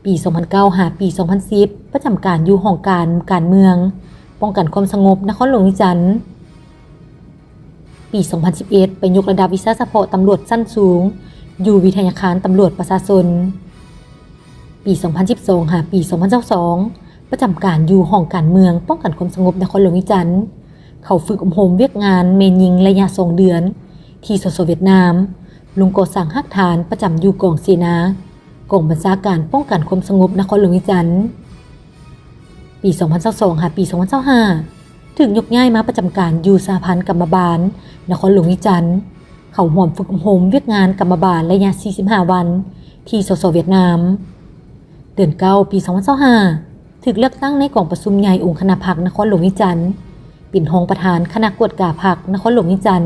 ປີສອງພັນເກົ້າ ຫາປີສອງພັນສິບ ປະຈຳການຢູ່ຫ້ອງການການເມືອງ ປ້ອງກັນຄວາມສະຫງົບນະຄອນຫຼວງວຽງຈັນ. ປີສອງພັນສິບເອັດ ໄປຍົກລະດັບວິຊາສະເພາະຕຳຫຼວດຊັ້ນສູງ ຢູ່ວິທະຍາຄານຕຳຫຼວດປະຊາຊົນ. ປີສອງພັນສິບສອງ ຫາປີສອງພັນຊາວສອງ ປະຈຳການຢູ່ຫ້ອງການເມືອງ ປ້ອງກັນຄວາມສະຫງົບນະຄອນຫຼວງວຽງຈັນ, ເຂົ້າຝຶກອົບຮົມວຽກງານແມ່ຍິງໄລຍະສອງເດືອນ ທີ່ ສສ ຫວຽດນາມ, ລົງກໍ່ສ້າງຮາກຖານປະຈຳຢູ່ກອງເສນາ ກອງບັນຊາການປ້ອງກັນຄວາມສະຫງົບນະຄອນຫຼວງວຽງຈັນ. ປີສອງພັນຊາວສອງ ຫາປີສອງພັນຊາວຫ້າ ຖືກຍົກຍ້າຍມາປະຈຳການຢູ່ສະຫະພັນກຳມະບານນະຄອນຫຼວງວຽງຈັນ, ເຂົ້າຮ່ວມຝຶກອົບຮົມວຽກງານກຳມະບານໄລຍະສີ່ສິບຫ້າວັນ ທີ່ ສສ ຫວຽດນາມ. ເດືອນເກົ້າ ປີສອງພັນຊາວຫ້າ ຖືກເລືອກຕັ້ງໃນກອງປະຊຸມໃຫຍ່ອົງຄະນະພັກນະຄອນຫຼວງວຽງຈັນ ເປັນຮອງປະທານຄະນະກວດກາພັກນະຄອນຫຼວງວຽງຈັນ.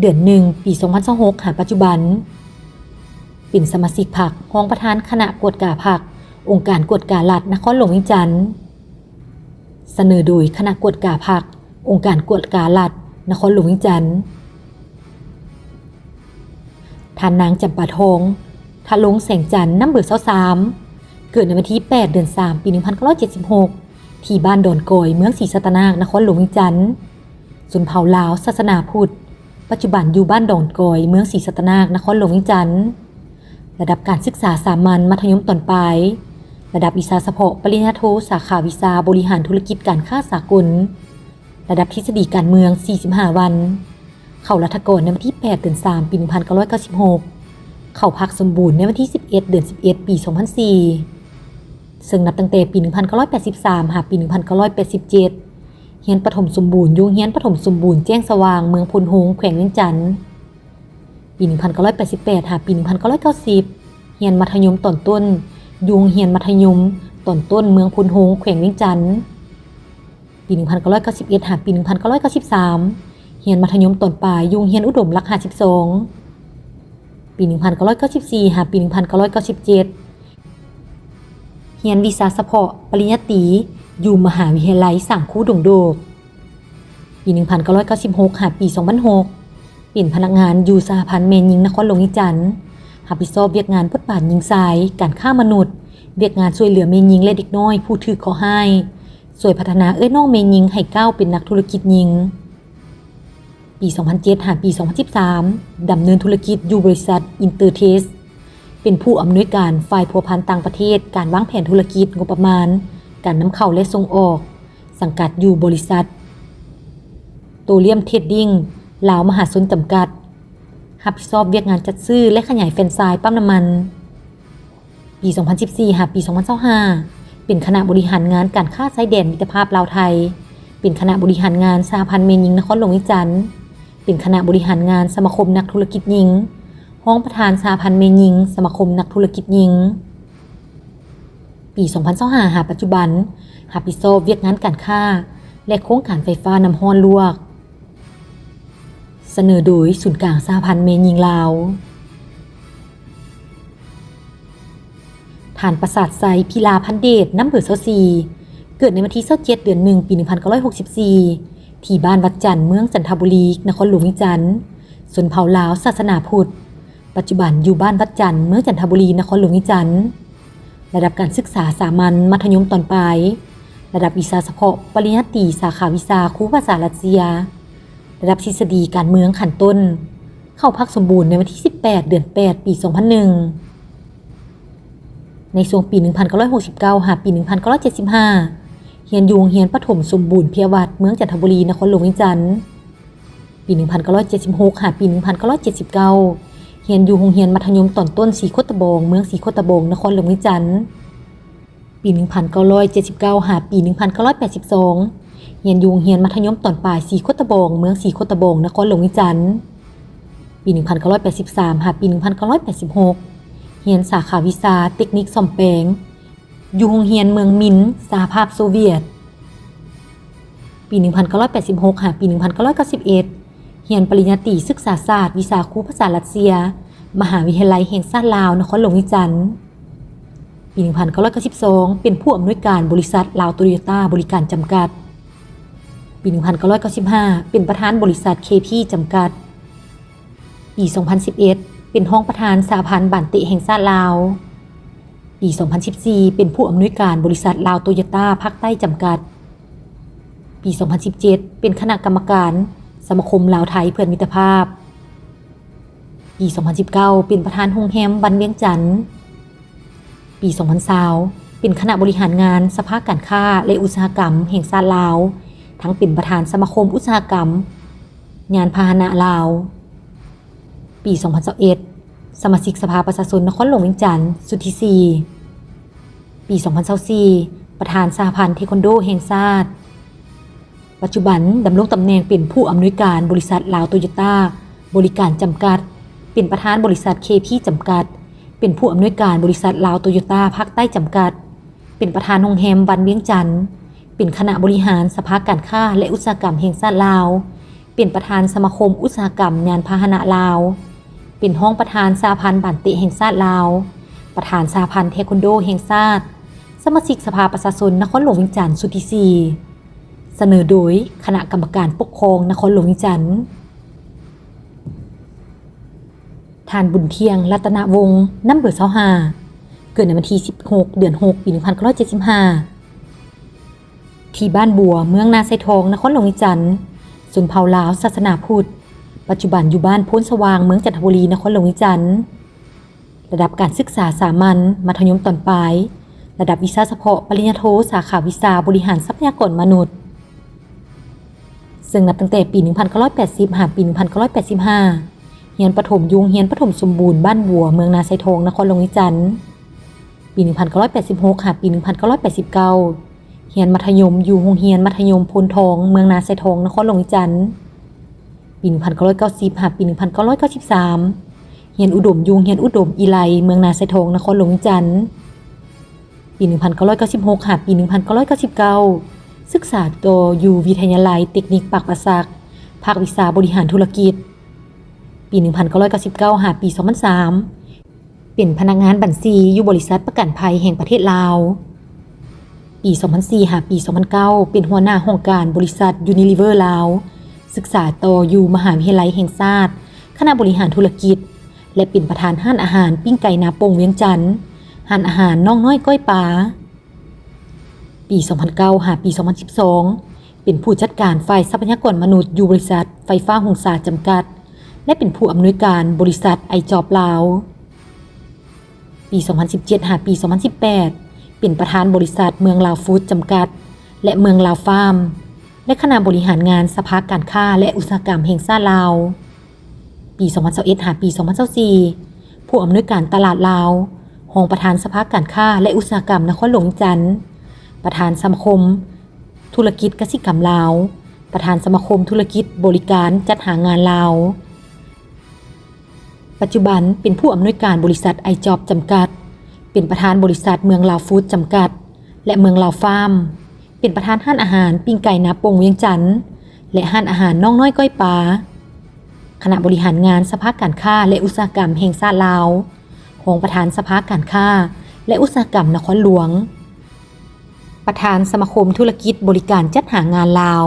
ເດືອນໜຶ່ງ ປີສອງພັນຊາວຫົກ ຫາປັດຈຸບັນ ເປັນສະມາຊິກພັກ, ຮອງປະທານຄະນະກວດກາພັກ, ອົງການກວດກາລັດນະຄອນຫຼວງວຽງຈັນ. ສະເໜີໂດຍຄະນະກວດກາພັກ, ອົງການກວດກາລັດນະຄອນຫຼວງວຽງຈັນ. ທ່ານນາງ ຈຳປາທອງ ທະລົງແສງຈັນ ນຳເບີຊາວສາມ ເກີດໃນວັນທີແປດ ເດືອນສາມ ປີໜຶ່ງພັນເກົ້າຮ້ອຍເຈັດສິບຫົກ ທີ່ບ້ານດອນກອຍ ເມືອງສີສັດຕະນາກ ນະຄອນຫຼວງວຽງຈັນ. ຊົນເຜົ່າລາວ ສາສະໜາພຸດ, ປັດຈຸບັນຢູ່ບ້ານດອນກອຍ ເມືອງສີສັດຕະນາກ ນະຄອນຫຼວງວຽງຈັນ. ລະດັບການສຶກສາສາມັນ ມັດທະຍົມຕອນປາຍ, ລະດັບວິຊາສະເພາະປະລິນຍາໂທ ສາຂາວິຊາບໍລິຫານທຸລະກິດການຄ້າສາກົນ, ລະດັບທິດສະດີການເມືອງສີ່ສິບຫ້າວັນ, ເຂົ້າລັດຖະກອນໃນວັນທີແປດ ເດືອນສາມ ປີໜຶ່ງພັນເກົ້າຮ້ອຍເກົ້າສິບຫົກ, ເຂົ້າພັກສົມບູນໃນວັນທີສິບເອັດ ເດືອນສິບເອັດ ປີສອງພັນສີ່ ເຊິ່ງນັບຕັ້ງແຕ່ປີໜຶ່ງພັນເກົ້າຮ້ອຍແປດສິບສາມ ຫາປີໜຶ່ງພັນເກົ້າຮ້ອຍແປດສິບເຈັດ ຮຽນປະຖົມສົມບູນຢູ່ໂຮງຮຽນປະຖົມສົມບູນແຈ້ງສະຫວ່າງ ເມືອງໂພນໂຮງ ແຂວງວຽງຈັນ. ປີໜຶ່ງພັນເກົ້າຮ້ອຍແປດສິບແປດ ຫາປີໜຶ່ງພັນເກົ້າຮ້ອຍເກົ້າສິບ ຮຽນມັດທະຍົມຕອນຕົ້ນຢູ່ໂຮງຮຽນມັດທະຍົມຕອນຕົ້ນເມືອງໂພນໂຮງ ແຂວງວຽງຈັນ. ປີໜຶ່ງພັນເກົ້າຮ້ອຍເກົ້າສິບເອັດ ຫາປີໜຶ່ງພັນເກົ້າຮ້ອຍເກົ້າສິບສາມ ຮຽນມັດທະຍົມຕອນປາຍຢູ່ໂຮງຮຽນອຸດົມຫຼັກຫ້າສິບສອງ. ປີໜຶ່ງພັນເກົ້າຮ້ອຍເກົ້າສິບສີ່ ຫາປີໜຶ່ງພັນເກົ້າຮ້ອຍເກົ້າສິບເຈັດ ຮຽນວິຊາສະເພາະປະລິນຍາຕີຢູ່ມະຫາວິທະຍາໄລສ້າງຄູດົງໂດກ. ປີໜຶ່ງພັນເກົ້າຮ້ອຍເກົ້າສິບຫົກ ຫາປີສອງພັນຫົກ ເປັນພະນັກງານຢູ່ສະຫະພັນແມ່ຍິງນະຄອນຫຼວງວຽງຈັນ, ຮັບຜິດຊອບວຽກງານປົດປານຍິງຊາຍ, ການຄ້າມະນຸດ, ວຽກງານຊ່ວຍເຫຼືອແມ່ຍິງ ແລະ ເດັກນ້ອຍຜູ້ຖືກເຄາະຮ້າຍ, ຊ່ວຍພັດທະນາເອື້ອຍນ້ອງແມ່ຍິງໃຫ້ກ້າວເປັນນັກທຸລະກິດຍິງ. ປີສອງພັນເຈັດ ຫາປີສອງພັນສິບສາມ ດຳເນີນທຸລະກິດຢູ່ບໍລິສັດ Intertaste ເປັນຜູ້ອຳນວຍການຝ່າຍພົວພັນຕ່າງປະເທດ, ການວາງແຜນທຸລະກິດ, ງົບປະມານ, ການນຳເຂົ້າ ແລະ ສົ່ງອອກ, ສັງກັດຢູ່ບໍລິສັດ ໂຕລຽມ Trading ລາວມະຫາຊົນ ຈຳກັດ, ຮັບຜິດຊອບວຽກງານຈັດຊື້ ແລະ ຂະຫຍາຍແຟຣນໄຊສ໌ປ້ຳນ້ຳມັນ. ປີສອງພັນສິບສີ່ ຫາປີສອງພັນຊາວຫ້າ ເປັນຄະນະບໍລິຫານງານການຄ້າຊາຍແດນມິດຕະພາບລາວ-ໄທ, ເປັນຄະນະບໍລິຫານງານສະຫະພັນແມ່ຍິງນະຄອນຫຼວງວຽງຈັນ, ເປັນຄະນະບໍລິຫານງານສະມາຄົມນັກທຸລະກິດຍິງ, ຮອງປະທານສະຫະພັນແມ່ຍິງສະມາຄົມນັກທຸລະກິດຍິງ. ປີສອງພັນຊາວຫ້າ ຫາປັດຈຸບັນ ຮັບຜິດຊອບວຽກງານການຄ້າ ແລະ ໂຄງການໄຟຟ້ານ້ຳຮ້ອນລວກ. ສະເໜີໂດຍສູນກາງສະຫະພັນແມ່ຍິງລາວ. ທ່ານ ປະສາດໄຊ ພິລາພັນເດດ ນຳເບີຊາວສີ່ ເກີດໃນວັນທີຊາວເຈັດ ເດືອນໜຶ່ງ ປີໜຶ່ງພັນເກົ້າຮ້ອຍຫົກສິບສີ່ ທີ່ບ້ານວັດຈັນ ເມືອງຈັນທະບູລີ ນະຄອນຫຼວງວຽງຈັນ, ຊົນເຜົ່າລາວ ສາສະໜາພຸດ, ປັດຈຸບັນຢູ່ບ້ານວັດຈັນ ເມືອງຈັນທະບູລີ ນະຄອນຫຼວງວຽງຈັນ. ລະດັບການສຶກສາສາມັນ ມັດທະຍົມຕອນປາຍ, ລະດັບວິຊາສະເພາະ ປະລິນຍາຕີ ສາຂາວິຊາຄູພາສາຣັດເຊຍ, ລະດັບທິດສະດີການເມືອງຂັ້ນຕົ້ນ, ເຂົ້າພັກສົມບູນໃນວັນທີສິບແປດ ເດືອນແປດ ປີສອງພັນໜຶ່ງ. ໃນຊ່ວງປີໜຶ່ງພັນເກົ້າຮ້ອຍຫົກສິບເກົ້າ ຫາປີໜຶ່ງພັນເກົ້າຮ້ອຍເຈັດສິບຫ້າ ຮຽນຢູ່ໂຮງຮຽນປະຖົມສົມບູນເພຍວັດ ເມືອງຈັນທະບູລີ ນະຄອນຫຼວງວຽງຈັນ. ປີໜຶ່ງພັນເກົ້າຮ້ອຍເຈັດສິບຫົກ ຫາປີໜຶ່ງພັນເກົ້າຮ້ອຍເຈັດສິບເກົ້າ ຮຽນຢູ່ໂຮງຮຽນມັດທະຍົມຕອນຕົ້ນສີໂຄດຕະບອງ ເມືອງສີໂຄດຕະບອງ ນະຄອນຫຼວງວຽງຈັນ. ປີໜຶ່ງພັນເກົ້າຮ້ອຍເຈັດສິບເກົ້າ ຫາປີໜຶ່ງພັນເກົ້າຮ້ອຍແປດສິບສອງ ຮຽນຢູ່ໂຮງຮຽນມັດທະຍົມຕອນປາຍສີໂຄດຕະບອງ ເມືອງສີໂຄດຕະບອງ ນະຄອນຫຼວງວຽງຈັນ. ປີໜຶ່ງພັນເກົ້າຮ້ອຍແປດສິບສາມ ຫາປີໜຶ່ງພັນເກົ້າຮ້ອຍແປດສິບຫົກ ຮຽນສາຂາວິຊາເຕັກນິກສ້ອມແປງ ຢູ່ໂຮງຮຽນເມືອງມິນ ສະຫະພາບໂຊວຽດ. ປີໜຶ່ງພັນເກົ້າຮ້ອຍແປດສິບຫົກ ຫາປີໜຶ່ງພັນເກົ້າຮ້ອຍເກົ້າສິບເອັດ ຮຽນປະລິນຍາຕີສຶກສາສາດ ວິຊາຄູພາສາຣັດເຊຍ ມະຫາວິທະຍາໄລແຫ່ງຊາດລາວ ນະຄອນຫຼວງວຽງຈັນ. ປີໜຶ່ງພັນເກົ້າຮ້ອຍເກົ້າສິບສອງ ເປັນຜູ້ອຳນວຍການບໍລິສັດລາວໂຕໂຍຕ້າບໍລິການຈຳກັດ. ປີໜຶ່ງພັນເກົ້າຮ້ອຍເກົ້າສິບຫ້າ ເປັນປະທານບໍລິສັດເຄພີຈຳກັດ. ປີສອງພັນສິບເອັດ ເປັນຮອງປະທານສະຫະພັນບານເຕະແຫ່ງຊາດລາວ. ປີສອງພັນສິບສີ່ ເປັນຜູ້ອຳນວຍການບໍລິສັດລາວໂຕໂຍຕ້າພາກໃຕ້ຈຳກັດ. ປີສອງພັນສິບເຈັດ ເປັນຄະນະກຳມະການສະມາຄົມລາວໄທເພື່ອມິດຕະພາບ. ປີສອງພັນສິບເກົ້າ ເປັນປະທານໂຮງແຮມວັນວຽງຈັນ. ປີສອງພັນຊາວ ເປັນຄະນະບໍລິຫານງານສະພາການຄ້າ ແລະ ອຸດສາຫະກຳແຫ່ງຊາດລາວ, ທັງເປັນປະທານສະມາຄົມອຸດສາຫະກຳຍານພາຫະນະລາວ. ປີສອງພັນຊາວເອັດ ສະມາຊິກສະພາປະຊາຊົນນະຄອນຫຼວງວຽງຈັນ ຊຸດທີສີ່. ປີສອງພັນຊາວສີ່ ປະທານສະຫະພັນເທຄວັນໂດແຫ່ງຊາດ. ປັດຈຸບັນດຳລົງຕຳແໜ່ງເປັນຜູ້ອຳນວຍການບໍລິສັດລາວໂຕໂຍຕ້າບໍລິການຈຳກັດ, ເປັນປະທານບໍລິສັດເຄພີຈຳກັດ, ເປັນຜູ້ອຳນວຍການບໍລິສັດລາວໂຕໂຍຕ້າພາກໃຕ້ຈຳກັດ, ເປັນປະທານໂຮງແຮມວັນວຽງຈັນ, ເປັນຄະນະບໍລິຫານສະພາການຄ້າ ແລະ ອຸດສາຫະກຳແຫ່ງຊາດລາວ, ເປັນປະທານສະມາຄົມອຸດສາຫະກຳຍານພາຫະນະລາວ, ເປັນຮອງປະທານສະຫະພັນບານເຕະແຫ່ງຊາດລາວ, ປະທານສະຫະພັນເທຄວັນໂດແຫ່ງຊາດ, ສະມາຊິກສະພາປະຊາຊົນນະຄອນຫຼວງວຽງຈັນຊຸດທີສີ່. ສະເໜີໂດຍຄະນະກຳມະການປົກຄອງນະຄອນຫຼວງວຽງຈັນ. ທ່ານ ບຸນທ່ຽງ ລັດຕະນະວົງ ນຳເບີຊາວຫ້າ ເກີດໃນວັນທີສິບຫົກ ເດືອນຫົກ ປີໜຶ່ງພັນເກົ້າຮ້ອຍເຈັດສິບຫ້າ ທີ່ບ້ານບົວ ເມືອງນາຊາຍທອງ ນະຄອນຫຼວງວຽງຈັນ, ຊົນເຜົ່າລາວ ສາສະໜາພຸດ, ປັດຈຸບັນຢູ່ບ້ານໂພນສະຫວ່າງ ເມືອງຈັນທະບູລີ ນະຄອນຫຼວງວຽງຈັນ. ລະດັບການສຶກສາສາມັນ ມັດທະຍົມຕອນປາຍ, ລະດັບວິຊາສະເພາະປະລິນຍາໂທ ສາຂາວິຊາບໍລິຫານຊັບພະຍາກອນມະນຸດ. ເຊິ່ງນັບຕັ້ງແຕ່ປີໜຶ່ງພັນເກົ້າຮ້ອຍແປດສິບ ຫາປີໜຶ່ງພັນເກົ້າຮ້ອຍແປດສິບຫ້າ ຮຽນປະຖົມຢູ່ໂຮງຮຽນປະຖົມສົມບູນບ້ານບົວ ເມືອງນາຊາຍທອງ ນະຄອນຫຼວງວຽງຈັນ. ປີໜຶ່ງພັນເກົ້າຮ້ອຍແປດສິບຫົກ ຫາປີໜຶ່ງພັນເກົ້າຮ້ອຍແປດສິບເກົ້າ ຮຽນມັດທະຍົມຢູ່ໂຮງຮຽນມັດທະຍົມໂພນທອງ ເມືອງນາຊາຍທອງ ນະຄອນຫຼວງວຽງຈັນ. ປີໜຶ່ງພັນເກົ້າຮ້ອຍເກົ້າສິບ ຫາປີໜຶ່ງພັນເກົ້າຮ້ອຍເກົ້າສິບສາມ ຮຽນອຸດົມຢູ່ໂຮງຮຽນອຸດົມອີໄລ ເມືອງນາຊາຍທອງ ນະຄອນຫຼວງວຽງຈັນ. ປີໜຶ່ງພັນເກົ້າຮ້ອຍເກົ້າສິບຫົກ ຫາປີໜຶ່ງພັນເກົ້າຮ້ອຍເກົ້າສິບເກົ້າ ສຶກສາຕໍ່ຢູ່ວິທະຍາໄລເຕັກນິກປາກປາສັກ ພາກວິຊາບໍລິຫານທຸລະກິດ. ປີໜຶ່ງພັນເກົ້າຮ້ອຍເກົ້າສິບເກົ້າ ຫາປີສອງພັນສາມ ເປັນພະນັກງານບັນຊີຢູ່ບໍລິສັດປະກັນໄພແຫ່ງປະເທດລາວ. ປີສອງພັນສີ່ ຫາປີສອງພັນເກົ້າ ເປັນຫົວໜ້າຫ້ອງການບໍລິສັດຢູນິລີເວີລາວ, ສຶກສາຕໍ່ຢູ່ມະຫາວິທະຍາໄລແຫ່ງຊາດ ຄະນະບໍລິຫານທຸລະກິດ ແລະ ເປັນປະທານຮ້ານອາຫານປີ້ງໄກ່ນາໂປ່ງວຽງຈັນ, ຮ້ານອາຫານນ້ອງນ້ອຍກ້ອຍປາ. ປີສອງພັນເກົ້າ ຫາປີສອງພັນສິບສອງ ເປັນຜູ້ຈັດການຝ່າຍຊັບພະຍາກອນມະນຸດຢູ່ບໍລິສັດໄຟຟ້າຫົງສາຈຳກັດ ແລະ ເປັນຜູ້ອຳນວຍການບໍລິສັດໄອຈອບລາວ. ປີສອງພັນສິບເຈັດ ຫາປີສອງພັນສິບແປດ ເປັນປະທານບໍລິສັດເມືອງລາວຟູດຈຳກັດ ແລະ ເມືອງລາວຟາມ ແລະ ຄະນະບໍລິຫານງານສະພາການຄ້າ ແລະ ອຸດສາຫະກຳແຫ່ງຊາດລາວ. ປີສອງພັນຊາວເອັດ ຫາປີສອງພັນຊາວສີ່ ຜູ້ອຳນວຍການຕະຫຼາດລາວ, ຮອງປະທານສະພາການຄ້າ ແລະ ອຸດສາຫະກຳນະຄອນຫຼວງວຽງຈັນ, ປະທານສະມາຄົມທຸລະກິດກະສິກຳລາວ, ປະທານສະມາຄົມທຸລະກິດບໍລິການຈັດຫາງານລາວ. ປັດຈຸບັນເປັນຜູ້ອຳນວຍການບໍລິສັດໄອຈອບຈຳກັດ, ເປັນປະທານບໍລິສັດເມືອງລາວຟູດຈຳກັດ ແລະ ເມືອງລາວຟາມ, ເປັນປະທານຮ້ານອາຫານປີ້ງໄກ່ນາໂປ່ງວຽງຈັນ ແລະ ຮ້ານອາຫານນ້ອງນ້ອຍກ້ອຍປາ, ຄະນະບໍລິຫານງານສະພາການຄ້າ ແລະ ອຸດສາຫະກຳແຫ່ງຊາດລາວ, ຮອງປະທານສະພາການຄ້າ ແລະ ອຸດສາຫະກຳນະຄອນຫຼວງ, ປະທານສະມາຄົມທຸລະກິດບໍລິການຈັດຫາງານລາວ.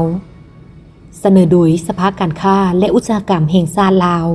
ສະເໜີໂດຍສະພາການຄ້າ ແລະ ອຸດສາຫະກຳແຫ່ງຊາດລາວ.